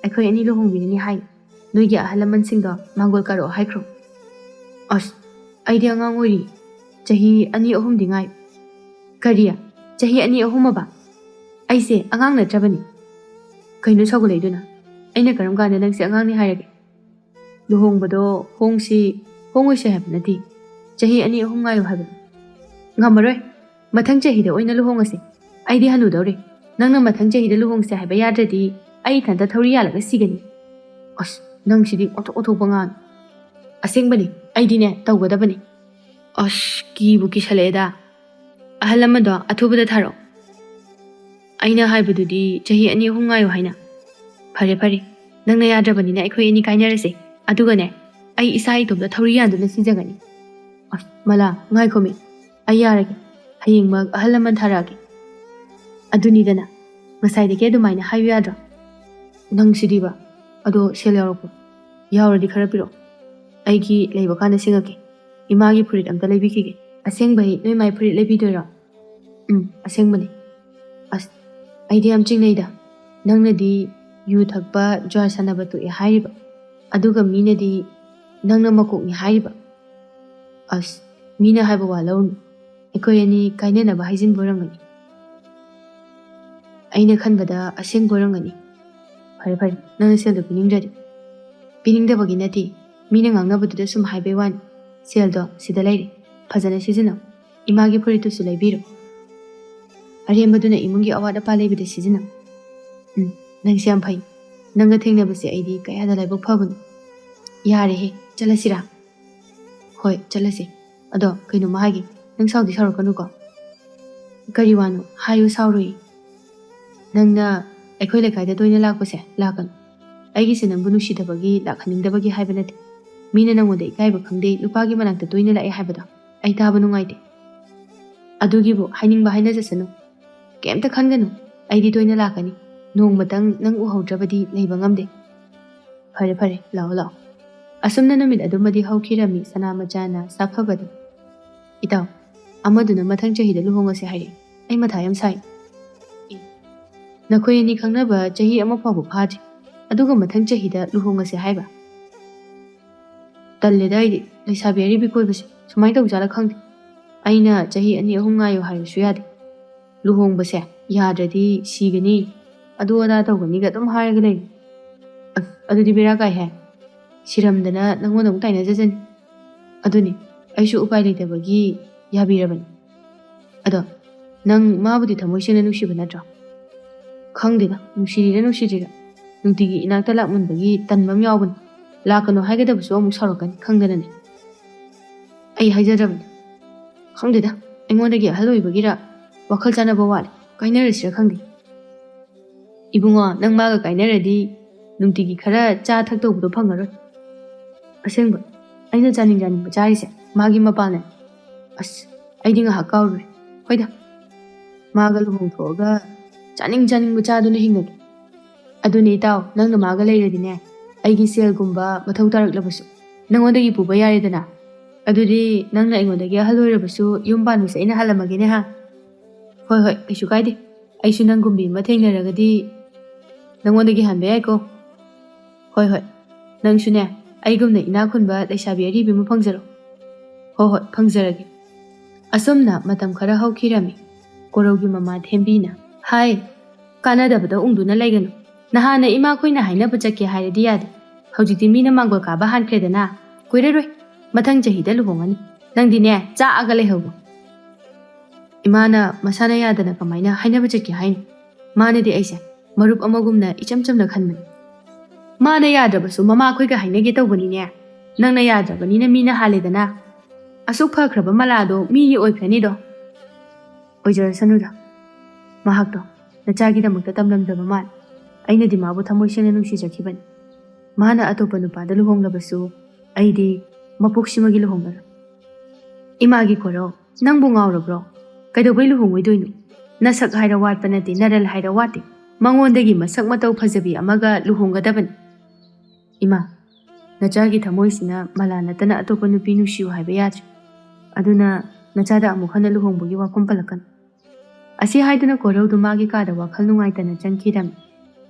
ꯑꯩꯈꯣꯏ ꯑꯅꯤ ꯂꯨꯍꯣꯡꯕꯤꯔꯅꯤ ꯍꯥꯏ꯫ ꯅꯣꯏꯒꯤ ꯑꯍꯜ ꯂꯃꯟꯁꯤꯡꯗꯣ ꯃꯥꯡꯒꯣꯜ ꯀꯥꯔꯛꯑꯣ ꯍꯥꯏꯈ꯭ꯔꯣ꯫ ꯑꯁ, ꯑꯩꯗꯤ ꯑꯉꯥꯡ ꯑꯣꯏꯔꯤ꯫ ꯆꯍꯤ ꯑꯅꯤ ꯑꯍꯨꯝꯗꯤ ꯉꯥꯏ꯫ ꯀꯔꯤ? ꯆꯍꯤ ꯑꯅꯤ ꯑꯍꯨꯝ ꯑꯕ? ꯑꯩꯁꯦ ꯑꯉꯥꯡ ꯅꯠꯇ꯭ꯔꯕꯅꯤ꯫ ꯀꯩꯅꯣ ꯁꯥꯎꯒꯠꯂꯛꯏꯗꯨꯅ? ꯑꯩꯅ ꯀꯔꯝ ꯀꯥꯟꯗ ꯅꯪꯁꯦ ꯑꯉꯥꯡꯅꯤ ꯍꯥꯏꯔꯒꯦ? ꯂꯨꯍꯣꯡꯕꯗꯣ ꯍꯣꯡꯁꯤ, ꯍꯣꯡꯉꯣꯏꯁꯤ ꯍꯥꯏꯕ ꯅꯠꯇꯦ꯫ ꯆꯍꯤ ꯑꯅꯤ ꯑꯍꯨꯝ ꯉꯥꯏꯌꯨ ꯍꯥꯏꯕꯅꯤ꯫ ꯉꯝꯃꯔꯣꯏ꯫ ꯃꯊꯪ ꯆꯍꯤꯗ ꯑꯣꯏꯅ ꯂꯨꯍꯣꯡꯉꯁꯤ꯫ ꯑꯩꯗꯤ ꯍꯅꯨꯗꯧꯔꯦ꯫ ꯅꯪꯅ ꯃꯊꯪ ꯆꯍꯤꯗ ꯂꯨꯍꯣꯡꯁꯦ ꯍꯥꯏꯕ ꯌꯥꯗ꯭ꯔꯗꯤ ꯑꯩ ꯏꯊꯟꯇ ꯊꯧꯔꯤ ꯌꯥꯜꯂꯒ ꯁꯤꯒꯅꯤ꯫ ꯑꯁ, ꯅꯪꯁꯤꯗꯤ ꯑꯣꯟꯊꯣꯛ ꯑꯣꯟꯊꯣꯛꯄ ꯉꯥꯡꯉꯤ꯫ ꯑꯁꯦꯡꯕꯅꯤ, ꯑꯩꯗꯤꯅꯦ ꯇꯧꯒꯗꯕꯅꯤ꯫ ꯑꯁ, ꯀꯤꯕꯨ ꯀꯤꯁꯜꯂꯛꯑꯦꯗ꯫ ꯑꯍꯜ ꯂꯃꯟꯗꯣ ꯑꯊꯨꯕꯗ ꯊꯥꯔꯛꯑꯣ꯫ ꯑꯩꯅ ꯍꯥꯏꯕꯗꯨꯗꯤ ꯆꯍꯤ ꯑꯅꯤ ꯑꯍꯨꯝ ꯉꯥꯏꯌꯨ ꯍꯥꯏꯅ꯫ ꯐꯔꯦ ꯐꯔꯦ, ꯅꯪꯅ ꯌꯥꯗ꯭ꯔꯕꯅꯤꯅ ꯑꯩꯈꯣꯏ ꯑꯅꯤ ꯀꯥꯏꯅꯔꯁꯦ꯫ ꯑꯗꯨꯒꯅꯦ, ꯑꯩ ꯏꯁꯥ ꯏꯇꯣꯝꯇ ꯊꯧꯔꯤ ꯌꯥꯟꯗꯨꯅ ꯁꯤꯖꯒꯅꯤ꯫ ꯑꯁ, ꯃꯂꯥ, ꯉꯥꯏꯈꯣꯃꯤ꯫ ꯑꯩ ꯌꯥꯔꯒꯦ꯫ ꯍꯌꯦꯡꯃꯛ ꯑꯍꯜ ꯂꯃꯟ ꯊꯥꯔꯛꯑꯒꯦ꯫ ꯑꯗꯨꯅꯤꯗꯅ, ꯉꯁꯥꯏꯗꯒꯤ ꯑꯗꯨꯃꯥꯏꯅ ꯍꯥꯏꯌꯨ ꯌꯥꯗ꯭ꯔꯣ? ꯅꯪꯁꯤꯗꯤꯕ꯫ ꯑꯗꯣ ꯁꯦꯜ ꯌꯥꯎꯔꯛꯄ꯭ꯔꯣ? ꯌꯥꯎꯔꯗꯤ ꯈꯔ ꯄꯤꯔꯛꯑꯣ꯫ ꯑꯩꯒꯤ ꯂꯩꯕ ꯀꯥꯟꯗ ꯁꯤꯡꯉꯛꯀꯦ꯫ ꯏꯃꯥꯒꯤ ꯐꯨꯔꯤꯠ ꯑꯝꯇ ꯂꯩꯕꯤꯈꯤꯒꯦ꯫ ꯑꯁꯦꯡꯕꯩ ꯅꯣꯏ ꯃꯥꯏ ꯐꯨꯔꯤꯠ ꯂꯩꯕꯤꯗꯣꯏꯔꯣ? ꯎꯝ, ꯑꯁꯦꯡꯕꯅꯦ꯫ ꯑꯁ, ꯑꯩꯗꯤ ꯌꯥꯝ ꯆꯤꯡꯅꯩꯗ꯫ ꯅꯪꯅꯗꯤ ꯌꯨ ꯊꯛꯄ, ꯖꯨꯋꯥꯔ ꯁꯥꯟꯅꯕ ꯇꯣꯛꯑꯦ ꯍꯥꯏꯔꯤꯕ, ꯑꯗꯨꯒ ꯃꯤꯅꯗꯤ ꯅꯪꯅ ꯃꯀꯣꯛꯅꯤ ꯍꯥꯏꯔꯤꯕ꯫ ꯑꯁ, ꯃꯤꯅ ꯍꯥꯏꯕ ꯋꯥ ꯂꯧꯔꯨꯅꯨ꯫ ꯑꯩꯈꯣꯏ ꯑꯅꯤ ꯀꯥꯏꯅꯅꯕ ꯍꯥꯏꯖꯤꯟꯕ ꯑꯣꯏꯔꯝꯒꯅꯤ꯫ ꯑꯩꯅ ꯈꯟꯕꯗ ꯑꯁꯦꯡꯕ ꯑꯣꯏꯔꯝꯒꯅꯤ꯫ ꯐꯔꯦ ꯐꯔꯦ, ꯅꯪꯅ ꯁꯦꯜꯗꯣ ꯄꯤꯅꯤꯡꯗ꯭ꯔꯗꯤ꯫ ꯄꯤꯅꯤꯡꯗꯕꯒꯤ ꯅꯠꯇꯦ, ꯃꯤꯅ ꯉꯥꯡꯅꯕꯗꯨꯗ ꯁꯨꯝ ꯍꯥꯏꯕꯩ ꯋꯥꯅꯤ꯫ ꯁꯦꯜꯗꯣ ꯁꯤꯗ ꯂꯩꯔꯦ, ꯐꯖꯅ ꯁꯤꯖꯤꯟꯅꯧ꯫ ꯏꯃꯥꯒꯤ ꯐꯨꯔꯤꯠꯇꯨꯁꯨ ꯂꯩꯕꯤꯔꯣ꯫ ꯑꯔꯦꯝꯕꯗꯨꯅ ꯏꯃꯨꯡꯒꯤ ꯑꯋꯥꯠ ꯑꯄꯥ ꯂꯩꯕꯗ ꯁꯤꯖꯤꯟꯅꯧ꯫ ꯎꯝ, ꯅꯪꯁꯦ ꯌꯥꯝ ꯐꯩ꯫ ꯅꯪꯒ ꯊꯦꯡꯅꯕꯁꯦ ꯑꯩꯗꯤ ꯀꯌꯥꯗ ꯂꯥꯏꯕꯛ ꯐꯕꯅꯣ꯫ ꯌꯥꯔꯦꯍꯦ, ꯆꯠꯂꯁꯤꯔꯥ? ꯍꯣꯏ, ꯆꯠꯂꯁꯤ꯫ ꯑꯗꯣ ꯀꯩꯅꯣꯝꯃ ꯍꯥꯏꯒꯦ, ꯅꯪ ꯁꯥꯎꯗꯤ ꯁꯥꯎꯔꯛꯀꯅꯨꯀꯣ꯫ ꯀꯔꯤ ꯋꯥꯅꯣ? ꯍꯥꯏꯌꯨ, ꯁꯥꯎꯔꯣꯏ꯫ ꯅꯪꯅ ꯑꯩꯈꯣꯏ ꯂꯩꯀꯥꯏꯗ ꯇꯣꯏꯅ ꯂꯥꯛꯄꯁꯦ ꯂꯥꯛꯀꯅꯨ꯫ ꯑꯩꯒꯤꯁꯦ ꯅꯪꯕꯨ ꯅꯨꯡꯁꯤꯗꯕꯒꯤ, ꯂꯥꯛꯍꯟꯅꯤꯡꯗꯕꯒꯤ ꯍꯥꯏꯕ ꯅꯠꯇꯦ꯫ ꯃꯤꯅ ꯅꯪꯉꯣꯟꯗ ꯏꯀꯥꯏꯕ ꯈꯪꯗꯦ, ꯅꯨꯄꯥꯒꯤ ꯃꯅꯥꯛꯇ ꯇꯣꯏꯅ ꯂꯥꯛꯑꯦ ꯍꯥꯏꯕꯗꯣ ꯑꯩ ꯇꯥꯕ ꯅꯨꯡꯉꯥꯏꯇꯦ꯫ ꯑꯗꯨꯒꯤꯕꯨ ꯍꯥꯏꯅꯤꯡꯕ ꯍꯥꯏꯅꯖꯁꯅꯨ꯫ ꯀꯩꯝꯇ ꯈꯟꯒꯅꯨ, ꯑꯩꯗꯤ ꯇꯣꯏꯅ ꯂꯥꯛꯀꯅꯤ꯫ ꯅꯣꯡꯃꯇꯪ ꯅꯪ ꯎꯍꯧꯗ꯭ꯔꯕꯗꯤ ꯂꯩꯕ ꯉꯝꯗꯦ꯫ ꯐꯔꯦ ꯐꯔꯦ, ꯂꯥꯛꯑꯣ ꯂꯥꯛꯑꯣ꯫ ꯑꯁꯨꯝꯅ ꯅꯨꯃꯤꯠ ꯑꯗꯨꯃꯗꯤ ꯍꯧꯈꯤꯔꯝꯃꯤ ꯁꯅꯥ ꯃꯆꯥꯅ ꯁꯥꯐꯕꯗ꯫ ꯏꯇꯥꯎ, ꯑꯃꯗꯨꯅ ꯃꯊꯪ ꯆꯍꯤꯗ ꯂꯨꯍꯣꯡꯉꯁꯦ ꯍꯥꯏꯔꯛꯑꯦ꯫ ꯑꯩ ꯃꯊꯥ ꯌꯥꯝ ꯁꯥꯏ꯫ ꯑꯦ, ꯅꯈꯣꯏ ꯑꯅꯤ ꯈꯪꯅꯕ ꯆꯍꯤ ꯑꯃ ꯐꯥꯎꯕ ꯐꯥꯗ꯭ꯔꯤ, ꯑꯗꯨꯒ ꯃꯊꯪ ꯆꯍꯤꯗ ꯂꯨꯍꯣꯡꯉꯁꯦ ꯍꯥꯏꯕ? ꯇꯜꯂꯦꯗ ꯑꯩꯗꯤ, ꯂꯩꯁꯥꯕꯤ ꯑꯔꯤꯕꯤ ꯀꯣꯏꯕꯁꯦ꯫ ꯁꯨꯃꯥꯏꯅ ꯇꯧꯖꯥꯠꯂ ꯈꯪꯗꯦ꯫ ꯑꯩꯅ ꯆꯍꯤ ꯑꯅꯤ ꯑꯍꯨꯝ ꯉꯥꯏꯌꯨ ꯍꯥꯏꯔꯁꯨ ꯌꯥꯗꯦ꯫ ꯂꯨꯍꯣꯡꯕꯁꯦ ꯌꯥꯗ꯭ꯔꯗꯤ ꯁꯤꯒꯅꯤ, ꯑꯗꯨ ꯑꯗꯥ ꯇꯧꯒꯅꯤꯒ ꯑꯗꯨꯝ ꯍꯥꯏꯔꯒ ꯂꯩ꯫ ꯑꯁ, ꯑꯗꯨꯗꯤ ꯕꯦꯔꯥ ꯀꯥꯏꯍꯦ꯫ ꯁꯤꯔꯝꯗꯅ ꯅꯪꯉꯣꯟꯗ ꯑꯃꯨꯛ ꯇꯥꯏꯅꯖꯖꯅꯤ꯫ ꯑꯗꯨꯅꯤ, ꯑꯩꯁꯨ ꯎꯄꯥꯏ ꯂꯩꯇꯕꯒꯤ ꯌꯥꯕꯤꯔꯕꯅꯤ꯫ ꯑꯗꯣ, ꯅꯪ ꯃꯥꯕꯨꯗꯤ ꯊꯃꯣꯏ ꯁꯦꯡꯅ ꯅꯨꯡꯁꯤꯕ ꯅꯠꯇ꯭ꯔꯣ? ꯈꯪꯗꯦꯗ, ꯅꯨꯡꯁꯤꯔꯤꯔ ꯅꯨꯡꯁꯤꯗ꯭ꯔꯤꯔ꯫ ꯅꯨꯡꯇꯤꯒꯤ ꯏꯅꯥꯛꯇ ꯂꯥꯛꯃꯟꯕꯒꯤ ꯇꯟꯕ ꯑꯃ ꯌꯥꯎꯕꯅꯤ꯫ ꯂꯥꯛꯀꯅꯨ ꯍꯥꯏꯒꯗꯕꯁꯨ ꯑꯃꯨꯛ ꯁꯥꯎꯔꯛꯀꯅꯤ ꯈꯪꯗꯅꯅꯦ꯫ ꯑꯩ ꯍꯥꯏꯖꯗ꯭ꯔꯕꯅꯤ꯫ ꯈꯪꯗꯦꯗ, ꯑꯩꯉꯣꯟꯗꯒꯤ ꯑꯍꯜ ꯑꯣꯏꯕꯒꯤꯔ ꯋꯥꯈꯜ ꯆꯥꯟꯅꯕ ꯋꯥꯠꯂꯦ꯫ ꯀꯥꯏꯅꯔꯁꯤꯔ ꯈꯪꯗꯦ꯫ ꯏꯕꯨꯡꯉꯣ, ꯅꯪ ꯃꯥꯒ ꯀꯥꯏꯅꯔꯗꯤ ꯅꯨꯡꯇꯤꯒꯤ ꯈꯔ ꯆꯥ ꯊꯛꯇꯧꯕꯗꯣ ꯐꯪꯉꯔꯣꯏ꯫ ꯑꯁꯦꯡꯕ, ꯑꯩꯅ ꯆꯥꯅꯤꯡ ꯆꯥꯅꯤꯡꯕ ꯆꯥꯔꯤꯁꯦ ꯃꯥꯒꯤ ꯃꯄꯥꯜꯅꯦ꯫ ꯑꯁ, ꯑꯩꯗꯤ ꯉꯥꯏꯍꯥꯛ ꯀꯥꯎꯔꯨꯔꯦ꯫ ꯍꯣꯏꯗ, ꯃꯥꯒ ꯂꯨꯍꯣꯡꯊꯣꯛꯑꯒ ꯆꯥꯅꯤꯡ ꯆꯥꯅꯤꯡꯕ ꯆꯥꯗꯨꯅ ꯍꯤꯡꯉꯒꯦ꯫ ꯑꯗꯨꯅꯦ ꯏꯇꯥꯎ, ꯅꯪꯅ ꯃꯥꯒ ꯂꯩꯔꯗꯤꯅꯦ, ꯑꯩꯒꯤ ꯁꯦꯜꯒꯨꯝꯕ ꯃꯊꯧ ꯇꯥꯔꯛꯂꯕꯁꯨ ꯅꯪꯉꯣꯟꯗꯒꯤ ꯄꯨꯕ ꯌꯥꯔꯦꯗꯅ꯫ ꯑꯗꯨꯗꯤ ꯅꯪꯅ ꯑꯩꯉꯣꯟꯗꯒꯤ ꯑꯍꯜ ꯑꯣꯏꯔꯕꯁꯨ ꯌꯨꯝ ꯄꯥꯟꯕꯁꯦ ꯑꯩꯅ ꯍꯜꯂꯝꯃꯒꯦꯅꯦ ꯍꯥ? ꯍꯣꯏ ꯍꯣꯏ, ꯀꯩꯁꯨ ꯀꯥꯏꯗꯦ꯫ ꯑꯩꯁꯨ ꯅꯪꯒꯨꯝꯕꯤ ꯑꯃ ꯊꯦꯡꯅꯔꯒꯗꯤ ꯅꯪꯉꯣꯟꯗꯒꯤ ꯍꯟꯕ ꯌꯥꯏꯀꯣ꯫ ꯍꯣꯏ ꯍꯣꯏ, ꯅꯪꯁꯨꯅꯦ ꯑꯩꯒꯨꯝꯅ ꯏꯅꯥꯛ ꯈꯨꯟꯕ ꯂꯩꯁꯥꯕꯤ ꯑꯔꯤꯕꯤ ꯑꯃ ꯐꯪꯖꯔꯣ꯫ ꯍꯣꯏ ꯍꯣꯏ, ꯐꯪꯖꯔꯒꯦ꯫ ꯑꯁꯨꯝꯅ ꯃꯇꯝ ꯈꯔ ꯍꯧꯈꯤꯔꯝꯃꯤ꯫ ꯀꯣꯔꯧꯒꯤ ꯃꯃꯥ ꯊꯦꯝꯕꯤꯅ, "ꯍꯥꯏ, ꯀꯥꯟꯅꯗꯕꯗ ꯎꯪꯗꯨꯅ ꯂꯩꯒꯅꯨ꯫ ꯅꯍꯥꯟꯅ ꯏꯃꯥꯈꯣꯏꯅ ꯍꯥꯏꯅꯕ ꯆꯠꯀꯦ ꯍꯥꯏꯔꯗꯤ ꯌꯥꯗꯦ꯫ ꯍꯧꯖꯤꯛꯇꯤ ꯃꯤꯅ ꯃꯥꯡꯒꯣꯜ ꯀꯥꯕ ꯍꯥꯟꯈ꯭ꯔꯦꯗꯅ꯫ ꯀꯨꯏꯔꯔꯣꯏ꯫ ꯃꯊꯪ ꯆꯍꯤꯗ ꯂꯨꯍꯣꯡꯉꯅꯤ꯫ ꯅꯪꯗꯤꯅꯦ, ꯆꯥꯛꯑꯒ ꯂꯩꯍꯧꯔꯣ꯫" ꯏꯃꯥꯅ ꯃꯁꯥꯅ ꯌꯥꯗꯅ ꯀꯃꯥꯏꯅ ꯍꯥꯏꯅꯕ ꯆꯠꯀꯦ ꯍꯥꯏꯅꯣ? ꯃꯥꯅꯗꯤ ꯑꯩꯁꯦ ꯃꯔꯨꯞ ꯑꯃꯒꯨꯝꯅ ꯏꯆꯝ ꯆꯝꯅ ꯈꯟꯕꯅꯤ꯫ ꯃꯥꯅ ꯌꯥꯗ꯭ꯔꯕꯁꯨ ꯃꯃꯥꯈꯣꯏꯒ ꯍꯥꯏꯅꯒꯦ ꯇꯧꯕꯅꯤꯅꯦ꯫ ꯅꯪꯅ ꯌꯥꯗ꯭ꯔꯕꯅꯤꯅ ꯃꯤꯅ ꯍꯥꯜꯂꯦꯗꯅ꯫ ꯑꯁꯨꯛ ꯐꯈ꯭ꯔꯕ ꯃꯂꯥꯗꯣ ꯃꯤꯒꯤ ꯑꯣꯏꯈ꯭ꯔꯅꯤꯗꯣ꯫ ꯑꯣꯏꯖꯔꯁꯅꯨꯗ꯫ ꯃꯍꯥꯛꯇꯣ ꯅꯆꯥꯒꯤꯗꯃꯛꯇ ꯇꯝꯂꯝꯗꯕ ꯃꯥꯜꯂꯦ꯫ ꯑꯩꯅꯗꯤ ꯃꯥꯕꯨ ꯊꯃꯣꯏ ꯁꯦꯡꯅ ꯅꯨꯡꯁꯤꯖꯈꯤꯕꯅꯤ꯫ ꯃꯥꯅ ꯑꯇꯣꯞꯄ ꯅꯨꯄꯥꯗ ꯂꯨꯍꯣꯡꯂꯕꯁꯨ ꯑꯩꯗꯤ ꯃꯄꯣꯛꯁꯤꯃꯒꯤ ꯂꯨꯍꯣꯡꯂꯔꯣꯏ꯫ ꯏꯃꯥꯒꯤ ꯀꯣꯔꯧ, ꯅꯪꯕꯨ ꯉꯥꯎꯔꯕ꯭ꯔꯣ? ꯀꯩꯗꯧꯕꯩ ꯂꯨꯍꯣꯡꯉꯣꯏꯗꯣꯏꯅꯣ? ꯅꯁꯛ ꯍꯥꯏꯔ ꯋꯥꯠꯄ ꯅꯠꯇꯦ, ꯅꯔꯜ ꯍꯥꯏꯔ ꯋꯥꯠꯇꯦ꯫ ꯃꯉꯣꯟꯗꯒꯤ ꯃꯁꯛ ꯃꯇꯧ ꯐꯖꯕꯤ ꯑꯃꯒ ꯂꯨꯍꯣꯡꯒꯗꯕꯅꯤ꯫ ꯏꯃꯥ, ꯅꯆꯥꯒꯤ ꯊꯃꯣꯏꯁꯤꯅ ꯃꯂꯥ ꯅꯠꯇꯅ ꯑꯇꯣꯞꯄ ꯅꯨꯄꯤ ꯅꯨꯡꯁꯤꯌꯨ ꯍꯥꯏꯕ ꯌꯥꯗ꯭ꯔꯦ꯫ ꯑꯗꯨꯅ ꯅꯆꯥꯗ ꯑꯃꯨꯛ ꯍꯟꯅ ꯂꯨꯍꯣꯡꯕꯒꯤ ꯋꯥꯐꯝ ꯄꯜꯂꯛꯀꯅꯨ꯫ ꯑꯁꯤ ꯍꯥꯏꯗꯨꯅ ꯀꯣꯔꯧꯗꯨ ꯃꯥꯒꯤ ꯀꯥꯗ ꯋꯥꯈꯜ ꯅꯨꯡꯉꯥꯏꯇꯅ ꯆꯪꯈꯤꯔꯝꯃꯤ꯫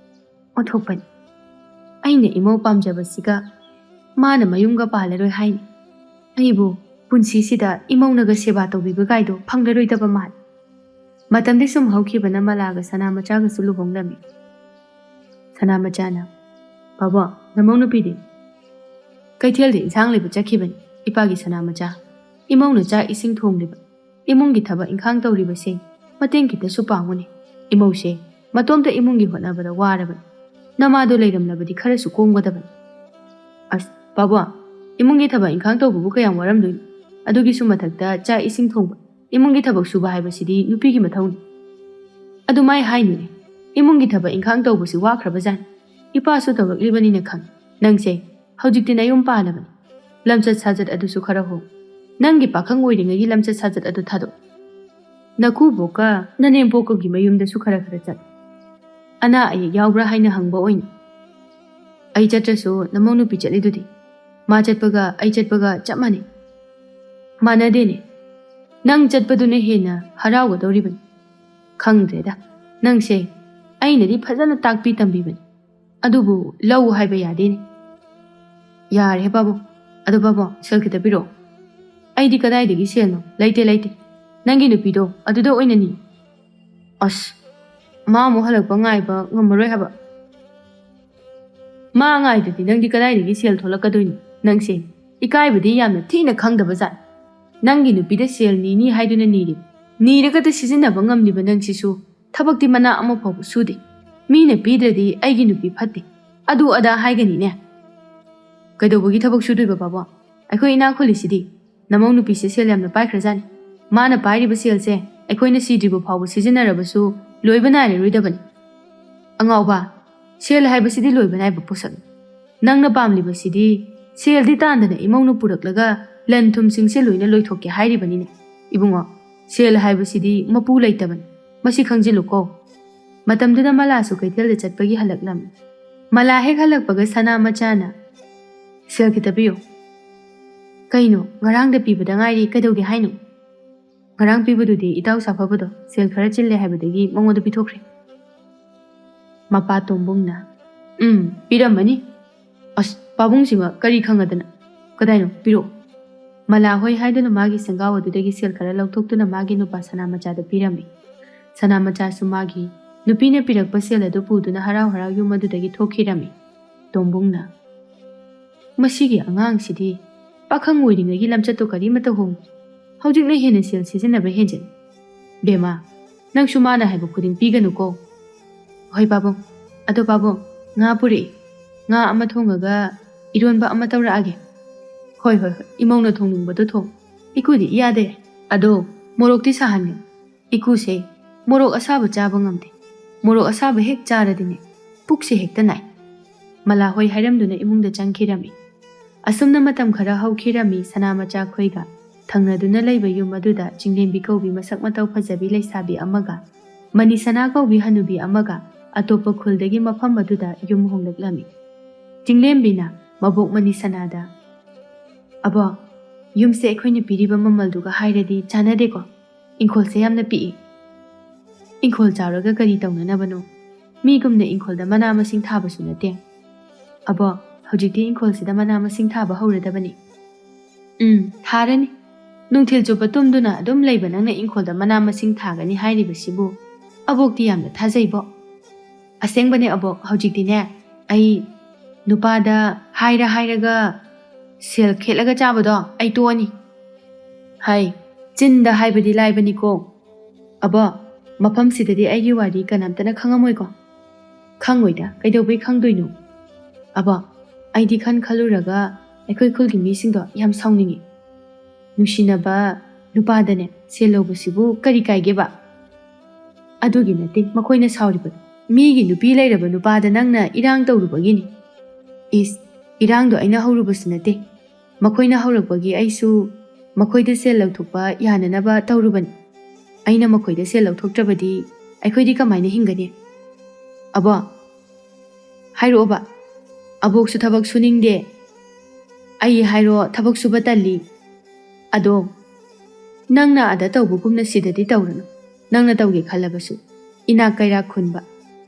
ꯑꯣꯟꯊꯣꯛꯄꯅꯤ꯫ ꯑꯩꯅ ꯏꯃꯧ ꯄꯥꯝꯖꯕꯁꯤꯒ ꯃꯥꯅ ꯃꯌꯨꯝꯒ ꯄꯥꯜꯂꯔꯣꯏ ꯍꯥꯏꯅꯤ꯫ ꯑꯩꯕꯨ ꯄꯨꯟꯁꯤꯁꯤꯗ ꯏꯃꯧꯅꯒ ꯁꯦꯕꯥ ꯇꯧꯕꯤꯕꯒꯥꯏꯗꯣ ꯐꯪꯂꯔꯣꯏꯗꯕ ꯃꯥꯜꯂꯤ꯫ ꯃꯇꯝꯗꯤ ꯁꯨꯝ ꯍꯧꯈꯤꯕꯅ ꯃꯂꯥꯒ ꯁꯅꯥ ꯃꯆꯥꯒꯁꯨ ꯂꯨꯍꯣꯡꯂꯝꯃꯤ꯫ ꯁꯅꯥ ꯃꯆꯥꯅ, "ꯄꯥꯕꯨꯡ, ꯅꯃꯧ ꯅꯨꯄꯤꯗꯤ?" "ꯀꯩꯊꯦꯜꯗ ꯏꯟꯁꯥꯡ ꯂꯩꯕ ꯆꯠꯈꯤꯕꯅꯤ, ꯏꯄꯥꯒꯤ ꯁꯅꯥ ꯃꯆꯥ꯫ ꯏꯃꯧꯅ ꯆꯥꯛ ꯏꯁꯤꯡ ꯊꯣꯡꯂꯤꯕ, ꯏꯃꯨꯡꯒꯤ ꯊꯕꯛ ꯏꯟꯈꯥꯡ ꯇꯧꯔꯤꯕꯁꯦ ꯃꯇꯦꯡ ꯈꯤꯇꯁꯨ ꯄꯥꯡꯉꯨꯅꯦ꯫ ꯏꯃꯧꯁꯦ ꯃꯇꯣꯝꯇ ꯏꯃꯨꯡꯒꯤ ꯍꯣꯠꯅꯕꯗ ꯋꯥꯔꯕꯅꯤ꯫ ꯅꯃꯥꯗꯣ ꯂꯩꯔꯝꯂꯕꯗꯤ ꯈꯔꯁꯨ ꯀꯣꯝꯒꯗꯕꯅꯤ꯫" "ꯑꯁ, ꯄꯥꯕꯨꯡ, ꯏꯃꯨꯡꯒꯤ ꯊꯕꯛ ꯏꯟꯈꯥꯡ ꯇꯧꯕꯕꯨ ꯀꯌꯥꯝ ꯋꯥꯔꯝꯗꯣꯏꯅꯣ? ꯑꯗꯨꯒꯤꯁꯨ ꯃꯊꯛꯇ ꯆꯥꯛ ꯏꯁꯤꯡ ꯊꯣꯡꯕ, ꯏꯃꯨꯡꯒꯤ ꯊꯕꯛ ꯁꯨꯕ ꯍꯥꯏꯕꯁꯤꯗꯤ ꯅꯨꯄꯤꯒꯤ ꯃꯊꯧꯅꯤ꯫" "ꯑꯗꯨꯃꯥꯏ ꯍꯥꯏꯅꯨꯅꯦ꯫ ꯏꯃꯨꯡꯒꯤ ꯊꯕꯛ ꯏꯟꯈꯥꯡ ꯇꯧꯕꯁꯤ ꯋꯥꯈ꯭ꯔꯕꯖꯥꯠꯅꯤ꯫ ꯏꯄꯥꯁꯨ ꯇꯧꯔꯛꯂꯤꯕꯅꯤꯅ ꯈꯪ꯫ ꯅꯪꯁꯦ ꯍꯧꯖꯤꯛꯇꯤ ꯅꯌꯨꯝ ꯄꯥꯜꯂꯕꯅꯤ꯫ ꯂꯝꯆꯠ ꯁꯥꯖꯠ ꯑꯗꯨꯁꯨ ꯈꯔ ꯍꯣꯡ꯫ ꯅꯪꯒꯤ ꯄꯥꯈꯪ ꯑꯣꯏꯔꯤꯉꯩꯒꯤ ꯂꯝꯆꯠ ꯁꯥꯖꯠ ꯑꯗꯨ ꯊꯥꯗꯣꯛ꯫ ꯅꯀꯨꯕꯣꯛꯀ ꯅꯅꯦꯝꯕꯣꯛꯀꯒꯤ ꯃꯌꯨꯝꯗꯁꯨ ꯈꯔ ꯈꯔ ꯆꯠ꯫ ꯑꯅꯥ ꯑꯌꯦꯛ ꯌꯥꯎꯕ꯭ꯔꯥ ꯍꯥꯏꯅ ꯍꯪꯕ ꯑꯣꯏꯅ꯫ ꯑꯩ ꯆꯠꯇ꯭ꯔꯁꯨ ꯅꯃꯧ ꯅꯨꯄꯤ ꯆꯠꯂꯤꯗꯨꯗꯤ꯫ ꯃꯥ ꯆꯠꯄꯒ ꯑꯩ ꯆꯠꯄꯒ ꯆꯞ ꯃꯥꯟꯅꯩ꯫" "ꯃꯥꯟꯅꯗꯦꯅꯦ꯫ ꯅꯪ ꯆꯠꯄꯗꯨꯅ ꯍꯦꯟꯅ ꯍꯔꯥꯎꯒꯗꯧꯔꯤꯕꯅꯤ꯫" "ꯈꯪꯗ꯭ꯔꯦꯗ꯫ ꯅꯪꯁꯦ ꯑꯩꯅꯗꯤ ꯐꯖꯅ ꯇꯥꯛꯄꯤ ꯇꯝꯕꯤꯕꯅꯤ꯫ ꯑꯗꯨꯕꯨ ꯂꯧ ꯍꯥꯏꯕ ꯌꯥꯗꯦꯅꯦ꯫" "ꯌꯥꯔꯦ ꯄꯥꯕꯨꯡ꯫ ꯑꯗꯣ ꯄꯥꯕꯨꯡ, ꯁꯦꯜ ꯈꯤꯇ ꯄꯤꯔꯛꯑꯣ꯫" "ꯑꯩꯗꯤ ꯀꯗꯥꯏꯗꯒꯤ ꯁꯦꯜꯅꯣ? ꯂꯩꯇꯦ, ꯂꯩꯇꯦ꯫ ꯅꯪꯒꯤ ꯅꯨꯄꯤꯗꯣ ꯑꯗꯨꯗ ꯑꯣꯏꯅ ꯅꯤ꯫" "ꯑꯁ, ꯃꯥ ꯑꯃꯨꯛ ꯍꯜꯂꯛꯄ ꯉꯥꯏꯕ ꯉꯝꯃꯔꯣꯏ ꯍꯥꯏꯕ꯫" "ꯃꯥ ꯉꯥꯏꯗꯗꯤ ꯅꯪꯗꯤ ꯀꯗꯥꯏꯗꯒꯤ ꯁꯦꯜ ꯊꯣꯛꯂꯛꯀꯗꯣꯏꯅꯣ? ꯅꯪꯁꯦ ꯏꯀꯥꯏꯕꯗꯤ ꯌꯥꯝꯅ ꯊꯤꯅ ꯈꯪꯗꯕ ꯖꯥꯠ꯫ ꯅꯪꯒꯤ ꯅꯨꯄꯤꯗ ꯁꯦꯜ ꯅꯤꯅꯤ ꯍꯥꯏꯗꯨꯅ ꯅꯤꯔꯤꯕ, ꯅꯤꯔꯒꯇ ꯁꯤꯖꯤꯟꯅꯕ ꯉꯝꯂꯤꯕ ꯅꯪꯁꯤꯁꯨ ꯊꯕꯛꯇꯤ ꯃꯅꯥ ꯑꯃ ꯐꯥꯎꯕ ꯁꯨꯗꯦ꯫ ꯃꯤꯅ ꯄꯤꯗ꯭ꯔꯗꯤ ꯑꯩꯒꯤ ꯅꯨꯄꯤ ꯐꯠꯇꯦ, ꯑꯗꯨ ꯑꯗꯥ ꯍꯥꯏꯒꯅꯤꯅꯦ꯫" "ꯀꯩꯗꯧꯕꯒꯤ ꯊꯕꯛ ꯁꯨꯗꯣꯏꯕ ꯄꯥꯕꯨꯡ? ꯑꯩꯈꯣꯏ ꯏꯅꯥꯛ ꯈꯨꯜꯂꯤꯁꯤꯗꯤ꯫ ꯅꯃꯧ ꯅꯨꯄꯤꯁꯦ ꯁꯦꯜ ꯌꯥꯝꯅ ꯄꯥꯏꯈ꯭ꯔꯖꯥꯠꯅꯤ꯫ ꯃꯥꯅ ꯄꯥꯏꯔꯤꯕ ꯁꯦꯜꯁꯦ ꯑꯩꯈꯣꯏꯅ ꯁꯤꯗ꯭ꯔꯤꯕ ꯐꯥꯎꯕ ꯁꯤꯖꯤꯟꯅꯔꯕꯁꯨ ꯂꯣꯏꯕ ꯅꯥꯏꯔꯔꯣꯏꯗꯕꯅꯤ꯫" "ꯑꯉꯥꯎꯕ, ꯁꯦꯜ ꯍꯥꯏꯕꯁꯤꯗꯤ ꯂꯣꯏꯕ ꯅꯥꯏꯕ ꯄꯣꯠꯁꯛꯅꯤ꯫ ꯅꯪꯅ ꯄꯥꯝꯂꯤꯕꯁꯤꯗꯤ ꯁꯦꯜꯗꯤ ꯇꯥꯟꯗꯅ ꯏꯃꯧꯅ ꯄꯨꯔꯛꯂꯒ ꯂꯟ ꯊꯨꯝꯁꯤꯡꯁꯦ ꯂꯣꯏꯅ ꯂꯣꯏꯊꯣꯛꯀꯦ ꯍꯥꯏꯔꯤꯕꯅꯤꯅꯦ꯫ ꯏꯕꯨꯡꯉꯣ, ꯁꯦꯜ ꯍꯥꯏꯕꯁꯤꯗꯤ ꯃꯄꯨ ꯂꯩꯇꯕꯅꯤ꯫ ꯃꯁꯤ ꯈꯪꯖꯤꯜꯂꯨꯀꯣ꯫" ꯃꯇꯝꯗꯨꯗ ꯃꯂꯥꯁꯨ ꯀꯩꯊꯦꯜꯗ ꯆꯠꯄꯒꯤ ꯍꯜꯂꯛꯂꯝꯃꯤ꯫ ꯃꯂꯥ ꯍꯦꯛ ꯍꯜꯂꯛꯄꯒ ꯁꯅꯥ ꯃꯆꯥꯅ, "ꯁꯦꯜ ꯈꯤꯇ ꯄꯤꯌꯨ꯫" "ꯀꯩꯅꯣ, ꯉꯔꯥꯡꯗ ꯄꯤꯕꯗ ꯉꯥꯏꯔꯤ, ꯀꯩꯗꯧꯒꯦ ꯍꯥꯏꯅꯣ?" ꯉꯔꯥꯡ ꯄꯤꯕꯗꯨꯗꯤ ꯏꯇꯥꯎ ꯁꯥꯐꯕꯗꯣ ꯁꯦꯜ ꯈꯔ ꯆꯤꯜꯂꯦ ꯍꯥꯏꯕꯗꯒꯤ ꯃꯉꯣꯟꯗ ꯄꯤꯊꯣꯛꯈ꯭ꯔꯦ꯫ ꯃꯄꯥ ꯇꯣꯝꯕꯨꯡꯅ, "ꯎꯝ, ꯄꯤꯔꯝꯃꯅꯤ꯫ ꯑꯁ, ꯄꯥꯕꯨꯡꯁꯤꯃ ꯀꯔꯤ ꯈꯪꯉꯗꯅ? ꯀꯗꯥꯏꯅꯣ? ꯄꯤꯔꯛꯑꯣ꯫" ꯃꯂꯥ ꯍꯣꯏ ꯍꯥꯏꯗꯨꯅ ꯃꯥꯒꯤ ꯁꯦꯡꯒꯥꯎ ꯑꯗꯨꯗꯒꯤ ꯁꯦꯜ ꯈꯔ ꯂꯧꯊꯣꯛꯇꯨꯅ ꯃꯥꯒꯤ ꯅꯨꯄꯥ ꯁꯅꯥꯃꯆꯥꯗ ꯄꯤꯔꯝꯃꯤ꯫ ꯁꯅꯥꯃꯆꯥꯁꯨ ꯃꯥꯒꯤ ꯅꯨꯄꯤꯅ ꯄꯤꯔꯛꯄ ꯁꯦꯜ ꯑꯗꯨ ꯄꯨꯗꯨꯅ ꯍꯔꯥꯎ ꯍꯔꯥꯎ ꯌꯨꯝ ꯑꯗꯨꯗꯒꯤ ꯊꯣꯛꯈꯤꯔꯝꯃꯤ꯫ ꯇꯣꯝꯕꯨꯡꯅ, "ꯃꯁꯤꯒꯤ ꯑꯉꯥꯡꯁꯤꯗꯤ ꯄꯥꯈꯪ ꯑꯣꯏꯔꯤꯉꯩꯒꯤ ꯂꯝꯆꯠꯇꯣ ꯀꯔꯤꯃꯠꯇ ꯍꯣꯡꯗꯦ꯫ ꯍꯧꯖꯤꯛꯅ ꯍꯦꯟꯅ ꯁꯦꯜ ꯁꯤꯖꯤꯟꯅꯕ ꯍꯦꯟꯖꯤꯜꯂꯤ꯫ ꯕꯦꯝꯃ, ꯅꯪꯁꯨ ꯃꯥꯅ ꯍꯥꯏꯕ ꯈꯨꯗꯤꯡ ꯄꯤꯒꯅꯨꯀꯣ꯫" "ꯍꯣꯏ ꯄꯥꯕꯨꯡ꯫ ꯑꯗꯣ ꯄꯥꯕꯨꯡ, ꯉꯥ ꯄꯨꯔꯛꯏ꯫ ꯉꯥ ꯑꯃ ꯊꯣꯡꯉꯒ ꯏꯔꯣꯟꯕ ꯑꯃ ꯇꯧꯔꯛꯑꯒꯦ꯫" "ꯍꯣꯏ, ꯍꯣꯏ, ꯍꯣꯏ꯫ ꯏꯃꯧꯅ ꯊꯣꯡꯅꯤꯡꯕꯗꯣ ꯊꯣꯡ꯫ ꯏꯀꯨꯗꯤ ꯏꯌꯥꯗ ꯌꯥꯏ꯫ ꯑꯗꯣ ꯃꯣꯔꯣꯛꯇꯤ ꯁꯥꯍꯟꯒꯅꯨ꯫ ꯏꯀꯨꯁꯦ ꯃꯣꯔꯣꯛ ꯑꯁꯥꯕ ꯆꯥꯕ ꯉꯝꯗꯦ꯫ ꯃꯣꯔꯣꯛ ꯑꯁꯥꯕ ꯍꯦꯛ ꯆꯥꯔꯗꯤꯅꯦ, ꯄꯨꯛꯁꯦ ꯍꯦꯛꯇ ꯅꯥꯏ꯫" ꯃꯂꯥ ꯍꯣꯏ ꯍꯥꯏꯔꯝꯗꯨꯅ ꯏꯃꯨꯡꯗ ꯆꯪꯈꯤꯔꯝꯃꯤ꯫ ꯑꯁꯨꯝꯅ ꯃꯇꯝ ꯈꯔ ꯍꯧꯈꯤꯔꯝꯃꯤ꯫ ꯁꯅꯥꯃꯆꯥ ꯈꯣꯏꯒ ꯊꯪꯅꯗꯨꯅ ꯂꯩꯕ ꯌꯨꯝ ꯑꯗꯨꯗ ꯆꯤꯡꯂꯦꯝꯕꯤ ꯀꯧꯕꯤ ꯃꯁꯛ ꯃꯇꯧ ꯐꯖꯕꯤ ꯂꯩꯁꯥꯕꯤ ꯑꯃꯒ ꯃꯅꯤꯁꯅꯥ ꯀꯧꯕꯤ ꯍꯅꯨꯕꯤ ꯑꯃꯒ ꯑꯇꯣꯞꯄ ꯈꯨꯜꯗꯒꯤ ꯃꯐꯝ ꯑꯗꯨꯗ ꯌꯨꯝ ꯍꯣꯡꯂꯛꯂꯝꯃꯤ꯫ ꯆꯤꯡꯂꯦꯝꯕꯤꯅ ꯃꯕꯣꯛ ꯃꯅꯤꯁꯅꯥꯗ, "ꯑꯕꯣ, ꯌꯨꯝꯁꯦ ꯑꯩꯈꯣꯏꯅ ꯄꯤꯔꯤꯕ ꯃꯃꯜꯗꯨꯒ ꯍꯥꯏꯔꯗꯤ ꯆꯥꯟꯅꯗꯦꯀꯣ꯫ ꯏꯪꯈꯣꯜꯁꯦ ꯌꯥꯝꯅ ꯄꯤꯛꯏ꯫ ꯏꯪꯈꯣꯜ ꯆꯥꯎꯔꯒ ꯀꯔꯤ ꯇꯧꯅꯅꯕꯅꯣ? ꯃꯤꯒꯨꯝꯅ ꯏꯪꯈꯣꯜꯗ ꯃꯅꯥ ꯃꯁꯤꯡ ꯊꯥꯕꯁꯨ ꯅꯠꯇꯦ꯫ ꯑꯕꯣ, ꯍꯧꯖꯤꯛꯇꯤ ꯏꯪꯈꯣꯜꯁꯤꯗ ꯃꯅꯥ ꯃꯁꯤꯡ ꯊꯥꯕ ꯍꯧꯔꯗꯕꯅꯤ꯫" "ꯎꯝ, ꯊꯥꯔꯅꯤ꯫ ꯅꯨꯡꯊꯤꯜ ꯆꯨꯞꯄ ꯇꯨꯝꯗꯨꯅ ꯑꯗꯨꯝ ꯂꯩꯕ ꯅꯪꯅ ꯏꯪꯈꯣꯜꯗ ꯃꯅꯥ ꯃꯁꯤꯡ ꯊꯥꯒꯅꯤ ꯍꯥꯏꯔꯤꯕꯁꯤꯕꯨ ꯑꯕꯣꯛꯇꯤ ꯌꯥꯝꯅ ꯊꯥꯖꯩꯕꯣ꯫" "ꯑꯁꯦꯡꯕꯅꯦ ꯑꯕꯣꯛ, ꯍꯧꯖꯤꯛꯇꯤꯅꯦ ꯑꯩ ꯅꯨꯄꯥꯗ ꯍꯥꯏꯔ ꯍꯥꯏꯔꯒ ꯁꯦꯜ ꯈꯦꯠꯂꯒ ꯆꯥꯕꯗꯣ ꯑꯩ ꯇꯣꯛꯑꯅꯤ꯫" "ꯍꯥꯏ, ꯆꯤꯟꯗ ꯍꯥꯏꯕꯗꯤ ꯂꯥꯏꯕꯅꯤꯀꯣ꯫ ꯑꯕꯣ, ꯃꯐꯝꯁꯤꯗꯗꯤ ꯑꯩꯒꯤ ꯋꯥꯔꯤ ꯀꯅꯥꯝꯇꯅ ꯈꯪꯉꯝꯃꯣꯏꯀꯣ?" "ꯈꯪꯉꯣꯏꯗ, ꯀꯩꯗꯧꯕꯩ ꯈꯪꯗꯣꯏꯅꯣ?" "ꯑꯕꯣ, ꯑꯩꯗꯤ ꯈꯟ ꯈꯜꯂꯨꯔꯒ ꯑꯩꯈꯣꯏ ꯈꯨꯜꯒꯤ ꯃꯤꯁꯤꯡꯗꯣ ꯌꯥꯝ ꯁꯥꯎꯅꯤꯡꯉꯤ꯫ ꯅꯨꯡꯁꯤꯅꯕ ꯅꯨꯄꯥꯗꯅꯦ ꯁꯦꯜ ꯂꯧꯕꯁꯤꯕꯨ ꯀꯔꯤ ꯀꯥꯏꯒꯦꯕ?" "ꯑꯗꯨꯒꯤ ꯅꯠꯇꯦ ꯃꯈꯣꯏꯅ ꯁꯥꯎꯔꯤꯕꯗꯣ꯫ ꯃꯤꯒꯤ ꯅꯨꯄꯤ ꯂꯩꯔꯕ ꯅꯨꯄꯥꯗ ꯅꯪꯅ ꯏꯔꯥꯡ ꯇꯧꯔꯨꯕꯒꯤꯅꯤ꯫" "ꯏꯁ, ꯏꯔꯥꯡꯗꯣ ꯑꯩꯅ ꯍꯧꯔꯨꯕꯁꯨ ꯅꯠꯇꯦ꯫ ꯃꯈꯣꯏꯅ ꯍꯧꯔꯛꯄꯒꯤ ꯑꯩꯁꯨ ꯃꯈꯣꯏꯗ ꯁꯦꯜ ꯂꯧꯊꯣꯛꯄ ꯌꯥꯅꯅꯕ ꯇꯧꯔꯨꯕꯅꯤ꯫ ꯑꯩꯅ ꯃꯈꯣꯏꯗ ꯁꯦꯜ ꯂꯧꯊꯣꯛꯇ꯭ꯔꯕꯗꯤ ꯑꯩꯈꯣꯏꯗꯤ ꯀꯃꯥꯏꯅ ꯍꯤꯡꯒꯅꯤ?" "ꯑꯕꯣ, ꯍꯥꯏꯔꯛꯑꯣꯕ꯫ ꯑꯕꯣꯛꯁꯨ ꯊꯕꯛ ꯁꯨꯅꯤꯡꯗꯦ꯫ ꯑꯩ ꯍꯥꯏꯔꯣ, ꯊꯕꯛ ꯁꯨꯕ ꯇꯜꯂꯤ꯫ ꯑꯗꯣ ꯅꯪꯅ ꯑꯗ ꯇꯧꯕꯒꯨꯝꯅ ꯁꯤꯗꯗꯤ ꯇꯧꯔꯨꯅꯨ꯫ ꯅꯪꯅ ꯇꯧꯒꯦ ꯈꯜꯂꯕꯁꯨ ꯏꯅꯥꯛ ꯀꯩꯔꯥꯛ ꯈꯨꯟꯕ,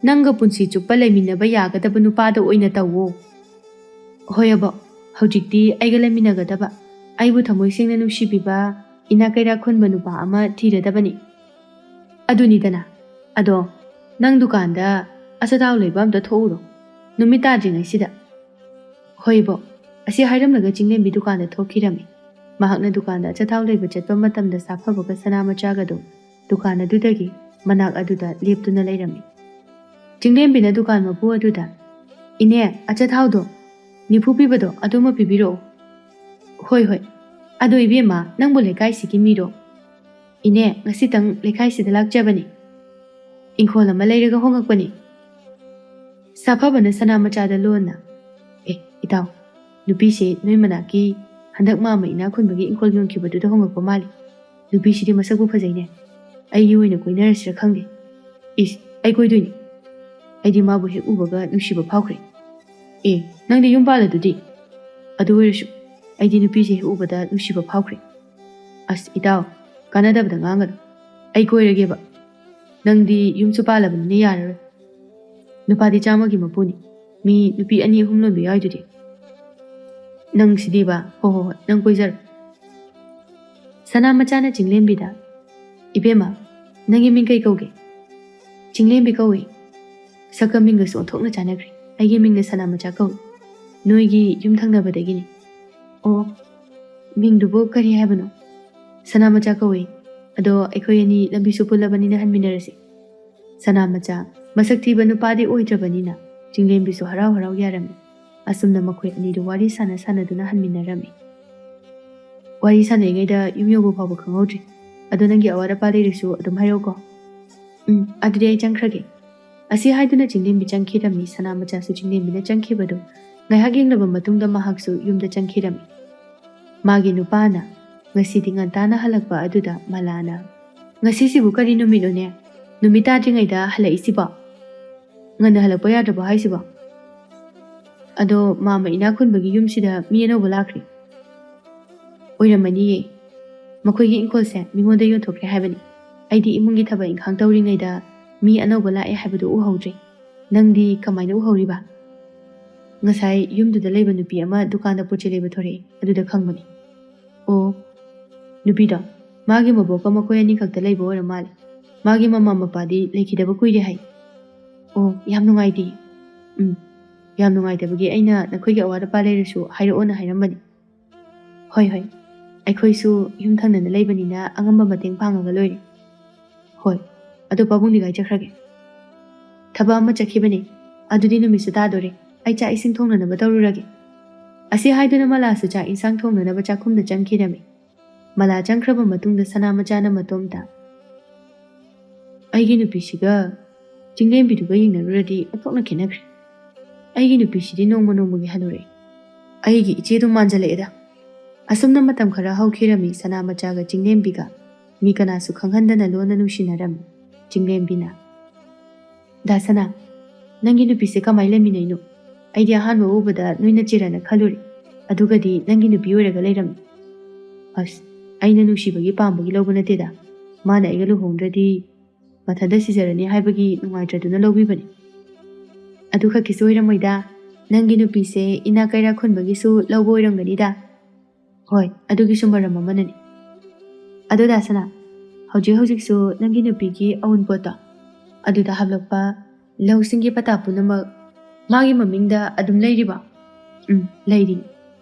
ꯅꯪꯒ ꯄꯨꯟꯁꯤ ꯆꯨꯞꯄ ꯂꯩꯃꯤꯟꯅꯕ ꯌꯥꯒꯗꯕ ꯅꯨꯄꯥꯗ ꯑꯣꯏꯅ ꯇꯧꯋꯣ꯫ ꯍꯣꯏ ꯑꯕꯣꯛ, ꯍꯧꯖꯤꯛꯇꯤ ꯑꯩꯒ ꯂꯩꯃꯤꯟꯅꯒꯗꯕ, ꯑꯩꯕꯨ ꯊꯃꯣꯏ ꯁꯦꯡꯅ ꯅꯨꯡꯁꯤꯕꯤꯕ, ꯏꯅꯥꯛ ꯀꯩꯔꯥꯛ ꯈꯨꯟꯕ ꯅꯨꯄꯥ ꯑꯃ ꯊꯤꯔꯗꯕꯅꯤ꯫ ꯑꯗꯨꯅꯤꯗꯅ꯫ ꯑꯗꯣ ꯅꯪ ꯗꯨꯀꯥꯟꯗ ꯑꯆꯥꯊꯥꯎ ꯂꯩꯕ ꯑꯝꯇ ꯊꯣꯛꯎꯔꯣ, ꯅꯨꯃꯤꯠ ꯇꯥꯗ꯭ꯔꯤꯉꯩꯁꯤꯗ꯫ ꯍꯣꯏ ꯏꯕꯣꯛ꯫ ꯑꯁꯤ ꯍꯥꯏꯔꯝꯂꯒ ꯆꯤꯡꯂꯦꯝꯕꯤ ꯗꯨꯀꯥꯟꯗ ꯊꯣꯛꯈꯤꯔꯝꯃꯤ꯫ ꯃꯍꯥꯛꯅ ꯗꯨꯀꯥꯟꯗ ꯑꯆꯥꯊꯥꯎ ꯂꯩꯕ ꯆꯠꯄ ꯃꯇꯝꯗ ꯁꯥꯐꯕꯒ ꯁꯅꯥ ꯃꯆꯥꯒꯗꯨ ꯗꯨꯀꯥꯟ ꯑꯗꯨꯗꯒꯤ ꯃꯅꯥꯛ ꯑꯗꯨꯗ ꯂꯦꯞꯇꯨꯅ ꯂꯩꯔꯝꯃꯤ꯫ ꯆꯤꯡꯂꯦꯝꯕꯤꯅ ꯗꯨꯀꯥꯟ ꯃꯄꯨ ꯑꯗꯨꯗ, "ꯏꯅꯦ, ꯑꯆꯥꯊꯥꯎꯗꯣ ꯅꯤꯐꯨ ꯄꯤꯕꯗꯣ ꯑꯗꯨꯃ ꯄꯤꯕꯤꯔꯛꯑꯣ꯫" "ꯍꯣꯏ, ꯍꯣꯏ꯫ ꯑꯗꯣ ꯏꯕꯦꯝꯃ, ꯅꯪꯕꯨ ꯂꯩꯀꯥꯏꯁꯤꯒꯤ ꯃꯤꯔꯣ?" "ꯏꯅꯦ, ꯉꯁꯤꯇꯪ ꯂꯩꯀꯥꯏꯁꯤꯗ ꯂꯥꯛꯆꯕꯅꯤ꯫ ꯏꯪꯈꯣꯜ ꯑꯃ ꯂꯩꯔꯒ ꯍꯣꯡꯉꯛꯄꯅꯤ꯫" ꯁꯥꯐꯕꯅ ꯁꯅꯥ ꯃꯆꯥꯗ ꯂꯣꯟꯅ, "ꯑꯦ, ꯏꯇꯥꯎ, ꯅꯨꯄꯤꯁꯦ ꯅꯣꯏ ꯃꯅꯥꯛꯀꯤ ꯍꯟꯗꯛ ꯃꯥꯃ ꯏꯅꯥꯛ ꯈꯨꯟꯕꯒꯤ ꯏꯪꯈꯣꯜ ꯌꯣꯟꯈꯤꯕꯗꯨꯗ ꯍꯣꯡꯉꯛꯄ ꯃꯥꯜꯂꯤ꯫ ꯅꯨꯄꯤꯁꯤꯗꯤ ꯃꯁꯛꯄꯨ ꯐꯖꯩꯅꯦ꯫ ꯑꯩꯒꯤ ꯑꯣꯏꯅ ꯀꯣꯏꯅꯔꯁꯤꯔ ꯈꯪꯗꯦ꯫" "ꯏꯁ, ꯑꯩ ꯀꯣꯏꯗꯣꯏꯅꯤ꯫ ꯑꯩꯗꯤ ꯃꯥꯕꯨ ꯍꯦꯛ ꯎꯕꯒ ꯅꯨꯡꯁꯤꯕ ꯐꯥꯎꯈ꯭ꯔꯦ꯫" "ꯑꯦ, ꯅꯪꯗꯤ ꯌꯨꯝ ꯄꯥꯜꯂꯗꯨꯗꯤ?" "ꯑꯗꯨ ꯑꯣꯏꯔꯁꯨ ꯑꯩꯗꯤ ꯅꯨꯄꯤꯁꯦ ꯍꯦꯛ ꯎꯕꯗ ꯅꯨꯡꯁꯤꯕ ꯐꯥꯎꯈ꯭ꯔꯦ꯫" "ꯑꯁ ꯏꯇꯥꯎ, ꯀꯥꯟꯅꯗꯕꯗ ꯉꯥꯡꯒꯅꯨ꯫ ꯑꯩ ꯀꯣꯏꯔꯒꯦꯕ꯫ ꯅꯪꯗꯤ ꯌꯨꯝꯁꯨ ꯄꯥꯜꯂꯕꯅꯤꯅ ꯌꯥꯔꯔꯣꯏ꯫ ꯅꯨꯄꯥꯗꯤ ꯆꯥꯝꯃꯒꯤ ꯃꯄꯨꯅꯤ꯫ ꯃꯤ ꯅꯨꯄꯤ ꯑꯅꯤ ꯑꯍꯨꯝ ꯂꯣꯟꯕ ꯌꯥꯎꯏꯗꯨꯗꯤ꯫ ꯅꯪ ꯁꯤꯗꯤꯕ, ꯍꯣ ꯍꯣ ꯍꯣꯏ, ꯅꯪ ꯀꯣꯏꯖꯔꯣ꯫" ꯁꯅꯥ ꯃꯆꯥꯅ ꯆꯤꯡꯂꯦꯝꯕꯤꯗ, "ꯏꯕꯦꯝꯃ, ꯅꯪꯒꯤ ꯃꯤꯡ ꯀꯩ ꯀꯧꯒꯦ?" "ꯆꯤꯡꯂꯦꯝꯕꯤ ꯀꯧꯏ꯫" "ꯁꯛꯀ ꯃꯤꯡꯒꯁꯨ ꯑꯣꯟꯊꯣꯛꯅ ꯆꯥꯟꯅꯈ꯭ꯔꯦ꯫ ꯑꯩꯒꯤ ꯃꯤꯡꯅ ꯁꯅꯥ ꯃꯆꯥ ꯀꯧꯏ꯫ ꯅꯣꯏꯒꯤ ꯌꯨꯝ ꯊꯪꯅꯕꯗꯒꯤꯅꯤ꯫" "ꯑꯣ, ꯃꯤꯡꯗꯨꯕꯨ ꯀꯔꯤ ꯍꯥꯏꯕꯅꯣ?" "ꯁꯅꯥ ꯃꯆꯥ ꯀꯧꯏ꯫ ꯑꯗꯣ ꯑꯩꯈꯣꯏ ꯑꯅꯤ ꯂꯝꯕꯤꯁꯨ ꯄꯨꯜꯂꯕꯅꯤꯅ ꯍꯟꯃꯤꯟꯅꯔꯁꯤ꯫" ꯁꯅꯥ ꯃꯆꯥ ꯃꯁꯛ ꯊꯤꯕ ꯅꯨꯄꯥꯗꯤ ꯑꯣꯏꯗ꯭ꯔꯕꯅꯤꯅ ꯆꯤꯡꯂꯦꯝꯕꯤꯁꯨ ꯍꯔꯥꯎ ꯍꯔꯥꯎ ꯌꯥꯔꯝꯃꯤ꯫ ꯑꯁꯨꯝꯅ ꯃꯈꯣꯏ ꯑꯅꯤꯗꯨ ꯋꯥꯔꯤ ꯁꯥꯟꯅ ꯁꯥꯟꯅꯗꯨꯅ ꯍꯟꯃꯤꯟꯅꯔꯝꯃꯤ꯫ ꯋꯥꯔꯤ ꯁꯥꯟꯅꯔꯤꯉꯩꯗ ꯌꯨꯝ ꯌꯧꯕ ꯐꯥꯎꯕ ꯈꯪꯍꯧꯗ꯭ꯔꯤ꯫ "ꯑꯗꯣ ꯅꯪꯒꯤ ꯑꯋꯥꯠ ꯑꯄꯥ ꯂꯩꯔꯁꯨ ꯑꯗꯨꯝ ꯍꯥꯏꯔꯛꯎꯀꯣ꯫" "ꯎꯝ, ꯑꯗꯨꯗꯤ ꯑꯩ ꯆꯪꯈ꯭ꯔꯒꯦ꯫" ꯑꯁꯤ ꯍꯥꯏꯗꯨꯅ ꯆꯤꯡꯂꯦꯝꯕꯤ ꯆꯪꯈꯤꯔꯝꯃꯤ꯫ ꯁꯅꯥ ꯃꯆꯥꯁꯨ ꯆꯤꯡꯂꯦꯝꯕꯤꯅ ꯆꯪꯈꯤꯕꯗꯨ ꯉꯥꯏꯍꯥꯛ ꯌꯦꯡꯂꯕ ꯃꯇꯨꯡꯗ ꯃꯍꯥꯛꯁꯨ ꯌꯨꯝꯗ ꯆꯪꯈꯤꯔꯝꯃꯤ꯫ ꯃꯥꯒꯤ ꯅꯨꯄꯥꯅ ꯉꯁꯤꯗꯤ ꯉꯟꯇꯥꯅ ꯍꯜꯂꯛꯄ ꯑꯗꯨꯗ ꯃꯂꯥꯅ, "ꯉꯁꯤꯁꯤꯕꯨ ꯀꯔꯤ ꯅꯨꯃꯤꯠꯅꯣꯅꯦ? ꯅꯨꯃꯤꯠ ꯇꯥꯗ꯭ꯔꯤꯉꯩꯗ ꯍꯜꯂꯛꯏꯁꯤꯕꯣ? ꯉꯟꯅ ꯍꯜꯂꯛꯄ ꯌꯥꯗ꯭ꯔꯕꯣ ꯍꯥꯏꯁꯤꯕꯣ?" "ꯑꯗꯣ ꯃꯥꯃ ꯏꯅꯥꯛ ꯈꯨꯟꯕꯒꯤ ꯌꯨꯝꯁꯤꯗ ꯃꯤ ꯑꯅꯧꯕ ꯂꯥꯛꯈ꯭ꯔꯦ꯫" "ꯑꯣꯏꯔꯝꯃꯅꯤꯌꯦ꯫ ꯃꯈꯣꯏꯒꯤ ꯏꯪꯈꯣꯜꯁꯦ ꯃꯤꯉꯣꯟꯗ ꯌꯣꯟꯊꯣꯛꯈ꯭ꯔꯦ ꯍꯥꯏꯕꯅꯤ꯫ ꯑꯩꯗꯤ ꯏꯃꯨꯡꯒꯤ ꯊꯕꯛ ꯏꯪꯈꯥꯡ ꯇꯧꯔꯤꯉꯩꯗ ꯃꯤ ꯑꯅꯧꯕ ꯂꯥꯛꯑꯦ ꯍꯥꯏꯕꯗꯨ ꯎꯍꯧꯗ꯭ꯔꯦ꯫ ꯅꯪꯗꯤ ꯀꯃꯥꯏꯅ ꯎꯍꯧꯔꯤꯕ? ꯉꯁꯥꯏ ꯌꯨꯝꯗꯨꯗ ꯂꯩꯕ ꯅꯨꯄꯤ ꯑꯃ ꯗꯨꯀꯥꯟꯗ ꯄꯣꯠ ꯆꯩ ꯂꯩꯕ ꯊꯣꯔꯛꯑꯦ, ꯑꯗꯨꯗ ꯈꯪꯕꯅꯤ꯫ ꯑꯣ, ꯅꯨꯄꯤꯗꯣ, ꯃꯥꯒꯤ ꯃꯕꯣꯛꯀ ꯃꯈꯣꯏ ꯑꯅꯤ ꯈꯛꯇ ꯂꯩꯕ ꯑꯣꯏꯔ ꯃꯥꯜꯂꯦ꯫ ꯃꯥꯒꯤ ꯃꯃꯥ ꯃꯄꯥꯗꯤ ꯂꯩꯈꯤꯗꯕ ꯀꯨꯏꯔꯦ ꯍꯥꯏ꯫ ꯑꯣ, ꯌꯥꯝ ꯅꯨꯡꯉꯥꯏꯇꯦ꯫ ꯎꯝ, ꯌꯥꯝ ꯅꯨꯡꯉꯥꯏꯇꯕꯒꯤ ꯑꯩꯅ ꯅꯈꯣꯏꯒꯤ ꯑꯋꯥꯠ ꯑꯄꯥ ꯂꯩꯔꯁꯨ ꯍꯥꯏꯔꯛꯑꯣꯅ ꯍꯥꯏꯔꯝꯕꯅꯤ꯫ ꯍꯣꯏ, ꯍꯣꯏ, ꯑꯩꯈꯣꯏꯁꯨ ꯌꯨꯝ ꯊꯪꯅꯅ ꯂꯩꯕꯅꯤꯅ ꯑꯉꯝꯕ ꯃꯇꯦꯡ ꯄꯥꯡꯉꯒ ꯂꯣꯏꯔꯦ꯫ ꯍꯣꯏ, ꯑꯗꯣ ꯄꯥꯕꯨꯡꯗꯤ ꯀꯥꯏ ꯆꯠꯈ꯭ꯔꯒꯦ? ꯊꯕꯛ ꯑꯃ ꯆꯠꯈꯤꯕꯅꯦ꯫ ꯑꯗꯨꯗꯤ ꯅꯨꯃꯤꯠꯁꯨ ꯇꯥꯗꯣꯔꯦ꯫ ꯑꯩ ꯆꯥꯛ ꯏꯁꯤꯡ ꯊꯣꯡꯅꯅꯕ ꯇꯧꯔꯨꯔꯒꯦ꯫ ꯑꯁꯤ ꯍꯥꯏꯗꯨꯅ ꯃꯂꯥꯁꯨ ꯆꯥꯛ ꯏꯟꯁꯥꯡ ꯊꯣꯡꯅꯅꯕ ꯆꯥꯛꯈꯨꯝꯗ ꯆꯪꯈꯤꯔꯝꯃꯤ꯫ ꯃꯂꯥ ꯆꯪꯈ꯭ꯔꯕ ꯃꯇꯨꯡꯗ ꯁꯅꯥ ꯃꯆꯥꯅ ꯃꯇꯣꯝꯇ, "ꯑꯩꯒꯤ ꯅꯨꯄꯤꯁꯤꯒ ꯆꯤꯡꯂꯦꯝꯕꯤꯗꯨꯒ ꯌꯦꯡꯅꯔꯨꯔꯗꯤ ꯑꯣꯟꯊꯣꯛꯅ ꯈꯦꯠꯅꯈ꯭ꯔꯦ꯫ ꯑꯩꯒꯤ ꯅꯨꯄꯤꯁꯤꯗꯤ ꯅꯣꯡꯃ ꯅꯣꯡꯃꯒꯤ ꯍꯟꯅꯨꯔꯛꯑꯦ꯫ ꯑꯩꯒꯤ ꯏꯆꯦꯗꯨ ꯃꯥꯟꯖꯜꯂꯛꯑꯦꯗ꯫" ꯑꯁꯨꯝꯅ ꯃꯇꯝ ꯈꯔ ꯍꯧꯈꯤꯔꯝꯃꯤ꯫ ꯁꯅꯥ ꯃꯆꯥꯒ ꯆꯤꯡꯂꯦꯝꯕꯤꯒ ꯃꯤ ꯀꯅꯥꯁꯨ ꯈꯪꯍꯟꯗꯅ ꯂꯣꯟꯅ ꯅꯨꯡꯁꯤꯅꯔꯝꯃꯤ꯫ ꯆꯤꯡꯂꯦꯝꯕꯤꯅ, "ꯗꯥ ꯁꯅꯥ, ꯅꯪꯒꯤ ꯅꯨꯄꯤꯁꯦ ꯀꯃꯥꯏꯅ ꯂꯩꯃꯤꯟꯅꯩꯅꯣ? ꯑꯩꯗꯤ ꯑꯍꯥꯟꯕ ꯎꯕꯗ ꯅꯣꯏ ꯅꯆꯦꯔꯅ ꯈꯜꯂꯨꯔꯦ꯫ ꯑꯗꯨꯒꯗꯤ ꯅꯪꯒꯤ ꯅꯨꯄꯤ ꯑꯣꯏꯔꯒ ꯂꯩꯔꯝꯃꯤ꯫" "ꯑꯁ, ꯑꯩꯅ ꯅꯨꯡꯁꯤꯕꯒꯤ ꯄꯥꯝꯕꯒꯤ ꯂꯧꯕ ꯅꯠꯇꯦꯗ꯫ ꯃꯥꯅ ꯑꯩꯒ ꯂꯨꯍꯣꯡꯗ꯭ꯔꯗꯤ ꯃꯊꯟꯇ ꯁꯤꯖꯔꯅꯤ ꯍꯥꯏꯕꯒꯤ ꯅꯨꯡꯉꯥꯏꯇ꯭ꯔꯗꯨꯅ ꯂꯧꯕꯤꯕꯅꯤ꯫" "ꯑꯗꯨ ꯈꯛꯀꯤꯁꯨ ꯑꯣꯏꯔꯝꯃꯣꯏꯗ꯫ ꯅꯪꯒꯤ ꯅꯨꯄꯤꯁꯦ ꯏꯅꯥꯛ ꯀꯩꯔꯥꯛ ꯈꯨꯟꯕꯒꯤꯁꯨ ꯂꯧꯕ ꯑꯣꯏꯔꯝꯒꯅꯤꯗ꯫" "ꯍꯣꯏ, ꯑꯗꯨꯒꯤꯁꯨ ꯃꯔꯝ ꯑꯃꯅꯅꯤ꯫" "ꯑꯗꯣ ꯗꯥ ꯁꯅꯥ, ꯍꯧꯖꯤꯛ ꯍꯧꯖꯤꯛꯁꯨ ꯅꯪꯒꯤ ꯅꯨꯄꯤꯒꯤ ꯑꯎꯟꯄꯣꯠꯇꯣ ꯑꯗꯨꯗ ꯍꯥꯞꯂꯛꯄ ꯂꯧꯁꯤꯡꯒꯤ ꯄꯇꯥ ꯄꯨꯝꯅꯃꯛ ꯃꯥꯒꯤ ꯃꯃꯤꯡꯗ ꯑꯗꯨꯝ ꯂꯩꯔꯤꯕꯣ?" "ꯎꯝ, ꯂꯩꯔꯤ꯫"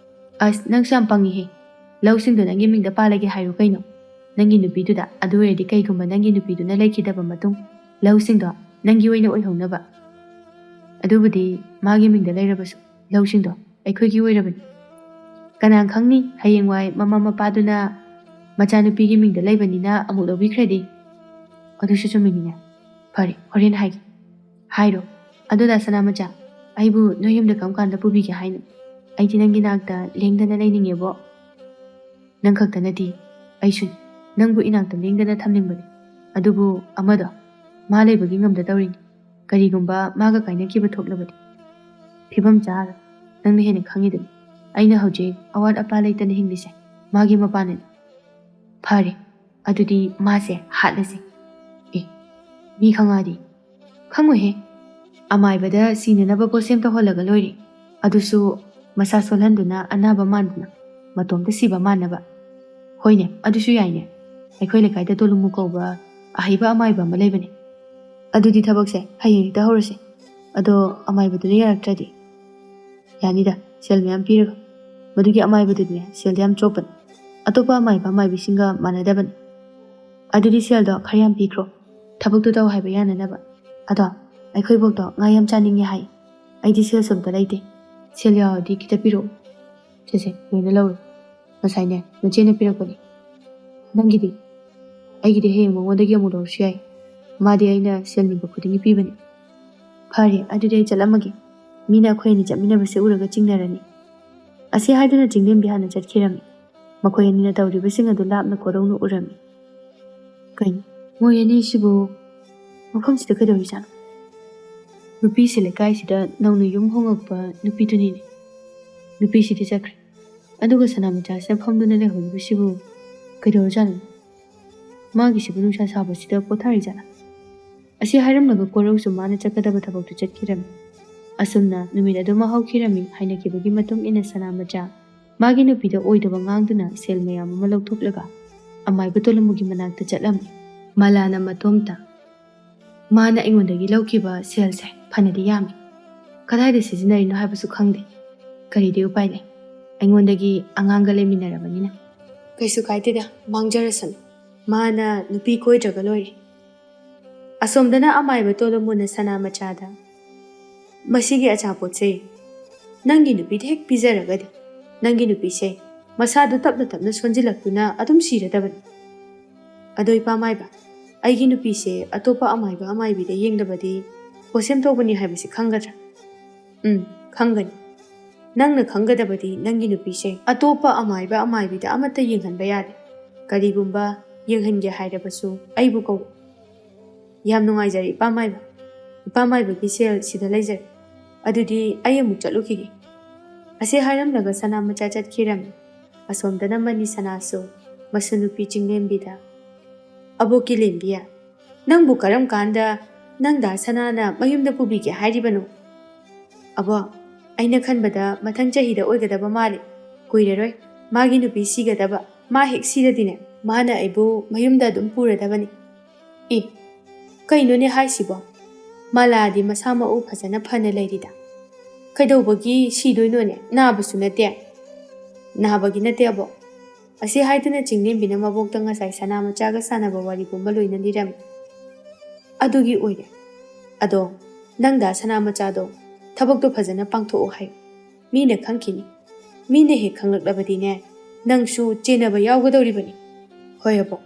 "ꯑꯁ, ꯅꯪꯁꯨ ꯌꯥꯝ ꯄꯪꯉꯤꯍꯦ꯫ ꯂꯧꯁꯤꯡꯗꯣ ꯅꯪꯒꯤ ꯃꯤꯡꯗ ꯄꯥꯜꯂꯒꯦ ꯍꯥꯏꯔꯣ ꯀꯩꯅꯣ, ꯅꯪꯒꯤ ꯅꯨꯄꯤꯗꯨꯗ꯫ ꯑꯗꯨ ꯑꯣꯏꯔꯗꯤ ꯀꯩꯒꯨꯝꯕ ꯅꯪꯒꯤ ꯅꯨꯄꯤꯗꯨꯅ ꯂꯩꯈꯤꯗꯕ ꯃꯇꯨꯡ ꯂꯧꯁꯤꯡꯗꯣ ꯅꯪꯒꯤ ꯑꯣꯏꯅ ꯑꯣꯏꯍꯧꯅꯕ꯫" "ꯑꯗꯨꯕꯨꯗꯤ ꯃꯥꯒꯤ ꯃꯤꯡꯗ ꯂꯩꯔꯕꯁꯨ ꯂꯧꯁꯤꯡꯗꯣ ꯑꯩꯈꯣꯏꯒꯤ ꯑꯣꯏꯔꯕꯅꯤ꯫ ꯀꯅꯥ ꯈꯪꯅꯤ, ꯍꯌꯦꯡꯋꯥꯏ ꯃꯃꯥ ꯃꯄꯥꯗꯨꯅ ꯃꯆꯥꯅꯨꯄꯤꯒꯤ ꯃꯤꯡꯗ ꯂꯩꯕꯅꯤꯅ ꯑꯃꯨꯛ ꯂꯧꯕꯤꯈ꯭ꯔꯗꯤ?" "ꯑꯗꯨꯁꯨ ꯆꯨꯝꯃꯤꯅꯤꯅꯦ꯫ ꯐꯔꯦ, ꯍꯣꯔꯦꯟ ꯍꯥꯏꯒꯦ꯫" "ꯍꯥꯏꯔꯣ꯫ ꯑꯗꯣ ꯗꯥ ꯁꯅꯥꯃꯆꯥ, ꯑꯩꯕꯨ ꯅꯣꯏ ꯌꯨꯝꯗ ꯀꯔꯝ ꯀꯥꯟꯗ ꯄꯨꯕꯤꯒꯦ ꯍꯥꯏꯅꯣ? ꯑꯩꯗꯤ ꯅꯪꯒꯤ ꯅꯥꯛꯇ ꯂꯦꯡꯗꯅ ꯂꯩꯅꯤꯡꯉꯦꯕꯣ꯫" "ꯅꯪ ꯈꯛꯇ ꯅꯠꯇꯦ, ꯑꯩꯁꯨꯅꯤ꯫ ꯅꯪꯕꯨ ꯏꯅꯥꯛꯇ ꯂꯦꯡꯗꯅ ꯊꯝꯅꯤꯡꯕꯅꯤ꯫ ꯑꯗꯨꯕꯨ ꯑꯃꯗꯣ, ꯃꯥ ꯂꯩꯕꯒꯤ ꯉꯝꯗ ꯇꯧꯔꯤꯅꯤ꯫ ꯀꯔꯤꯒꯨꯝꯕ ꯃꯥꯒ ꯀꯥꯏꯅꯈꯤꯕ ꯊꯣꯛꯂꯕꯗꯤ ꯐꯤꯕꯝ ꯆꯥꯔꯣꯏ꯫ ꯅꯪꯅ ꯍꯦꯟꯅ ꯈꯪꯉꯤꯗꯨꯅꯤ꯫ ꯑꯩꯅ ꯍꯧꯖꯤꯛ ꯑꯋꯥꯠ ꯑꯄꯥ ꯂꯩꯇꯅ ꯍꯤꯡꯂꯤꯁꯦ ꯃꯥꯒꯤ ꯃꯄꯥꯅꯅꯤ꯫" ꯐꯔꯦ, ꯑꯗꯨꯗꯤ ꯃꯥꯁꯦ ꯍꯥꯠꯂꯁꯦ꯫ ꯑꯦ, ꯃꯤ ꯈꯪꯉꯛꯑꯗꯤ? ꯈꯪꯉꯣꯏꯍꯦ꯫ ꯑꯃꯥꯏꯕꯗ ꯁꯤꯅꯅꯕ ꯄꯣꯠꯁꯦꯝ ꯇꯧꯍꯜꯂꯒ ꯂꯣꯏꯔꯦ꯫ ꯑꯗꯨꯁꯨ ꯃꯁꯥ ꯁꯣꯜꯍꯟꯗꯨꯅ ꯑꯅꯥꯕ ꯃꯥꯟꯗꯅ ꯃꯇꯣꯝꯇ ꯁꯤꯕ ꯃꯥꯟꯅꯕ꯫ ꯍꯣꯏꯅꯦ, ꯑꯗꯨꯁꯨ ꯌꯥꯏꯅꯦ꯫ ꯑꯩꯈꯣꯏ ꯂꯩꯀꯥꯏꯗ ꯇꯣꯂꯨꯃꯨ ꯀꯧꯕ ꯑꯍꯩꯕ ꯑꯃꯥꯏꯕ ꯑꯃ ꯂꯩꯕꯅꯦ꯫ ꯑꯗꯨꯗꯤ ꯊꯕꯛꯁꯦ ꯍꯌꯦꯡ ꯍꯦꯛꯇ ꯍꯧꯔꯁꯦ꯫ ꯑꯗꯣ ꯑꯃꯥꯏꯕꯗꯨꯅ ꯌꯥꯔꯛꯇ꯭ꯔꯗꯤ? ꯌꯥꯅꯤꯗ, ꯁꯦꯜ ꯃꯌꯥꯝ ꯄꯤꯔꯒ꯫ ꯃꯗꯨꯒꯤ ꯑꯃꯥꯏꯕꯗꯨꯗꯤꯅꯦ, ꯁꯦꯜꯗꯤ ꯌꯥꯝ ꯆꯣꯞꯄꯅꯤ꯫ ꯑꯇꯣꯞꯄ ꯑꯃꯥꯏꯕ ꯑꯃꯥꯏꯕꯤꯁꯤꯡꯒ ꯃꯥꯟꯅꯗꯕꯅꯤ꯫ ꯑꯗꯨꯗꯤ ꯁꯦꯜꯗꯣ ꯈꯔ ꯌꯥꯝ ꯄꯤꯈ꯭ꯔꯣ, ꯊꯕꯛꯇꯣ ꯇꯧ ꯍꯥꯏꯕ ꯌꯥꯅꯅꯕ꯫ ꯑꯗꯣ ꯑꯩꯈꯣꯏ ꯕꯣꯛꯇꯣ ꯉꯥ ꯌꯥꯝ ꯆꯥꯅꯤꯡꯉꯦ ꯍꯥꯏ꯫ ꯑꯩꯗꯤ ꯁꯦꯜꯁꯨ ꯑꯝꯇ ꯂꯩꯇꯦ꯫ ꯁꯦꯜ ꯌꯥꯎꯔꯗꯤ ꯈꯤꯇ ꯄꯤꯔꯛꯑꯣ꯫ ꯁꯦ ꯁꯦ, ꯂꯣꯏꯅ ꯂꯧꯔꯣ꯫ ꯉꯁꯥꯏꯅꯦ, ꯅꯆꯦꯅ ꯄꯤꯔꯛꯄꯅꯤ꯫ ꯅꯪꯒꯤꯗꯤ? ꯑꯩꯒꯤꯗꯤ ꯍꯌꯦꯡ ꯃꯉꯣꯟꯗꯒꯤ ꯑꯃꯨꯛ ꯂꯧꯔꯁꯨ ꯌꯥꯏ꯫ ꯃꯥꯗꯤ ꯑꯩꯅ ꯁꯦꯜ ꯅꯤꯕ ꯈꯨꯗꯤꯡꯒꯤ ꯄꯤꯕꯅꯤ꯫ ꯐꯔꯦ, ꯑꯗꯨꯗꯤ ꯑꯩ ꯆꯠꯂꯝꯃꯒꯦ꯫ ꯃꯤꯅ ꯑꯩꯈꯣꯏ ꯑꯅꯤ ꯆꯠꯃꯤꯟꯅꯕꯁꯦ ꯎꯔꯒ ꯆꯤꯡꯅꯔꯅꯤ꯫ ꯑꯁꯤ ꯍꯥꯏꯗꯨꯅ ꯆꯤꯡꯂꯦꯝꯕꯤ ꯍꯥꯟꯅ ꯆꯠꯈꯤꯔꯝꯃꯤ꯫ ꯃꯈꯣꯏ ꯑꯅꯤꯅ ꯇꯧꯔꯤꯕꯁꯤꯡ ꯑꯗꯨ ꯂꯥꯞꯅ ꯀꯣꯔꯧꯅ ꯎꯔꯝꯃꯤ꯫ ꯀꯩꯅꯣ, ꯃꯣꯏ ꯑꯅꯤꯁꯤꯕꯨ ꯃꯐꯝꯁꯤꯗ ꯀꯩꯗꯧꯔꯤꯖꯥꯠꯅꯣ? ꯅꯨꯄꯤꯁꯤ ꯂꯩꯀꯥꯏꯁꯤꯗ ꯅꯧꯅ ꯌꯨꯝ ꯍꯣꯡꯉꯛꯄ ꯅꯨꯄꯤꯗꯨꯅꯤꯅꯦ꯫ ꯅꯨꯄꯤꯁꯤꯗꯤ ꯆꯠꯈ꯭ꯔꯦ꯫ ꯑꯗꯨꯒ ꯁꯅꯥ ꯃꯆꯥꯁꯤꯅ ꯐꯝꯗꯨꯅ ꯂꯩꯍꯧꯔꯤꯕꯁꯤꯕꯨ ꯀꯩꯗꯧꯔꯖꯥꯠꯅꯣ? ꯃꯥꯒꯤꯁꯤꯕꯨ ꯅꯨꯡꯁꯥ ꯁꯥꯕꯁꯤꯗ ꯄꯣꯊꯥꯔꯤꯖꯥꯠꯂꯥ? ꯑꯁꯤ ꯍꯥꯏꯔꯝꯂꯒ ꯀꯣꯔꯧꯁꯨ ꯃꯥꯅ ꯆꯠꯀꯗꯕ ꯊꯕꯛꯇꯨ ꯆꯠꯈꯤꯔꯝꯃꯤ꯫ ꯑꯁꯨꯝꯅ ꯅꯨꯃꯤꯠ ꯑꯗꯨꯃ ꯍꯧꯈꯤꯔꯝꯃꯤ꯫ ꯍꯥꯏꯅꯈꯤꯕꯒꯤ ꯃꯇꯨꯡ ꯏꯟꯅ ꯁꯅꯥ ꯃꯆꯥ ꯃꯥꯒꯤ ꯅꯨꯄꯤꯗ ꯑꯣꯏꯗꯕ ꯉꯥꯡꯗꯨꯅ ꯁꯦꯜ ꯃꯌꯥꯝ ꯑꯃ ꯂꯧꯊꯣꯛꯂꯒ ꯑꯃꯥꯏꯕ ꯇꯣꯂꯝꯕꯒꯤ ꯃꯅꯥꯛꯇ ꯆꯠꯂꯝꯃꯤ꯫ ꯃꯂꯥꯅ ꯃꯇꯣꯝꯇ, "ꯃꯥꯅ ꯑꯩꯉꯣꯟꯗꯒꯤ ꯂꯧꯈꯤꯕ ꯁꯦꯜꯁꯦ ꯐꯅꯗꯤ ꯌꯥꯝꯃꯤ꯫ ꯀꯗꯥꯏꯗ ꯁꯤꯖꯤꯟꯅꯔꯤꯅꯣ ꯍꯥꯏꯕꯁꯨ ꯈꯪꯗꯦ꯫ ꯀꯔꯤꯗꯤ ꯎꯄꯥꯏ ꯂꯩ? ꯑꯩꯉꯣꯟꯗꯒꯤ ꯑꯉꯥꯡꯒ ꯂꯩꯃꯤꯟꯅꯔꯕꯅꯤꯅ꯫ ꯀꯩꯁꯨ ꯀꯥꯏꯗꯦꯗ, ꯃꯥꯡꯖꯔꯁꯅꯨ꯫ ꯃꯥꯅ ꯅꯨꯄꯤ ꯀꯣꯏꯗ꯭ꯔꯒ ꯂꯣꯏꯔꯦ꯫" ꯑꯁꯣꯝꯗꯅ ꯑꯃꯥꯏꯕ ꯇꯣꯂꯝꯕꯅ ꯁꯅꯥ ꯃꯆꯥꯗ, "ꯃꯁꯤꯒꯤ ꯑꯆꯥꯄꯣꯠꯁꯦ ꯅꯪꯒꯤ ꯅꯨꯄꯤꯗ ꯍꯦꯛ ꯄꯤꯖꯔꯒꯗꯤ ꯅꯪꯒꯤ ꯅꯨꯄꯤꯁꯦ ꯃꯁꯥꯗꯨ ꯇꯞꯅ ꯇꯞꯅ ꯁꯣꯟꯖꯤꯜꯂꯛꯇꯨꯅ ꯑꯗꯨꯝ ꯁꯤꯔꯗꯕꯅꯤ꯫ ꯑꯗꯣ ꯏꯄꯥ ꯃꯥꯏꯕ, ꯑꯩꯒꯤ ꯅꯨꯄꯤꯁꯦ ꯑꯇꯣꯞꯄ ꯑꯃꯥꯏꯕ ꯑꯃꯥꯏꯕꯤꯗ ꯌꯦꯡꯗꯕꯗꯤ ꯄꯣꯠꯁꯦꯝ ꯇꯧꯕꯅꯤ ꯍꯥꯏꯕꯁꯤ ꯈꯪꯒꯗ꯭ꯔꯥ?" "ꯎꯝ, ꯈꯪꯒꯅꯤ꯫ ꯅꯪꯅ ꯈꯪꯒꯗꯕꯗꯤ ꯅꯪꯒꯤ ꯅꯨꯄꯤꯁꯦ ꯑꯇꯣꯞꯄ ꯑꯃꯥꯏꯕ ꯑꯃꯥꯏꯕꯤꯗ ꯑꯃꯠꯇ ꯌꯦꯡꯍꯟꯕ ꯌꯥꯗꯦ꯫ ꯀꯔꯤꯒꯨꯝꯕ ꯌꯦꯡꯍꯟꯒꯦ ꯍꯥꯏꯔꯕꯁꯨ ꯑꯩꯕꯨ ꯀꯧ꯫" "ꯌꯥꯝ ꯅꯨꯡꯉꯥꯏꯖꯔꯦ ꯏꯄꯥ ꯃꯥꯏꯕ꯫ ꯏꯄꯥ ꯃꯥꯏꯕꯒꯤ ꯁꯦꯜ ꯁꯤꯗ ꯂꯩꯖꯔꯦ꯫ ꯑꯗꯨꯗꯤ ꯑꯩ ꯑꯃꯨꯛ ꯆꯠꯂꯨꯈꯤꯒꯦ꯫" ꯑꯁꯤ ꯍꯥꯏꯔꯝꯂꯒ ꯁꯅꯥ ꯃꯆꯥ ꯆꯠꯈꯤꯔꯝꯃꯤ꯫ ꯑꯁꯣꯝꯗꯅ ꯃꯅꯤ ꯁꯅꯥꯁꯨ ꯃꯁꯨ ꯅꯨꯄꯤ ꯆꯤꯡꯂꯦꯝꯕꯤꯗ, "ꯑꯕꯣꯛ ꯀꯤꯂꯦꯝꯕꯤ, ꯅꯪꯕꯨ ꯀꯔꯝ ꯀꯥꯟꯗ ꯅꯪ ꯗꯥ ꯁꯅꯥꯅ ꯃꯌꯨꯝꯗ ꯄꯨꯕꯤꯒꯦ ꯍꯥꯏꯔꯤꯕꯅꯣ?" "ꯑꯕꯣꯛ, ꯑꯩꯅ ꯈꯟꯕꯗ ꯃꯊꯪ ꯆꯍꯤꯗ ꯑꯣꯏꯒꯗꯕ ꯃꯥꯜꯂꯤ꯫ ꯀꯨꯏꯔꯔꯣꯏ꯫ ꯃꯥꯒꯤ ꯅꯨꯄꯤ ꯁꯤꯒꯗꯕ꯫ ꯃꯥ ꯍꯦꯛ ꯁꯤꯔꯗꯤꯅꯦ, ꯃꯥꯅ ꯑꯩꯕꯨ ꯃꯌꯨꯝꯗ ꯑꯗꯨꯝ ꯄꯨꯔꯗꯕꯅꯤ꯫" "ꯑꯦ, ꯀꯩꯅꯣꯅꯦ ꯍꯥꯏꯁꯤꯕꯣ? ꯃꯂꯥꯗꯤ ꯃꯁꯥ ꯃꯎ ꯐꯖꯅ ꯐꯅ ꯂꯩꯔꯤꯗ꯫ ꯀꯩꯗꯧꯕꯒꯤ ꯁꯤꯗꯣꯏꯅꯣꯅꯦ? ꯅꯥꯕꯁꯨ ꯅꯠꯇꯦ꯫" "ꯅꯥꯕꯒꯤ ꯅꯠꯇꯦ, ꯑꯕꯣꯛ꯫" ꯑꯁꯤ ꯍꯥꯏꯗꯨꯅ ꯆꯤꯡꯂꯦꯝꯕꯤꯅ ꯃꯕꯣꯛꯇ ꯉꯁꯥꯏ ꯁꯅꯥ ꯃꯆꯥꯒ ꯁꯥꯟꯅꯕ ꯋꯥꯔꯤ ꯄꯨꯝꯕ ꯂꯣꯏꯅ ꯂꯤꯔꯝꯃꯤ꯫ "ꯑꯗꯨꯒꯤ ꯑꯣꯏꯔꯦ꯫ ꯑꯗꯣ ꯅꯪ ꯗꯥ ꯁꯅꯥ ꯃꯆꯥꯗꯣ ꯊꯕꯛꯇꯣ ꯐꯖꯅ ꯄꯥꯡꯊꯣꯛꯑꯣ ꯍꯥꯏꯌꯨ꯫ ꯃꯤꯅ ꯈꯪꯈꯤꯅꯤ꯫ ꯃꯤꯅ ꯍꯦꯛ ꯈꯪꯂꯛꯂꯕꯗꯤꯅꯦ, ꯅꯪꯁꯨ ꯆꯦꯟꯅꯕ ꯌꯥꯎꯒꯗꯧꯔꯤꯕꯅꯤ꯫" "ꯍꯣꯏ, ꯑꯕꯣꯛ꯫"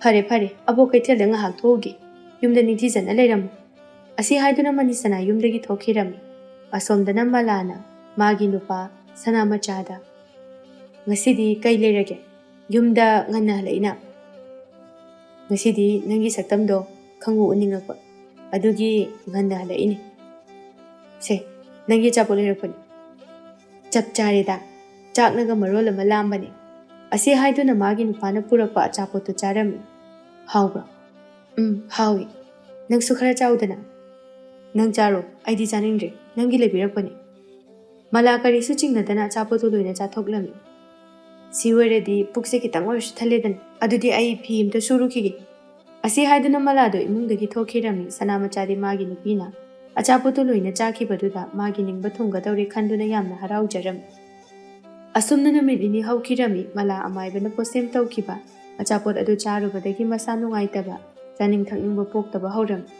"ꯐꯔꯦ, ꯐꯔꯦ꯫ ꯑꯕꯣꯛ ꯀꯩꯊꯦꯜꯗ ꯉꯥꯏꯍꯥꯛ ꯊꯣꯛꯎꯒꯦ꯫ ꯌꯨꯝꯗ ꯅꯤꯡꯊꯤꯖꯅ ꯂꯩꯔꯝꯃꯨ꯫" ꯑꯁꯤ ꯍꯥꯏꯗꯨꯅ ꯃꯅꯤꯁꯅꯥ ꯌꯨꯝꯗꯒꯤ ꯊꯣꯛꯈꯤꯔꯝꯃꯤ꯫ ꯑꯁꯣꯝꯗꯅ ꯃꯂꯥꯅ ꯃꯥꯒꯤ ꯅꯨꯄꯥ ꯁꯅꯥ ꯃꯆꯥꯗ, "ꯉꯁꯤꯗꯤ ꯀꯩ ꯂꯩꯔꯒꯦ? ꯌꯨꯝꯗ ꯉꯟꯅ ꯍꯜꯂꯛꯏꯅ?" "ꯉꯁꯤꯗꯤ ꯅꯪꯒꯤ ꯁꯛꯇꯝꯗꯣ ꯈꯪꯎ ꯎꯅꯤꯡꯉꯛꯄ, ꯑꯗꯨꯒꯤ ꯉꯟꯅ ꯍꯜꯂꯛꯏꯅꯤ꯫ ꯁꯦ, ꯅꯪꯒꯤ ꯑꯆꯥꯄꯣꯠ ꯂꯩꯔꯛꯄꯅꯤ꯫" "ꯆꯞ ꯆꯥꯔꯦꯗ, ꯆꯥꯛꯅꯒ ꯃꯔꯣꯜ ꯑꯃ ꯂꯥꯝꯕꯅꯦ꯫" ꯑꯁꯤ ꯍꯥꯏꯗꯨꯅ ꯃꯥꯒꯤ ꯅꯨꯄꯥꯅ ꯄꯨꯔꯛꯄ ꯑꯆꯥꯄꯣꯠꯇꯨ ꯆꯥꯔꯝꯃꯤ꯫ "ꯍꯥꯎꯕ꯭ꯔꯣ?" "ꯎꯝ, ꯍꯥꯎꯏ꯫ ꯅꯪꯁꯨ ꯈꯔ ꯆꯥꯎꯗꯅ꯫" "ꯅꯪ ꯆꯥꯔꯣ, ꯑꯩꯗꯤ ꯆꯥꯅꯤꯡꯗ꯭ꯔꯦ꯫ ꯅꯪꯒꯤ ꯂꯩꯕꯤꯔꯛꯄꯅꯤ꯫" ꯃꯂꯥ ꯀꯔꯤꯁꯨ ꯆꯤꯡꯅꯗꯅ ꯑꯆꯥꯄꯣꯠꯇꯨ ꯂꯣꯏꯅ ꯆꯥꯊꯣꯛꯂꯝꯃꯤ꯫ "ꯁꯤ ꯑꯣꯏꯔꯗꯤ ꯄꯨꯛꯁꯦ ꯈꯤꯇꯪ ꯑꯣꯏꯔꯁꯨ ꯊꯜꯂꯦꯗꯅ꯫ ꯑꯗꯨꯗꯤ ꯑꯩ ꯐꯤ ꯑꯝꯇ ꯁꯨꯔꯨꯈꯤꯒꯦ꯫" ꯑꯁꯤ ꯍꯥꯏꯗꯨꯅ ꯃꯂꯥꯗꯣ ꯏꯃꯨꯡꯗꯒꯤ ꯊꯣꯛꯈꯤꯔꯝꯃꯤ꯫ ꯁꯅꯥ ꯃꯆꯥꯗꯤ ꯃꯥꯒꯤ ꯅꯨꯄꯤꯅ ꯑꯆꯥꯄꯣꯠꯇꯨ ꯂꯣꯏꯅ ꯆꯥꯈꯤꯕꯗꯨꯗ ꯃꯥꯒꯤ ꯅꯤꯡꯕ ꯊꯨꯡꯒꯗꯧꯔꯦ ꯈꯟꯗꯨꯅ ꯌꯥꯝꯅ ꯍꯔꯥꯎꯖꯔꯝꯃꯤ꯫ ꯑꯁꯨꯝꯅ ꯅꯨꯃꯤꯠ ꯅꯤꯅꯤ ꯍꯧꯈꯤꯔꯝꯃꯤ꯫ ꯃꯂꯥ ꯑꯃꯥꯏꯕꯅ ꯄꯣꯠꯁꯦꯝ ꯇꯧꯈꯤꯕ ꯑꯆꯥꯄꯣꯠ ꯑꯗꯨ ꯆꯥꯔꯨꯕꯗꯒꯤ ꯃꯁꯥ ꯅꯨꯡꯉꯥꯏꯇꯕ, ꯆꯥꯅꯤꯡ ꯊꯛꯅꯤꯡꯕ ꯄꯣꯛꯇꯕ ꯍꯧꯔꯝꯃꯤ꯫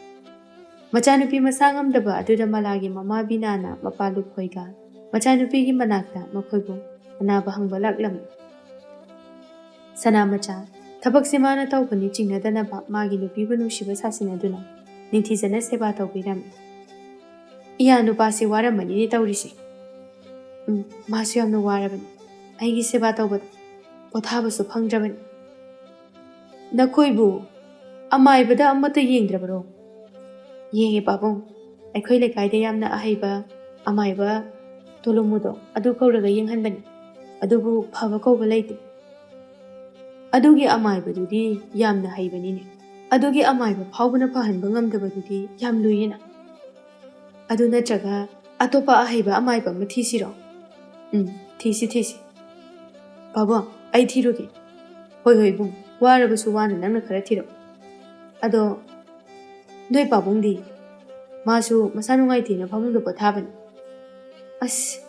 ꯃꯆꯥꯅꯨꯄꯤ ꯃꯁꯥ ꯉꯝꯗꯕ ꯑꯗꯨꯗ ꯃꯂꯥꯒꯤ ꯃꯃꯥ ꯕꯤꯅꯥꯅ ꯃꯄꯥ ꯂꯨꯞꯈꯣꯏꯒ ꯃꯆꯥꯅꯨꯄꯤꯒꯤ ꯃꯅꯥꯛꯇ ꯃꯈꯣꯏꯕꯨ ꯑꯅꯥꯕ ꯍꯪꯕ ꯂꯥꯛꯂꯝꯃꯤ꯫ ꯁꯅꯥ ꯃꯆꯥ, ꯊꯕꯛꯁꯦ ꯃꯥꯅ ꯇꯧꯕꯅꯤ ꯆꯤꯡꯅꯗꯅꯕ ꯃꯥꯒꯤ ꯅꯨꯄꯤꯕꯨ ꯅꯨꯡꯁꯤꯕ ꯁꯥꯁꯤꯟꯅꯗꯨꯅ ꯅꯤꯡꯊꯤꯖꯅ ꯁꯦꯕꯥ ꯇꯧꯕꯤꯔꯝꯃꯤ꯫ "ꯏꯌꯥ ꯅꯨꯄꯥꯁꯤ ꯋꯥꯔꯝꯃꯅꯤꯅꯦ ꯇꯧꯔꯤꯁꯦ꯫ ꯎꯝ, ꯃꯥꯁꯨ ꯌꯥꯝꯅ ꯋꯥꯔꯕꯅꯤ꯫ ꯑꯩꯒꯤ ꯁꯦꯕꯥ ꯇꯧꯕꯗ ꯄꯣꯊꯥꯕꯁꯨ ꯐꯪꯗ꯭ꯔꯕꯅꯤ꯫" "ꯅꯈꯣꯏꯕꯨ ꯑꯃꯥꯏꯕꯗ ꯑꯃꯠꯇ ꯌꯦꯡꯗ꯭ꯔꯕꯔꯣ?" "ꯌꯦꯡꯉꯦ ꯄꯥꯕꯨꯡ, ꯑꯩꯈꯣꯏ ꯂꯩꯀꯥꯏꯗ ꯌꯥꯝꯅ ꯑꯍꯩꯕ ꯑꯃꯥꯏꯕ ꯇꯣꯂꯨꯃꯨꯗꯣ ꯑꯗꯨ ꯀꯧꯔꯒ ꯌꯦꯡꯍꯟꯕꯅꯤ, ꯑꯗꯨꯕꯨ ꯐꯕ ꯀꯧꯕ ꯂꯩꯇꯦ꯫" ꯑꯗꯨꯒꯤ ꯑꯃꯥꯏꯕꯗꯨꯗꯤ ꯌꯥꯝꯅ ꯍꯩꯕꯅꯤꯅꯦ꯫ ꯑꯗꯨꯒꯤ ꯑꯃꯥꯏꯕ ꯐꯥꯎꯕꯅ ꯐꯍꯟꯕ ꯉꯝꯗꯕꯗꯨꯗꯤ ꯌꯥꯝ ꯂꯨꯏꯌꯦꯅ꯫ ꯑꯗꯨ ꯅꯠꯇ꯭ꯔꯒ ꯑꯇꯣꯞꯄ ꯑꯍꯩꯕ ꯑꯃꯥꯏꯕ ꯑꯃ ꯊꯤꯁꯤꯔꯣ? ꯎꯝ, ꯊꯤꯁꯤ, ꯊꯤꯁꯤ꯫ ꯄꯥꯕꯨꯡ, ꯑꯩ ꯊꯤꯔꯨꯒꯦ꯫ ꯍꯣꯏ, ꯍꯣꯏ, ꯏꯕꯨꯡ, ꯋꯥꯔꯕꯁꯨ ꯋꯥꯅ ꯅꯪꯅ ꯈꯔ ꯊꯤꯔꯛꯑꯣ꯫ ꯑꯗꯣ ꯅꯣꯏ ꯄꯥꯕꯨꯡꯗꯤ? ꯃꯥꯁꯨ ꯃꯁꯥ ꯅꯨꯡꯉꯥꯏꯇꯦꯅ ꯐꯃꯨꯡꯗ ꯄꯣꯊꯥꯕꯅꯤ꯫ ꯑꯁ,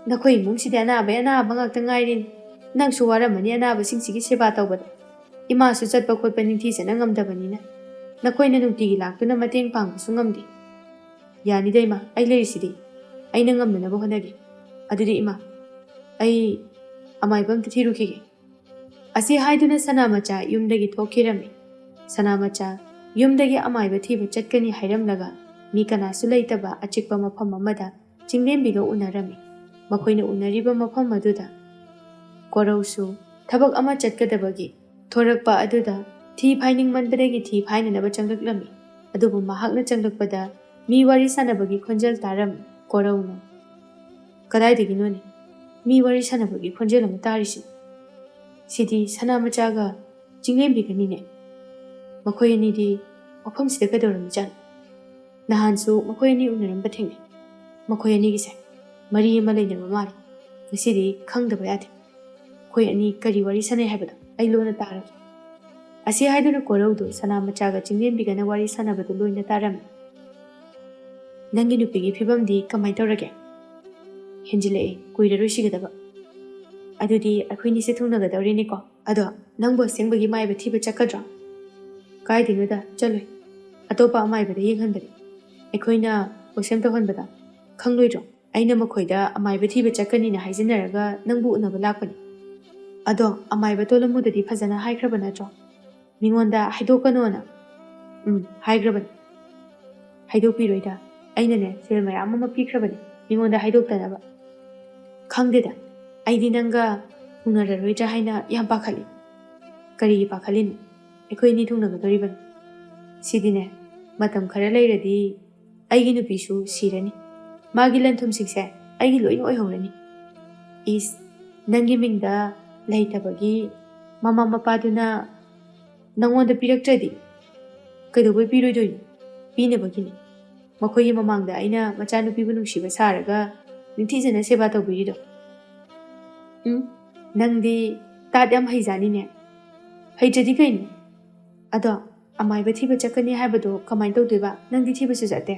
ꯅꯈꯣꯏ ꯏꯃꯨꯡꯁꯤꯗꯤ ꯑꯅꯥꯕꯩ ꯑꯅꯥꯕ ꯉꯥꯛꯇ ꯉꯥꯏꯔꯦꯅꯦ꯫ ꯅꯪꯁꯨ ꯋꯥꯔꯝꯃꯅꯤ ꯑꯅꯥꯕꯁꯤꯡꯁꯤꯒꯤ ꯁꯦꯕꯥ ꯇꯧꯕꯗ꯫ ꯏꯃꯥꯁꯨ ꯆꯠꯄ ꯈꯣꯠꯄ ꯅꯤꯡꯊꯤꯖꯅ ꯉꯝꯗꯕꯅꯤꯅ ꯅꯈꯣꯏꯅ ꯅꯨꯡꯇꯤꯒꯤ ꯂꯥꯛꯇꯨꯅ ꯃꯇꯦꯡ ꯄꯥꯡꯕꯁꯨ ꯉꯝꯗꯦ꯫ ꯌꯥꯅꯤꯗ ꯏꯃꯥ, ꯑꯩ ꯂꯩꯔꯤꯁꯤꯗꯤ꯫ ꯑꯩꯅ ꯉꯝꯅꯅꯕ ꯍꯣꯠꯅꯒꯦ꯫ ꯑꯗꯨꯗꯤ ꯏꯃꯥ, ꯑꯩ ꯑꯃꯥꯏꯕ ꯑꯝꯇ ꯊꯤꯔꯨꯈꯤꯒꯦ꯫ ꯑꯁꯤ ꯍꯥꯏꯗꯨꯅ ꯁꯅꯥꯃꯆꯥ ꯌꯨꯝꯗꯒꯤ ꯊꯣꯛꯈꯤꯔꯝꯃꯤ꯫ ꯁꯅꯥꯃꯆꯥ ꯌꯨꯝꯗꯒꯤ ꯑꯃꯥꯏꯕ ꯊꯤꯕ ꯆꯠꯀꯅꯤ ꯍꯥꯏꯔꯝꯂꯒ ꯃꯤ ꯀꯅꯥꯁꯨ ꯂꯩꯇꯕ ꯑꯆꯤꯛꯄ ꯃꯐꯝ ꯑꯃꯗ ꯆꯤꯡꯂꯦꯝꯕꯤꯒ ꯎꯅꯔꯝꯃꯤ꯫ ꯃꯈꯣꯏꯅ ꯎꯅꯔꯤꯕ ꯃꯐꯝ ꯑꯗꯨꯗ ꯀꯣꯔꯧꯁꯨ ꯊꯕꯛ ꯑꯃ ꯆꯠꯀꯗꯕꯒꯤ ꯊꯣꯔꯛꯄ ꯑꯗꯨꯗ ꯊꯤ ꯐꯥꯏꯅꯤꯡꯃꯟꯕꯗꯒꯤ ꯊꯤ ꯐꯥꯏꯅꯅꯕ ꯆꯪꯂꯛꯂꯝꯃꯤ꯫ ꯑꯗꯨꯕꯨ ꯃꯍꯥꯛꯅ ꯆꯪꯂꯛꯄꯗ ꯃꯤ ꯋꯥꯔꯤ ꯁꯥꯟꯅꯕꯒꯤ ꯈꯣꯟꯖꯦꯜ ꯇꯥꯔꯝꯃꯤ꯫ ꯀꯣꯔꯧꯅ, "ꯀꯗꯥꯏꯗꯒꯤꯅꯣꯅꯦ ꯃꯤ ꯋꯥꯔꯤ ꯁꯥꯟꯅꯕꯒꯤ ꯈꯣꯟꯖꯦꯜ ꯑꯃ ꯇꯥꯔꯤꯁꯤ? ꯁꯤꯗꯤ ꯁꯅꯥꯃꯆꯥꯒ ꯆꯤꯡꯂꯦꯝꯕꯤꯒꯅꯤꯅꯦ꯫ ꯃꯈꯣꯏ ꯑꯅꯤꯗꯤ ꯃꯐꯝꯁꯤꯗ ꯀꯩꯗꯧꯔꯝꯃꯤꯖꯥꯠꯅꯣ? ꯅꯍꯥꯟꯁꯨ ꯃꯈꯣꯏ ꯑꯅꯤ ꯎꯅꯔꯝꯕ ꯊꯦꯡꯅꯩ꯫ ꯃꯈꯣꯏ ꯑꯅꯤꯒꯤꯁꯦ ꯃꯔꯤ ꯑꯃ ꯂꯩꯅꯕ ꯃꯥꯜꯂꯤ꯫ ꯉꯁꯤꯗꯤ ꯈꯪꯗꯕ ꯌꯥꯗꯦ꯫ ꯃꯈꯣꯏ ꯑꯅꯤ ꯀꯔꯤ ꯋꯥꯔꯤ ꯁꯥꯟꯅꯩ ꯍꯥꯏꯕꯗꯣ ꯑꯩ ꯂꯣꯟꯅ ꯇꯥꯔꯒꯦ꯫" ꯑꯁꯤ ꯍꯥꯏꯗꯨꯅ ꯀꯣꯔꯧꯗꯨ ꯁꯅꯥꯃꯆꯥꯒ ꯆꯤꯡꯂꯦꯝꯕꯤꯒꯅ ꯋꯥꯔꯤ ꯁꯥꯟꯅꯕꯗꯨ ꯂꯣꯏꯅ ꯇꯥꯔꯝꯃꯤ꯫ "ꯅꯪꯒꯤ ꯅꯨꯄꯤꯒꯤ ꯐꯤꯕꯝꯗꯤ ꯀꯃꯥꯏꯅ ꯇꯧꯔꯒꯦ?" "ꯍꯦꯟꯖꯤꯜꯂꯛꯑꯦ, ꯀꯨꯏꯔꯔꯣꯏ ꯁꯤꯒꯗꯕ꯫" "ꯑꯗꯨꯗꯤ ꯑꯩꯈꯣꯏꯅꯤꯁꯦ ꯊꯨꯡꯅꯒꯗꯧꯔꯦꯅꯦꯀꯣ꯫ ꯑꯗꯣ ꯅꯪꯕꯨ ꯑꯁꯦꯡꯕꯒꯤ ꯃꯥꯏꯕ ꯊꯤꯕ ꯆꯠꯀꯗ꯭ꯔꯣ?" "ꯀꯥꯏꯗꯩꯅꯣꯗ, ꯆꯠꯂꯣꯏ꯫ ꯑꯇꯣꯞꯄ ꯑꯃꯥꯏꯕꯗ ꯌꯦꯡꯍꯟꯕꯅꯤ꯫ ꯑꯩꯈꯣꯏꯅ ꯄꯣꯠꯁꯦꯝ ꯇꯧꯍꯟꯕꯗ ꯈꯪꯂꯣꯏꯗ꯭ꯔꯣ? ꯑꯩꯅ ꯃꯈꯣꯏꯗ ꯑꯃꯥꯏꯕ ꯊꯤꯕ ꯆꯠꯀꯅꯤꯅ ꯍꯥꯏꯖꯤꯟꯅꯔꯒ ꯅꯪꯕꯨ ꯎꯅꯕ ꯂꯥꯛꯄꯅꯤ꯫ ꯑꯗꯣ ꯑꯃꯥꯏꯕ ꯇꯣꯂꯝꯃꯨꯗꯗꯤ ꯐꯖꯅ ꯍꯥꯏꯈ꯭ꯔꯕ ꯅꯠꯇ꯭ꯔꯣ? ꯃꯤꯉꯣꯟꯗ ꯍꯥꯏꯗꯣꯛꯀꯅꯣꯅ꯫" "ꯎꯝ, ꯍꯥꯏꯈ꯭ꯔꯕꯅꯤ꯫" "ꯍꯥꯏꯗꯣꯛꯄꯤꯔꯣꯏꯗ꯫ ꯑꯩꯅꯅꯦ ꯁꯦꯜ ꯃꯌꯥꯝ ꯑꯃ ꯄꯤꯈ꯭ꯔꯕꯅꯤ ꯃꯤꯉꯣꯟꯗ ꯍꯥꯏꯗꯣꯛꯇꯅꯕ꯫" "ꯈꯪꯗꯦꯗ, ꯑꯩꯗꯤ ꯅꯪꯒ ꯊꯨꯡꯅꯔꯔꯣꯏꯗ꯭ꯔꯥ ꯍꯥꯏꯅ ꯌꯥꯝ ꯄꯥꯈꯠꯂꯤ꯫" "ꯀꯔꯤꯒꯤ ꯄꯥꯈꯠꯂꯤꯅꯣ? ꯑꯩꯈꯣꯏ ꯑꯅꯤ ꯊꯨꯡꯅꯒꯗꯧꯔꯤꯕꯅꯤ꯫ ꯁꯤꯗꯤꯅꯦ, ꯃꯇꯝ ꯈꯔ ꯂꯩꯔꯗꯤ ꯑꯩꯒꯤ ꯅꯨꯄꯤꯁꯨ ꯁꯤꯔꯅꯤ꯫ ꯃꯥꯒꯤ ꯂꯟ ꯊꯨꯝꯁꯤꯡꯁꯦ ꯑꯩꯒꯤ ꯂꯣꯏꯅ ꯑꯣꯏꯍꯧꯔꯅꯤ꯫" "ꯏꯁ, ꯅꯪꯒꯤ ꯃꯤꯡꯗ ꯂꯩꯇꯕꯒꯤ ꯃꯃꯥ ꯃꯄꯥꯗꯨꯅ ꯅꯪꯉꯣꯟꯗ ꯄꯤꯔꯛꯇ꯭ꯔꯗꯤ ꯀꯩꯗꯧꯕꯩ ꯄꯤꯔꯣꯏꯗꯣꯏꯅꯣ? ꯄꯤꯅꯕꯒꯤꯅꯤ꯫ ꯃꯈꯣꯏꯒꯤ ꯃꯃꯥꯡꯗ ꯑꯩꯅ ꯃꯆꯥꯅꯨꯄꯤꯕꯨ ꯅꯨꯡꯁꯤꯕ ꯁꯥꯔꯒ ꯅꯤꯡꯊꯤꯖꯅ ꯁꯦꯕꯥ ꯇꯧꯕꯤꯔꯤꯗꯣ꯫ ꯎꯝ, ꯅꯪꯗꯤ ꯇꯥꯠ ꯌꯥꯝ ꯍꯩꯖꯥꯅꯤꯅꯦ꯫ ꯍꯩꯇ꯭ꯔꯗꯤ ꯀꯩꯅꯣ? ꯑꯗꯣ ꯑꯃꯥꯏꯕ ꯊꯤꯕ ꯆꯠꯀꯅꯤ ꯍꯥꯏꯕꯗꯣ ꯀꯃꯥꯏꯅ ꯇꯧꯗꯣꯏꯕ? ꯅꯪꯗꯤ ꯊꯤꯕꯁꯨ ꯆꯠꯇꯦ꯫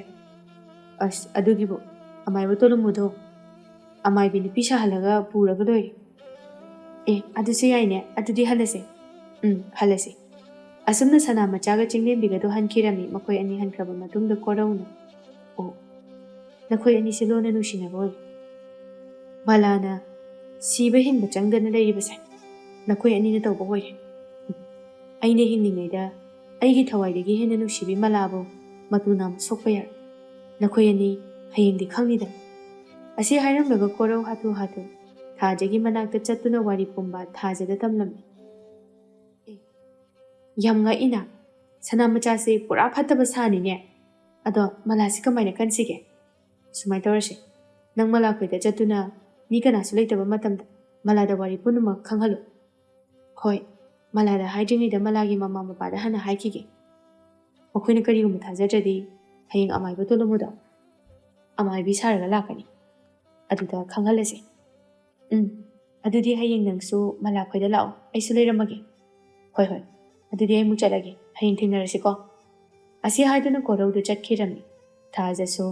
ꯑꯁ, ꯑꯗꯨꯒꯤꯕꯨ ꯑꯃꯥꯏꯕ ꯇꯣꯂꯨꯝꯕꯗꯣ ꯑꯃꯥꯏꯕꯤ ꯅꯨꯄꯤ ꯁꯥꯍꯜꯂꯒ ꯄꯨꯔꯒ ꯂꯣꯏꯔꯦ꯫ ꯑꯦ, ꯑꯗꯨꯁꯨ ꯌꯥꯏꯅꯦ꯫ ꯑꯗꯨꯗꯤ ꯍꯜꯂꯁꯦ꯫ ꯎꯝ, ꯍꯜꯂꯁꯦ꯫ ꯑꯁꯨꯝꯅ ꯁꯅꯥ ꯃꯆꯥꯒ ꯆꯤꯡꯂꯦꯝꯕꯤꯒꯗꯣ ꯍꯟꯈꯤꯔꯝꯃꯤ꯫ ꯃꯈꯣꯏ ꯑꯅꯤ ꯍꯟꯈ꯭ꯔꯕ ꯃꯇꯨꯡꯗ ꯀꯣꯔꯧꯅ, "ꯑꯣ, ꯅꯈꯣꯏ ꯑꯅꯤꯁꯦ ꯂꯣꯟꯅ ꯅꯨꯡꯁꯤꯅꯕ ꯑꯣꯏꯔꯦ꯫ ꯃꯂꯥꯅ ꯁꯤꯕ ꯍꯤꯡꯕ ꯆꯪꯗꯅ ꯂꯩꯔꯤꯕꯁꯦ ꯅꯈꯣꯏ ꯑꯅꯤꯅ ꯇꯧꯕ ꯑꯣꯏꯔꯦ꯫ ꯑꯩꯅ ꯍꯤꯡꯂꯤꯉꯩꯗ ꯑꯩꯒꯤ ꯊꯋꯥꯏꯗꯒꯤ ꯍꯦꯟꯅ ꯅꯨꯡꯁꯤꯕꯤ ꯃꯂꯥꯕꯨ ꯃꯇꯨ ꯅꯥꯝ ꯁꯣꯛꯄ ꯌꯥꯔꯣꯏ꯫ ꯅꯈꯣꯏ ꯑꯅꯤ ꯍꯌꯦꯡꯗꯤ ꯈꯪꯅꯤꯗꯅ"꯫ ꯑꯁꯤ ꯍꯥꯏꯔꯝꯂꯒ ꯀꯣꯔꯧ ꯍꯥꯊꯨ ꯍꯥꯊꯨ ꯊꯥꯖꯒꯤ ꯃꯅꯥꯛꯇ ꯆꯠꯇꯨꯅ ꯋꯥꯔꯤ ꯄꯨꯝꯕ ꯊꯥꯖꯗ ꯇꯝꯂꯝꯃꯤ꯫ ꯑꯦ, ꯌꯥꯝ ꯉꯛꯏꯅ, ꯁꯅꯥ ꯃꯆꯥꯁꯦ ꯄꯨꯔꯥ ꯐꯠꯇꯕ ꯁꯥꯅꯤꯅꯦ꯫ ꯑꯗꯣ ꯃꯂꯥꯁꯤ ꯀꯃꯥꯏꯅ ꯀꯟꯁꯤꯒꯦ? ꯁꯨꯃꯥꯏꯅ ꯇꯧꯔꯁꯦ, ꯅꯪ ꯃꯂꯥꯈꯣꯏꯗ ꯆꯠꯇꯨꯅ ꯃꯤ ꯀꯅꯥꯁꯨ ꯂꯩꯇꯕ ꯃꯇꯝꯗ ꯃꯂꯥꯗ ꯋꯥꯔꯤ ꯄꯨꯝꯅꯃꯛ ꯈꯪꯍꯜꯂꯨ꯫ ꯍꯣꯏ, ꯃꯂꯥꯗ ꯍꯥꯏꯗ꯭ꯔꯤꯉꯩꯗ ꯃꯂꯥꯒꯤ ꯃꯃꯥ ꯃꯄꯥꯗ ꯍꯥꯟꯅ ꯍꯥꯏꯈꯤꯒꯦ꯫ ꯃꯈꯣꯏꯅ ꯀꯔꯤꯒꯨꯝꯕ ꯊꯥꯖꯗ꯭ꯔꯗꯤ ꯍꯌꯦꯡ ꯑꯃꯥꯏꯕ ꯇꯣꯂꯨꯝꯕꯗꯣ ꯑꯃꯥꯏꯕꯤ ꯁꯥꯔꯒ ꯂꯥꯛꯀꯅꯤ꯫ ꯑꯗꯨꯗ ꯈꯪꯍꯜꯂꯁꯤ꯫ ꯎꯝ, ꯑꯗꯨꯗꯤ ꯍꯌꯦꯡ ꯅꯪꯁꯨ ꯃꯂꯥꯈꯣꯏꯗ ꯂꯥꯛꯑꯣ, ꯑꯩꯁꯨ ꯂꯩꯔꯝꯃꯒꯦ꯫ ꯍꯣꯏ, ꯍꯣꯏ, ꯑꯗꯨꯗꯤ ꯑꯩ ꯑꯃꯨꯛ ꯆꯠꯂꯒꯦ, ꯍꯌꯦꯡ ꯊꯦꯡꯅꯔꯁꯤꯀꯣ꯫ ꯑꯁꯤ ꯍꯥꯏꯗꯨꯅ ꯀꯣꯔꯧꯗꯨ ꯆꯠꯈꯤꯔꯝꯃꯤ꯫ ꯊꯥꯖꯁꯨ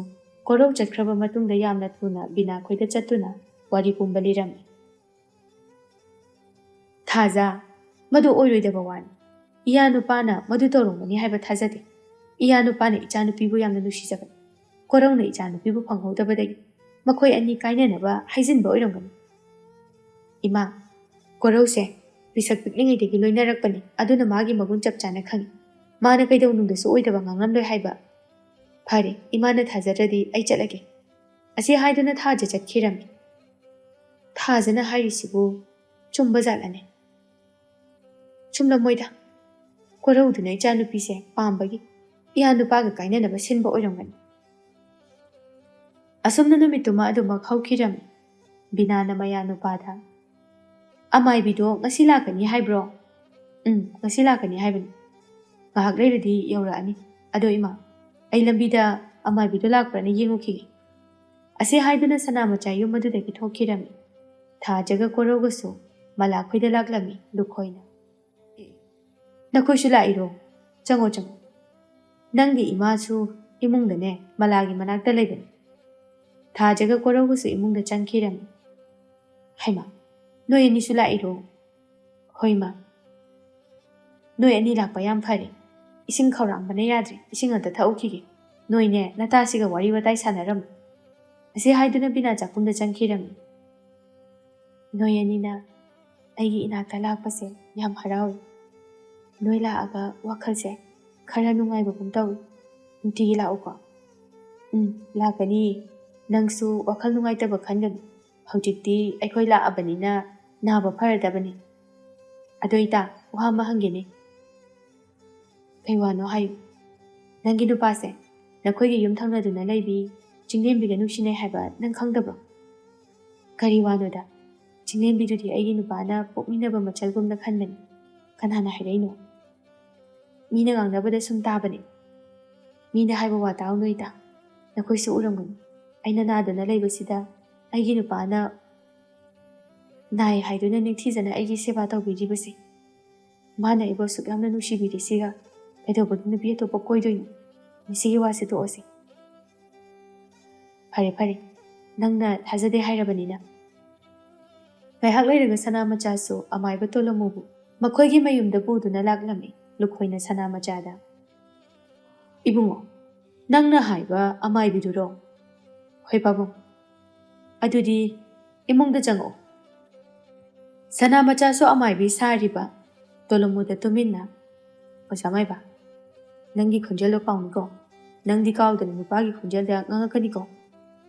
ꯀꯣꯔꯧ ꯆꯠꯈ꯭ꯔꯕ ꯃꯇꯨꯡꯗ ꯌꯥꯝꯅ ꯊꯨꯅ ꯕꯤꯅꯥꯈꯣꯏꯗ ꯆꯠꯇꯨꯅ ꯋꯥꯔꯤ ꯄꯨꯝꯕ ꯂꯤꯔꯝꯃꯤ꯫ ꯊꯥꯖ, ꯃꯗꯨ ꯑꯣꯏꯔꯣꯏꯗꯕ ꯋꯥꯅꯤ꯫ ꯏꯌꯥ ꯅꯨꯄꯥꯅ ꯃꯗꯨ ꯇꯧꯔꯝꯒꯅꯤ ꯍꯥꯏꯕ ꯊꯥꯖꯗꯦ꯫ ꯏꯌꯥ ꯅꯨꯄꯥꯅ ꯏꯆꯥꯅꯨꯄꯤꯕꯨ ꯌꯥꯝꯅ ꯅꯨꯡꯁꯤꯖꯕꯅꯤ꯫ ꯀꯣꯔꯧꯅ ꯏꯆꯥꯅꯨꯄꯤꯕꯨ ꯐꯪꯍꯧꯗꯕꯗꯒꯤ ꯃꯈꯣꯏ ꯑꯅꯤ ꯀꯥꯏꯅꯅꯕ ꯍꯥꯏꯖꯤꯟꯕ ꯑꯣꯏꯔꯝꯒꯅꯤ꯫ ꯏꯃꯥ, ꯀꯣꯔꯧꯁꯦ ꯄꯤꯁꯛ ꯄꯤꯛꯂꯤꯉꯩꯗꯒꯤ ꯂꯣꯏꯅꯔꯛꯄꯅꯤ, ꯑꯗꯨꯅ ꯃꯥꯒꯤ ꯃꯒꯨꯟ ꯆꯞ ꯆꯥꯅ ꯈꯪꯏ꯫ ꯃꯥꯅ ꯀꯩꯗꯧꯅꯨꯡꯗꯁꯨ ꯑꯣꯏꯗꯕ ꯉꯥꯡꯂꯝꯂꯣꯏ ꯍꯥꯏꯕ꯫ ꯐꯔꯦ, ꯏꯃꯥꯅ ꯊꯥꯖꯗ꯭ꯔꯗꯤ ꯑꯩ ꯆꯠꯂꯒꯦ꯫ ꯑꯁꯤ ꯍꯥꯏꯗꯨꯅ ꯊꯥꯖ ꯆꯠꯈꯤꯔꯝꯃꯤ꯫ ꯊꯥꯖꯅ ꯍꯥꯏꯔꯤꯁꯤꯕꯨ ꯆꯨꯝꯕ ꯖꯥꯠꯂꯅꯦ? ꯆꯨꯝꯂꯝꯃꯣꯏꯗ꯫ ꯀꯣꯔꯧꯗꯨꯅ ꯏꯆꯥꯅꯨꯄꯤꯁꯦ ꯄꯥꯝꯕꯒꯤ ꯏꯌꯥ ꯅꯨꯄꯥꯒ ꯀꯥꯏꯅꯅꯕ ꯁꯤꯟꯕ ꯑꯣꯏꯔꯝꯒꯅꯤ꯫ ꯑꯁꯨꯝꯅ ꯅꯨꯃꯤꯠꯇꯨꯃ ꯑꯗꯨꯃꯛ ꯍꯧꯈꯤꯔꯝꯃꯤ꯫ ꯕꯤꯅꯥꯅ ꯃꯌꯥ ꯅꯨꯄꯥꯗ, "ꯑꯃꯥꯏꯕꯤꯗꯣ ꯉꯁꯤ ꯂꯥꯛꯀꯅꯤ ꯍꯥꯏꯕ꯭ꯔꯣ?" "ꯎꯝ, ꯉꯁꯤ ꯂꯥꯛꯀꯅꯤ ꯍꯥꯏꯕꯅꯤ꯫ ꯉꯥꯏꯍꯥꯛ ꯂꯩꯔꯗꯤ ꯌꯧꯔꯛꯑꯅꯤ꯫ ꯑꯗꯣ ꯏꯃꯥ, ꯑꯩ ꯂꯝꯕꯤꯗ ꯑꯃꯥꯏꯕꯤꯗꯣ ꯂꯥꯛꯄ꯭ꯔꯥꯅ ꯌꯦꯡꯉꯨꯈꯤꯒꯦ"꯫ ꯑꯁꯤ ꯍꯥꯏꯗꯨꯅ ꯁꯅꯥ ꯃꯆꯥ ꯌꯨꯝ ꯑꯗꯨꯗꯒꯤ ꯊꯣꯛꯈꯤꯔꯝꯃꯤ꯫ ꯊꯥꯖꯒ ꯀꯣꯔꯧꯒꯁꯨ ꯃꯂꯥꯈꯣꯏꯗ ꯂꯥꯛꯂꯝꯃꯤ꯫ ꯂꯨꯈꯣꯏꯅ, "ꯑꯦ, ꯅꯈꯣꯏꯁꯨ ꯂꯥꯛꯏꯔꯣ? ꯆꯪꯉꯣ, ꯆꯪꯉꯣ꯫ ꯅꯪꯒꯤ ꯏꯃꯥꯁꯨ ꯏꯃꯨꯡꯗꯅꯦ, ꯃꯂꯥꯒꯤ ꯃꯅꯥꯛꯇ ꯂꯩꯕꯅꯤ"꯫ ꯊꯥꯖꯒ ꯀꯣꯔꯧꯒꯁꯨ ꯏꯃꯨꯡꯗ ꯆꯪꯈꯤꯔꯝꯃꯤ꯫ "ꯍꯩꯃꯥ, ꯅꯣꯏ ꯑꯅꯤꯁꯨ ꯂꯥꯛꯏꯔꯣ?" "ꯍꯣꯏ, ꯃꯥ꯫ ꯅꯣꯏ ꯑꯅꯤ ꯂꯥꯛꯄ ꯌꯥꯝ ꯐꯔꯦ꯫ ꯏꯁꯤꯡ ꯈꯧꯔꯥꯡꯕꯅ ꯌꯥꯗ꯭ꯔꯦ꯫ ꯏꯁꯤꯡ ꯑꯝꯇ ꯊꯛꯎꯈꯤꯒꯦ꯫ ꯅꯣꯏꯅꯦ, ꯅꯇꯥꯁꯤꯒ ꯋꯥꯔꯤ ꯋꯥꯇꯥꯏ ꯁꯥꯟꯅꯔꯝꯃꯨ"꯫ ꯑꯁꯤ ꯍꯥꯏꯗꯨꯅ ꯕꯤꯅꯥ ꯆꯥꯛꯈꯨꯝꯗ ꯆꯪꯈꯤꯔꯝꯃꯤ꯫ "ꯅꯣꯏ ꯑꯅꯤꯅ ꯑꯩꯒꯤ ꯏꯅꯥꯛꯇ ꯂꯥꯛꯄꯁꯦ ꯌꯥꯝ ꯍꯔꯥꯎꯏ꯫ ꯅꯣꯏ ꯂꯥꯛꯑꯒ ꯋꯥꯈꯜꯁꯦ ꯈꯔ ꯅꯨꯡꯉꯥꯏꯕꯒꯨꯝ ꯇꯧꯏ꯫ ꯅꯨꯡꯇꯤꯒꯤ ꯂꯥꯛꯎꯀꯣ"꯫ "ꯎꯝ, ꯂꯥꯛꯀꯅꯤꯌꯦ꯫ ꯅꯪꯁꯨ ꯋꯥꯈꯜ ꯅꯨꯡꯉꯥꯏꯇꯕ ꯈꯟꯒꯅꯨ꯫ ꯍꯧꯖꯤꯛꯇꯤ ꯑꯩꯈꯣꯏ ꯂꯥꯛꯑꯕꯅꯤꯅ ꯅꯥꯕ ꯐꯔꯗꯕꯅꯤ꯫ ꯑꯗꯣ ꯏꯇꯥ, ꯋꯥ ꯑꯃ ꯍꯪꯒꯦꯅꯦ"꯫ "ꯀꯩ ꯋꯥꯅꯣ ꯍꯥꯏꯌꯨ"꯫ "ꯅꯪꯒꯤ ꯅꯨꯄꯥꯁꯦ ꯅꯈꯣꯏꯒꯤ ꯌꯨꯝ ꯊꯪꯅꯗꯨꯅ ꯂꯩꯕꯤ ꯆꯤꯡꯂꯦꯝꯕꯤꯒ ꯅꯨꯡꯁꯤꯅꯩ ꯍꯥꯏꯕ ꯅꯪ ꯈꯪꯗꯕ꯭ꯔꯣ?" "ꯀꯔꯤ ꯋꯥꯅꯣꯗ? ꯆꯤꯡꯂꯦꯝꯕꯤꯗꯨꯗꯤ ꯑꯩꯒꯤ ꯅꯨꯄꯥꯅ ꯄꯣꯛꯃꯤꯟꯅꯕ ꯃꯆꯜꯒꯨꯝꯅ ꯈꯟꯕꯅꯤ꯫ ꯀꯅꯥꯅ ꯍꯥꯏꯔꯛꯏꯅꯣ?" "ꯃꯤꯅ ꯉꯥꯡꯅꯕꯗ ꯁꯨꯝ ꯇꯥꯕꯅꯤ"꯫ "ꯃꯤꯅ ꯍꯥꯏꯕ ꯋꯥ ꯇꯥꯎꯅꯨ ꯏꯇꯥ꯫ ꯅꯈꯣꯏꯁꯨ ꯎꯔꯝꯒꯅꯤ, ꯑꯩꯅ ꯅꯥꯗꯨꯅ ꯂꯩꯕꯁꯤꯗ ꯑꯩꯒꯤ ꯅꯨꯄꯥꯅ ꯅꯥꯏ ꯍꯥꯏꯗꯨꯅ ꯅꯤꯡꯊꯤꯖꯅ ꯑꯩꯒꯤ ꯁꯦꯕꯥ ꯇꯧꯕꯤꯔꯤꯕꯁꯦ꯫ ꯃꯥꯅ ꯑꯩꯕꯨ ꯑꯁꯨꯛ ꯌꯥꯝꯅ ꯅꯨꯡꯁꯤꯕꯤꯔꯤꯁꯤꯒ ꯀꯩꯗꯧꯕꯒꯤ ꯅꯨꯄꯤ ꯑꯇꯣꯞꯄ ꯀꯣꯏꯗꯣꯏꯅꯣ? ꯃꯁꯤꯒꯤ ꯋꯥꯁꯤ ꯇꯣꯛꯑꯁꯤ"꯫ "ꯐꯔꯦ, ꯐꯔꯦ, ꯅꯪꯅ ꯊꯥꯖꯗꯦ ꯍꯥꯏꯔꯕꯅꯤꯅ"꯫ ꯉꯥꯏꯍꯥꯛ ꯂꯩꯔꯒ ꯁꯅꯥ ꯃꯆꯥꯁꯨ ꯑꯃꯥꯏꯕ ꯇꯣꯂꯣꯃꯨꯕꯨ ꯃꯈꯣꯏꯒꯤ ꯃꯌꯨꯝꯗ ꯄꯨꯗꯨꯅ ꯂꯥꯛꯂꯝꯃꯤ꯫ ꯂꯨꯈꯣꯏꯅ ꯁꯅꯥ ꯃꯆꯥꯗ, "ꯏꯕꯨꯡꯉꯣ, ꯅꯪꯅ ꯍꯥꯏꯕ ꯑꯃꯥꯏꯕꯤꯗꯨꯔꯣ?" "ꯍꯣꯏ ꯄꯥꯕꯨꯡ"꯫ "ꯑꯗꯨꯗꯤ ꯏꯃꯨꯡꯗ ꯆꯪꯉꯛꯑꯣ"꯫ ꯁꯅꯥ ꯃꯆꯥꯁꯨ ꯑꯃꯥꯏꯕꯤ ꯁꯥꯔꯤꯕ ꯇꯣꯂꯣꯃꯨꯗ ꯇꯨꯃꯤꯟꯅ, "ꯑꯣꯖꯥ ꯃꯥꯏꯕ, ꯅꯪꯒꯤ ꯈꯣꯟꯖꯦꯜꯗꯣ ꯀꯥꯎꯅꯤꯀꯣ꯫ ꯅꯪꯗꯤ ꯀꯥꯎꯗꯅ ꯅꯨꯄꯥꯒꯤ ꯈꯣꯟꯖꯦꯜꯗ ꯉꯥꯡꯉꯛꯀꯅꯤꯀꯣ꯫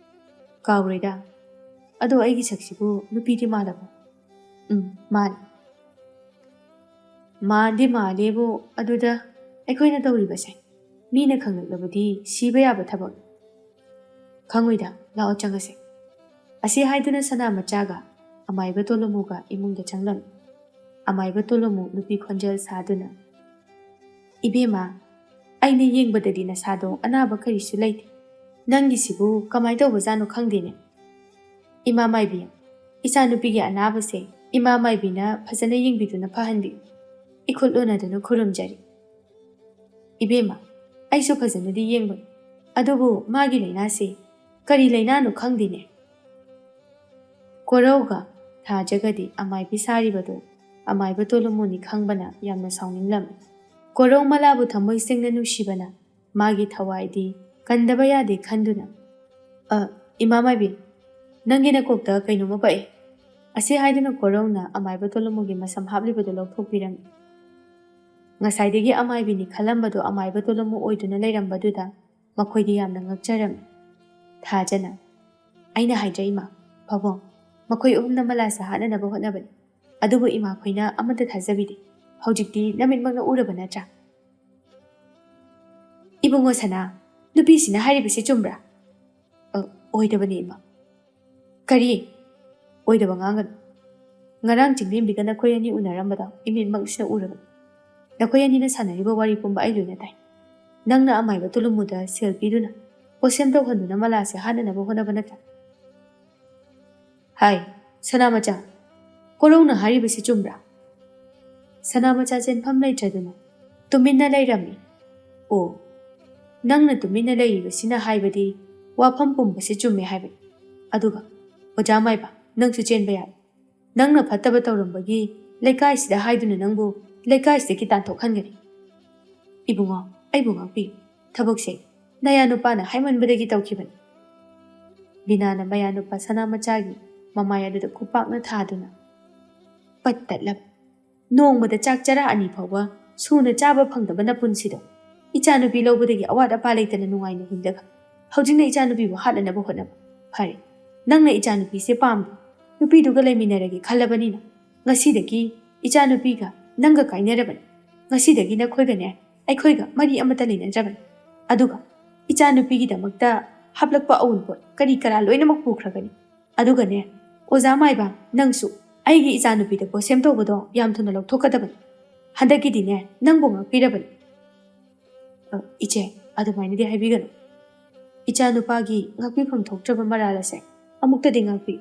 ꯀꯥꯎꯔꯣꯏꯗ꯫ ꯑꯗꯣ ꯑꯩꯒꯤ ꯁꯛꯁꯤꯕꯨ ꯅꯨꯄꯤꯗꯤ ꯃꯥꯜꯂꯕꯣ?" "ꯎꯝ, ꯃꯥꯜꯂꯤ"꯫ "ꯃꯥꯟꯗꯤ ꯃꯥꯜꯂꯦꯕꯨ, ꯑꯗꯨꯗ ꯑꯩꯈꯣꯏꯅ ꯇꯧꯔꯤꯕꯁꯦ ꯃꯤꯅ ꯈꯪꯂꯛꯂꯕꯗꯤ ꯁꯤꯕ ꯌꯥꯕ ꯊꯕꯛꯅꯤ"꯫ "ꯈꯪꯉꯣꯏꯗ, ꯂꯥꯛꯑꯣ ꯆꯪꯉꯁꯦ"꯫ ꯑꯁꯤ ꯍꯥꯏꯗꯨꯅ ꯁꯅꯥ ꯃꯆꯥꯒ ꯑꯃꯥꯏꯕ ꯇꯣꯂꯨꯃꯨꯒ ꯏꯃꯨꯡꯗ ꯆꯪꯂꯝꯃꯤ꯫ ꯑꯃꯥꯏꯕ ꯇꯣꯂꯨꯃꯨ ꯅꯨꯄꯤ ꯈꯣꯟꯖꯦꯜ ꯁꯥꯗꯨꯅ, "ꯏꯕꯦꯝꯃ, ꯑꯩꯅ ꯌꯦꯡꯕꯗꯗꯤ ꯅꯁꯥꯗꯣ ꯑꯅꯥꯕ ꯀꯔꯤꯁꯨ ꯂꯩꯇꯦ꯫ ꯅꯪꯒꯤꯁꯤꯕꯨ ꯀꯃꯥꯏ ꯇꯧꯕꯖꯥꯠꯅꯣ ꯈꯪꯗꯦꯅꯦ꯫ ꯏꯃꯥ ꯃꯥꯏꯕꯤ, ꯏꯆꯥꯅꯨꯄꯤꯒꯤ ꯑꯅꯥꯕꯁꯦ ꯏꯃꯥ ꯃꯥꯏꯕꯤꯅ ꯐꯖꯅ ꯌꯦꯡꯕꯤꯗꯨꯅ ꯐꯍꯟꯕꯤꯌꯨ꯫ ꯏꯈꯨꯠ ꯎꯅꯗꯨꯅ ꯈꯨꯔꯨꯝꯖꯔꯤ꯫" "ꯏꯕꯦꯝꯃ, ꯑꯩꯁꯨ ꯐꯖꯅꯗꯤ ꯌꯦꯡꯕꯅꯤ, ꯑꯗꯨꯕꯨ ꯃꯥꯒꯤ ꯂꯥꯏꯅꯥꯁꯦ ꯀꯔꯤ ꯂꯥꯏꯅꯥꯅꯣ ꯈꯪꯗꯦꯅꯦ꯫" ꯀꯣꯔꯧꯒ ꯊꯥꯖꯒꯗꯤ ꯑꯃꯥꯏꯕꯤ ꯁꯥꯔꯤꯕꯗꯨ ꯑꯃꯥꯏꯕ ꯇꯣꯂꯨꯃꯨꯅꯤ ꯈꯪꯕꯅ ꯌꯥꯝꯅ ꯁꯥꯎꯅꯤꯡꯂꯝꯃꯤ꯫ ꯀꯣꯔꯧ ꯃꯂꯥꯕꯨ ꯊꯃꯣꯏ ꯁꯦꯡꯅ ꯅꯨꯡꯁꯤꯕꯅ ꯃꯥꯒꯤ ꯊꯋꯥꯏꯗꯤ ꯀꯟꯗꯕ ꯌꯥꯗꯦ ꯈꯟꯗꯨꯅ, "ꯑ, ꯏꯃꯥ ꯃꯥꯏꯕꯤ, ꯅꯪꯒꯤ ꯅꯀꯣꯛꯇ ꯀꯩꯅꯣꯝꯃ ꯄꯛꯑꯦ꯫" ꯑꯁꯤ ꯍꯥꯏꯗꯨꯅ ꯀꯣꯔꯧꯅ ꯑꯃꯥꯏꯕ ꯇꯣꯂꯨꯃꯨꯒꯤ ꯃꯁꯝ ꯍꯥꯞꯂꯤꯕꯗꯨ ꯂꯧꯊꯣꯛꯄꯤꯔꯝꯃꯤ꯫ ꯉꯁꯥꯏꯗꯒꯤ ꯑꯃꯥꯏꯕꯤꯅꯤ ꯈꯜꯂꯝꯕꯗꯨ ꯑꯃꯥꯏꯕ ꯇꯣꯂꯨꯃꯨ ꯑꯣꯏꯗꯨꯅ ꯂꯩꯔꯝꯕꯗꯨꯗ ꯃꯈꯣꯏꯗꯤ ꯌꯥꯝꯅ ꯉꯛꯆꯔꯝꯃꯤ꯫ ꯊꯥꯖꯅ, "ꯑꯩꯅ ꯍꯥꯏꯗ꯭ꯔꯥ ꯏꯃꯥ, ꯄꯥꯕꯨꯡ, ꯃꯈꯣꯏ ꯑꯍꯨꯝꯅ ꯃꯂꯥꯁꯦ ꯍꯥꯠꯅꯅꯕ ꯍꯣꯠꯅꯕꯅꯤ꯫ ꯑꯗꯨꯕꯨ ꯏꯃꯥꯈꯣꯏꯅ ꯑꯃꯠꯇ ꯊꯥꯖꯕꯤꯗꯦ꯫ ꯍꯧꯖꯤꯛꯇꯤ ꯅꯃꯤꯠꯃꯛꯅ ꯎꯔꯕ ꯅꯠꯇ꯭ꯔꯥ?" "ꯏꯕꯨꯡꯉꯣ ꯁꯅꯥ, ꯅꯨꯄꯤꯁꯤꯅ ꯍꯥꯏꯔꯤꯕꯁꯤ ꯆꯨꯝꯕ꯭ꯔꯥ?" "ꯑ, ꯑꯣꯏꯗꯕꯅꯤ ꯏꯃꯥ꯫" "ꯀꯔꯤ? ꯑꯣꯏꯗꯕ ꯉꯥꯡꯒꯅꯨ꯫ ꯉꯔꯥꯡ ꯆꯤꯡꯂꯦꯝꯕꯤꯒ ꯅꯈꯣꯏ ꯑꯅꯤ ꯎꯅꯔꯝꯕꯗꯣ ꯏꯃꯤꯠꯃꯛꯁꯤꯅ ꯎꯔꯕꯅꯤ꯫ ꯅꯈꯣꯏ ꯑꯅꯤꯅ ꯁꯥꯟꯅꯔꯤꯕ ꯋꯥꯔꯤ ꯄꯨꯝꯕ ꯑꯩ ꯂꯣꯏꯅ ꯇꯥꯏ꯫ ꯅꯪꯅ ꯑꯃꯥꯏꯕ ꯇꯨꯂꯨꯃꯨꯗ ꯁꯦꯜ ꯄꯤꯗꯨꯅ ꯄꯣꯠꯁꯦꯝ ꯇꯧꯍꯟꯗꯨꯅ ꯃꯂꯥꯁꯦ ꯍꯥꯠꯅꯅꯕ ꯍꯣꯠꯅꯕ ꯅꯠꯇ꯭ꯔꯥ?" "ꯍꯥꯏ, ꯁꯅꯥꯃꯆꯥ, ꯀꯣꯔꯧꯅ ꯍꯥꯏꯔꯤꯕꯁꯤ ꯆꯨꯝꯕ꯭ꯔꯥ?" ꯁꯅꯥꯃꯆꯥ ꯆꯦꯟꯐꯝ ꯂꯩꯇ꯭ꯔꯗꯨꯅ ꯇꯨꯃꯤꯟꯅ ꯂꯩꯔꯝꯃꯤ꯫ "ꯑꯣ, ꯅꯪꯅ ꯇꯨꯃꯤꯟꯅ ꯂꯩꯔꯤꯕꯁꯤꯅ ꯍꯥꯏꯕꯗꯤ ꯋꯥꯐꯝ ꯄꯨꯝꯕꯁꯤ ꯆꯨꯝꯃꯦ ꯍꯥꯏꯕꯅꯤ꯫ ꯑꯗꯨꯒ ꯑꯣꯖꯥ ꯃꯥꯏꯕ, ꯅꯪꯁꯨ ꯆꯦꯟꯕ ꯌꯥꯏ꯫ ꯅꯪꯅ ꯐꯠꯇꯕ ꯇꯧꯔꯝꯕꯒꯤ ꯂꯩꯀꯥꯏꯁꯤꯗ ꯍꯥꯏꯗꯨꯅ ꯅꯪꯕꯨ ꯂꯩꯀꯥꯏꯁꯤꯗꯒꯤ ꯇꯥꯟꯊꯣꯛꯍꯟꯒꯅꯤ꯫" "ꯏꯕꯨꯡꯉꯣ, ꯑꯩꯕꯨ ꯉꯥꯛꯄꯤꯌꯨ꯫ ꯊꯕꯛꯁꯦ ꯅꯌꯥ ꯅꯨꯄꯥꯅ ꯍꯥꯏꯃꯟꯕꯗꯒꯤ ꯇꯧꯈꯤꯕꯅꯤ꯫" ꯕꯤꯅꯥꯅ ꯃꯌꯥ ꯅꯨꯄꯥ ꯁꯅꯥꯃꯆꯥꯒꯤ ꯃꯃꯥꯏ ꯑꯗꯨꯗ ꯈꯨꯄꯥꯛꯅ ꯊꯥꯗꯨꯅ, "ꯄꯠ ꯇꯠꯂꯕ, ꯅꯣꯡꯃꯗ ꯆꯥꯛ ꯆꯔꯥ ꯑꯅꯤ ꯐꯥꯎꯕ ꯁꯨꯅ ꯆꯥꯕ ꯐꯪꯗꯕ ꯅꯄꯨꯟꯁꯤꯗꯣ, ꯏꯆꯥꯅꯨꯄꯤ ꯂꯧꯕꯗꯒꯤ ꯑꯋꯥꯠ ꯑꯄꯥ ꯂꯩꯇꯅ ꯅꯨꯡꯉꯥꯏꯅ ꯍꯤꯡꯂꯒ, ꯍꯧꯖꯤꯛꯅ ꯏꯆꯥꯅꯨꯄꯤꯕꯨ ꯍꯥꯠꯅꯅꯕ ꯍꯣꯠꯅꯕ꯫ ꯐꯔꯦ, ꯅꯪꯅ ꯏꯆꯥꯅꯨꯄꯤꯁꯦ ꯄꯥꯝꯗꯦ, ꯅꯨꯄꯤꯗꯨꯒ ꯂꯩꯃꯤꯟꯅꯔꯒꯦ ꯈꯜꯂꯕꯅꯤꯅ, ꯉꯁꯤꯗꯒꯤ ꯏꯆꯥꯅꯨꯄꯤꯒ ꯅꯪꯒ ꯀꯥꯏꯅꯔꯕꯅꯤ꯫ ꯉꯁꯤꯗꯒꯤ ꯅꯈꯣꯏꯒꯅꯦ ꯑꯩꯈꯣꯏꯒ ꯃꯔꯤ ꯑꯃꯠꯇ ꯂꯩꯅꯗ꯭ꯔꯕꯅꯤ꯫ ꯑꯗꯨꯒ ꯏꯆꯥꯅꯨꯄꯤꯒꯤꯗꯃꯛꯇ ꯍꯥꯞꯂꯛꯄ ꯑꯎꯟꯄꯣꯠ ꯀꯔꯤ ꯀꯔꯥ ꯂꯣꯏꯅꯃꯛ ꯄꯨꯈ꯭ꯔꯒꯅꯤ꯫ ꯑꯗꯨꯒꯅꯦ, ꯑꯣꯖꯥ ꯃꯥꯏꯕ, ꯅꯪꯁꯨ ꯑꯩꯒꯤ ꯏꯆꯥꯅꯨꯄꯤꯗ ꯄꯣꯠꯁꯦꯝ ꯇꯧꯕꯗꯣ ꯌꯥꯝ ꯊꯨꯅ ꯂꯧꯊꯣꯛꯀꯗꯕꯅꯤ꯫ ꯍꯟꯗꯛꯀꯤꯗꯤꯅꯦ, ꯅꯪꯕꯨ ꯉꯥꯛꯄꯤꯔꯕꯅꯤ꯫ ꯑ, ꯏꯆꯦ, ꯑꯗꯨꯃꯥꯏꯅꯗꯤ ꯍꯥꯏꯕꯤꯒꯅꯨ꯫ ꯏꯆꯥꯅꯨꯄꯥꯒꯤ ꯉꯥꯛꯄꯤꯐꯝ ꯊꯣꯛꯇ꯭ꯔꯕ ꯃꯔꯥꯜ ꯑꯁꯦ ꯑꯃꯨꯛꯇꯗꯤ ꯉꯥꯛꯄꯤꯌꯨ꯫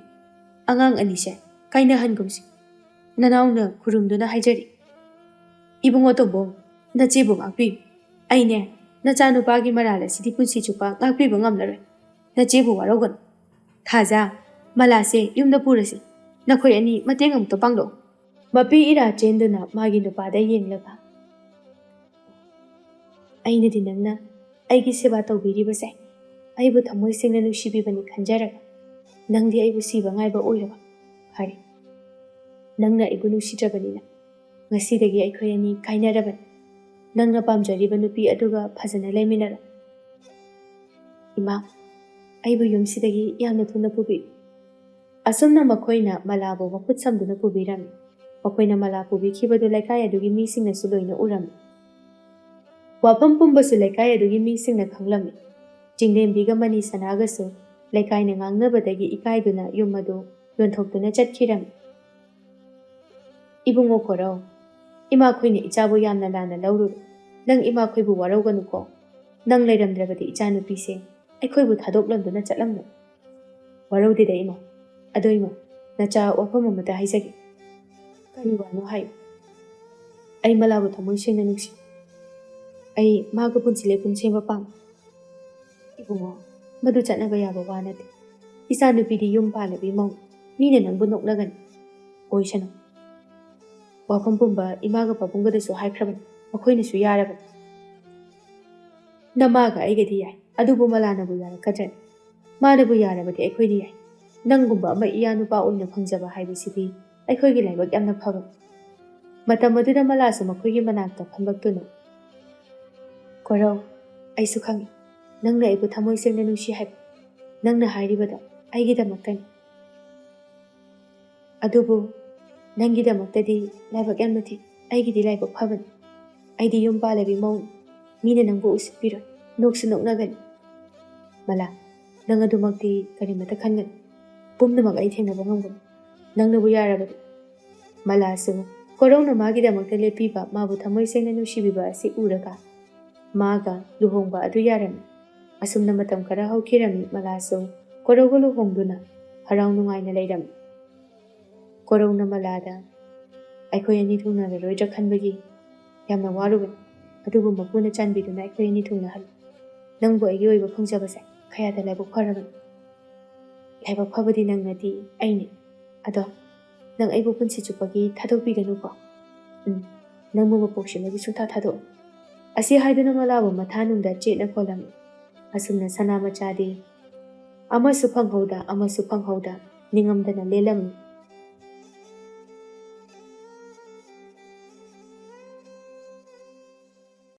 ꯑꯉꯥꯡ ꯑꯅꯤꯁꯦ ꯀꯥꯏꯅꯍꯟꯒꯨꯝꯁꯤ꯫ ꯅꯅꯥꯎꯅ ꯈꯨꯔꯨꯝꯗꯨꯅ ꯍꯥꯏꯖꯔꯤ꯫ ꯏꯕꯨꯡꯉꯣ ꯇꯣꯝꯕꯣꯝ, ꯅꯆꯦꯕꯨ ꯉꯥꯛꯄꯤꯌꯨ꯫ ꯑꯩꯅꯦ, ꯅꯆꯥꯅꯨꯄꯥꯒꯤ ꯃꯔꯥꯜ ꯑꯁꯤꯗꯤ ꯄꯨꯟꯁꯤ ꯆꯨꯞꯄ ꯉꯥꯛꯄꯤꯕ ꯉꯝꯂꯔꯣꯏ꯫ ꯅꯆꯦꯕꯨ ꯋꯥꯔꯧꯒꯅꯨ꯫ ꯊꯥꯖ, ꯃꯂꯥꯁꯦ ꯌꯨꯝꯗ ꯄꯨꯔꯁꯤ꯫ ꯅꯈꯣꯏ ꯑꯅꯤ ꯃꯇꯦꯡ ꯑꯃꯨꯛꯇ ꯄꯥꯡꯂꯛꯎ꯫ ꯃꯄꯤ ꯏꯔꯥ ꯆꯦꯟꯗꯨꯅ ꯃꯥꯒꯤ ꯅꯨꯄꯥꯗ ꯌꯦꯡꯂꯒ, "ꯑꯩꯅꯗꯤ ꯅꯪꯅ ꯑꯩꯒꯤ ꯁꯦꯕꯥ ꯇꯧꯕꯤꯔꯤꯕꯁꯦ ꯑꯩꯕꯨ ꯊꯃꯣꯏ ꯁꯦꯡꯅ ꯅꯨꯡꯁꯤꯕꯤꯕꯅꯤ ꯈꯟꯖꯔꯒ, ꯅꯪꯗꯤ ꯑꯩꯕꯨ ꯁꯤꯕ ꯉꯥꯏꯕ ꯑꯣꯏꯔꯕ? ꯐꯔꯦ, ꯅꯪꯅ ꯑꯩꯕꯨ ꯅꯨꯡꯁꯤꯗ꯭ꯔꯕꯅꯤꯅ ꯉꯁꯤꯗꯒꯤ ꯑꯩꯈꯣꯏ ꯑꯅꯤ ꯀꯥꯏꯅꯔꯕꯅꯤ꯫ ꯅꯪꯅ ꯄꯥꯝꯖꯔꯤꯕ ꯅꯨꯄꯤ ꯑꯗꯨꯒ ꯐꯖꯅ ꯂꯩꯃꯤꯟꯅꯔꯣ꯫ ꯏꯃꯥ, ꯑꯩꯕꯨ ꯌꯨꯝꯁꯤꯗꯒꯤ ꯌꯥꯝꯅ ꯊꯨꯅ ꯄꯨꯕꯤꯌꯨ꯫" ꯑꯁꯨꯝꯅ ꯃꯈꯣꯏꯅ ꯃꯂꯥꯕꯨ ꯃꯈꯨꯠ ꯁꯝꯗꯨꯅ ꯄꯨꯕꯤꯔꯝꯃꯤ꯫ ꯃꯈꯣꯏꯅ ꯃꯂꯥ ꯄꯨꯕꯤꯈꯤꯕꯗꯨ ꯂꯩꯀꯥꯏ ꯑꯗꯨꯒꯤ ꯃꯤꯁꯤꯡꯅꯁꯨ ꯂꯣꯏꯅ ꯎꯔꯝꯃꯤ꯫ ꯋꯥꯐꯝ ꯄꯨꯝꯕꯁꯨ ꯂꯩꯀꯥꯏ ꯑꯗꯨꯒꯤ ꯃꯤꯁꯤꯡꯅ ꯈꯪꯂꯝꯃꯤ꯫ ꯆꯤꯡꯂꯦꯝꯕꯤꯒ ꯃꯅꯤ ꯁꯅꯥꯒꯁꯨ ꯂꯩꯀꯥꯏꯅ ꯉꯥꯡꯅꯕꯗꯒꯤ ꯏꯀꯥꯏꯗꯨꯅ ꯌꯨꯝ ꯑꯗꯨ ꯌꯣꯟꯊꯣꯛꯇꯨꯅ ꯆꯠꯈꯤꯔꯝꯃꯤ꯫ "ꯏꯕꯨꯡꯉꯣ ꯀꯣꯔꯧ, ꯏꯃꯥꯈꯣꯏꯅ ꯏꯆꯥꯕꯨ ꯌꯥꯝꯅ ꯂꯥꯟꯅ ꯂꯧꯔꯨꯔꯦ꯫ ꯅꯪ ꯏꯃꯥꯈꯣꯏꯕꯨ ꯋꯥꯔꯧꯒꯅꯨꯀꯣ꯫ ꯅꯪ ꯂꯩꯔꯝꯗ꯭ꯔꯕꯗꯤ ꯏꯆꯥꯅꯨꯄꯤꯁꯦ ꯑꯩꯈꯣꯏꯕꯨ ꯊꯥꯗꯣꯛꯂꯝꯗꯨꯅ ꯆꯠꯂꯝꯂꯣꯏ꯫" "ꯋꯥꯔꯧꯗꯦꯗ ꯏꯃꯥ꯫ ꯑꯗꯣ ꯏꯃꯥ, ꯅꯆꯥ ꯋꯥꯐꯝ ꯑꯃꯇ ꯍꯥꯏꯖꯒꯦ꯫" "ꯀꯔꯤ ꯋꯥꯅꯣ ꯍꯥꯏꯌꯨ꯫" "ꯑꯩ ꯃꯂꯥꯕꯨ ꯊꯃꯣꯏ ꯁꯦꯡꯅ ꯅꯨꯡꯁꯤ꯫ ꯑꯩ ꯃꯥꯒ ꯄꯨꯟꯁꯤ ꯂꯦꯞꯄꯨꯟ ꯁꯦꯝꯕ ꯄꯥꯝꯃꯤ꯫" "ꯏꯕꯨꯡꯉꯣ, ꯃꯗꯨ ꯆꯠꯅꯕ ꯌꯥꯕ ꯋꯥ ꯅꯠꯇꯦ꯫ ꯏꯆꯥꯅꯨꯄꯤꯗꯤ ꯌꯨꯝ ꯄꯥꯜꯂꯕꯤ ꯃꯧ, ꯃꯤꯅ ꯅꯪꯕꯨ ꯅꯣꯛꯅꯒꯅꯤ꯫ ꯑꯣꯏꯁꯅꯨ꯫ ꯋꯥꯐꯝ ꯄꯨꯝꯕ ꯏꯃꯥꯒ ꯄꯥꯕꯨꯡꯒꯗꯁꯨ ꯍꯥꯏꯈ꯭ꯔꯕꯅꯤ, ꯃꯈꯣꯏꯅꯁꯨ ꯌꯥꯔꯕꯅꯤ꯫" "ꯅꯃꯥꯒ ꯑꯩꯒꯗꯤ ꯌꯥꯏ, ꯑꯗꯨꯕꯨ ꯃꯂꯥꯅꯕꯨ ꯌꯥꯔꯛꯀꯗ꯭ꯔꯅꯤ? ꯃꯥꯅꯕꯨ ꯌꯥꯔꯕꯗꯤ ꯑꯩꯈꯣꯏꯗꯤ ꯌꯥꯏ꯫ ꯅꯪꯒꯨꯝꯕ ꯑꯃ ꯏꯌꯥ ꯅꯨꯄꯥ ꯑꯣꯏꯅ ꯐꯪꯖꯕ ꯍꯥꯏꯕꯁꯤꯗꯤ ꯑꯩꯈꯣꯏꯒꯤ ꯂꯥꯏꯕꯛ ꯌꯥꯝꯅ ꯐꯕꯅꯤ꯫" ꯃꯇꯝ ꯑꯗꯨꯗ ꯃꯂꯥꯁꯨ ꯃꯈꯣꯏꯒꯤ ꯃꯅꯥꯛꯇ ꯐꯝꯂꯛꯇꯨꯅ, "ꯀꯣꯔꯧ, ꯑꯩꯁꯨ ꯈꯪꯏ, ꯅꯪꯅ ꯑꯩꯕꯨ ꯊꯃꯣꯏ ꯁꯦꯡꯅ ꯅꯨꯡꯁꯤ ꯍꯥꯏꯕ꯫ ꯅꯪꯅ ꯍꯥꯏꯔꯤꯕꯗꯣ ꯑꯩꯒꯤꯗꯃꯛꯇꯅꯤ꯫ ꯑꯗꯨꯕꯨ ꯅꯪꯒꯤꯗꯃꯛꯇꯗꯤ ꯂꯥꯏꯕꯛ ꯌꯥꯝꯅ ꯊꯤ, ꯑꯩꯒꯤꯗꯤ ꯂꯥꯏꯕꯛ ꯐꯕꯅꯤ꯫ ꯑꯩꯗꯤ ꯌꯨꯝ ꯄꯥꯜꯂꯕꯤ ꯃꯧꯅꯤ꯫ ꯃꯤꯅ ꯅꯪꯕꯨ ꯎꯁꯤꯠꯄꯤꯔꯣꯏ, ꯅꯣꯛꯁꯨ ꯅꯣꯛꯅꯒꯅꯤ꯫ ꯃꯂꯥ, ꯅꯪ ꯑꯗꯨꯃꯛꯇꯤ ꯀꯔꯤꯃꯇ ꯈꯟꯒꯅꯨ꯫ ꯄꯨꯝꯅꯃꯛ ꯑꯩ ꯊꯦꯡꯅꯕ ꯉꯝꯒꯅꯤ, ꯅꯪꯅꯕꯨ ꯌꯥꯔꯕꯗꯤ꯫ ꯃꯂꯥꯁꯨ ꯀꯣꯔꯧꯅ ꯃꯥꯒꯤꯗꯃꯛꯇ ꯂꯦꯞꯄꯤꯕ, ꯃꯥꯕꯨ ꯊꯃꯣꯏ ꯁꯦꯡꯅ ꯅꯨꯡꯁꯤꯕꯤꯕ ꯑꯁꯤ ꯎꯔꯒ ꯃꯥꯒ ꯂꯨꯍꯣꯡꯕ ꯑꯗꯨ ꯌꯥꯔꯝꯃꯤ꯫ ꯑꯁꯨꯝꯅ ꯃꯇꯝ ꯈꯔ ꯍꯧꯈꯤꯔꯝꯃꯤ꯫ ꯃꯂꯥꯁꯨ ꯀꯣꯔꯧꯒ ꯂꯨꯍꯣꯡꯗꯨꯅ ꯍꯔꯥꯎ ꯅꯨꯡꯉꯥꯏꯅ ꯂꯩꯔꯝꯃꯤ꯫ ꯀꯣꯔꯧꯅ ꯃꯂꯥꯗ, "ꯑꯩꯈꯣꯏ ꯑꯅꯤ ꯊꯨꯡꯅꯔꯔꯣꯏꯗ꯭ꯔꯥ ꯈꯟꯕꯒꯤ ꯌꯥꯝꯅ ꯋꯥꯔꯨꯕꯅꯤ, ꯑꯗꯨꯕꯨ ꯃꯄꯨꯅ ꯆꯥꯟꯕꯤꯗꯨꯅ ꯑꯩꯈꯣꯏ ꯑꯅꯤ ꯊꯨꯡꯅꯍꯜꯂꯤ꯫ ꯅꯪꯕꯨ ꯑꯩꯒꯤ ꯑꯣꯏꯕ ꯐꯪꯖꯕꯁꯦ ꯀꯌꯥꯗ ꯂꯥꯏꯕꯛ ꯐꯔꯕꯅꯤ꯫ ꯂꯥꯏꯕꯛ ꯐꯕꯗꯤ ꯅꯪ ꯅꯠꯇꯦ, ꯑꯩꯅꯤ꯫ ꯑꯗꯣ ꯅꯪ ꯑꯩꯕꯨ ꯄꯨꯟꯁꯤ ꯆꯨꯞꯄꯒꯤ ꯊꯥꯗꯣꯛꯄꯤꯒꯅꯨꯀꯣ꯫ ꯎꯝ, ꯅꯪꯕꯨ ꯃꯄꯣꯛꯁꯤꯃꯒꯤ ꯁꯨꯡꯊꯥ ꯊꯥꯗꯣꯛꯑꯣꯏ꯫" ꯑꯁꯤ ꯍꯥꯏꯗꯨꯅ ꯃꯂꯥꯕꯨ ꯃꯊꯥꯅꯨꯡꯗ ꯆꯦꯠꯅ ꯀꯣꯜꯂꯝꯃꯤ꯫ ꯑꯁꯨꯝꯅ ꯁꯅꯥ ꯃꯆꯥꯗꯤ ꯑꯃꯁꯨ ꯐꯪꯍꯧꯗ, ꯑꯃꯁꯨ ꯐꯪꯍꯧꯗ ꯅꯤꯡꯉꯝꯗꯅ ꯂꯦꯜꯂꯝꯃꯤ꯫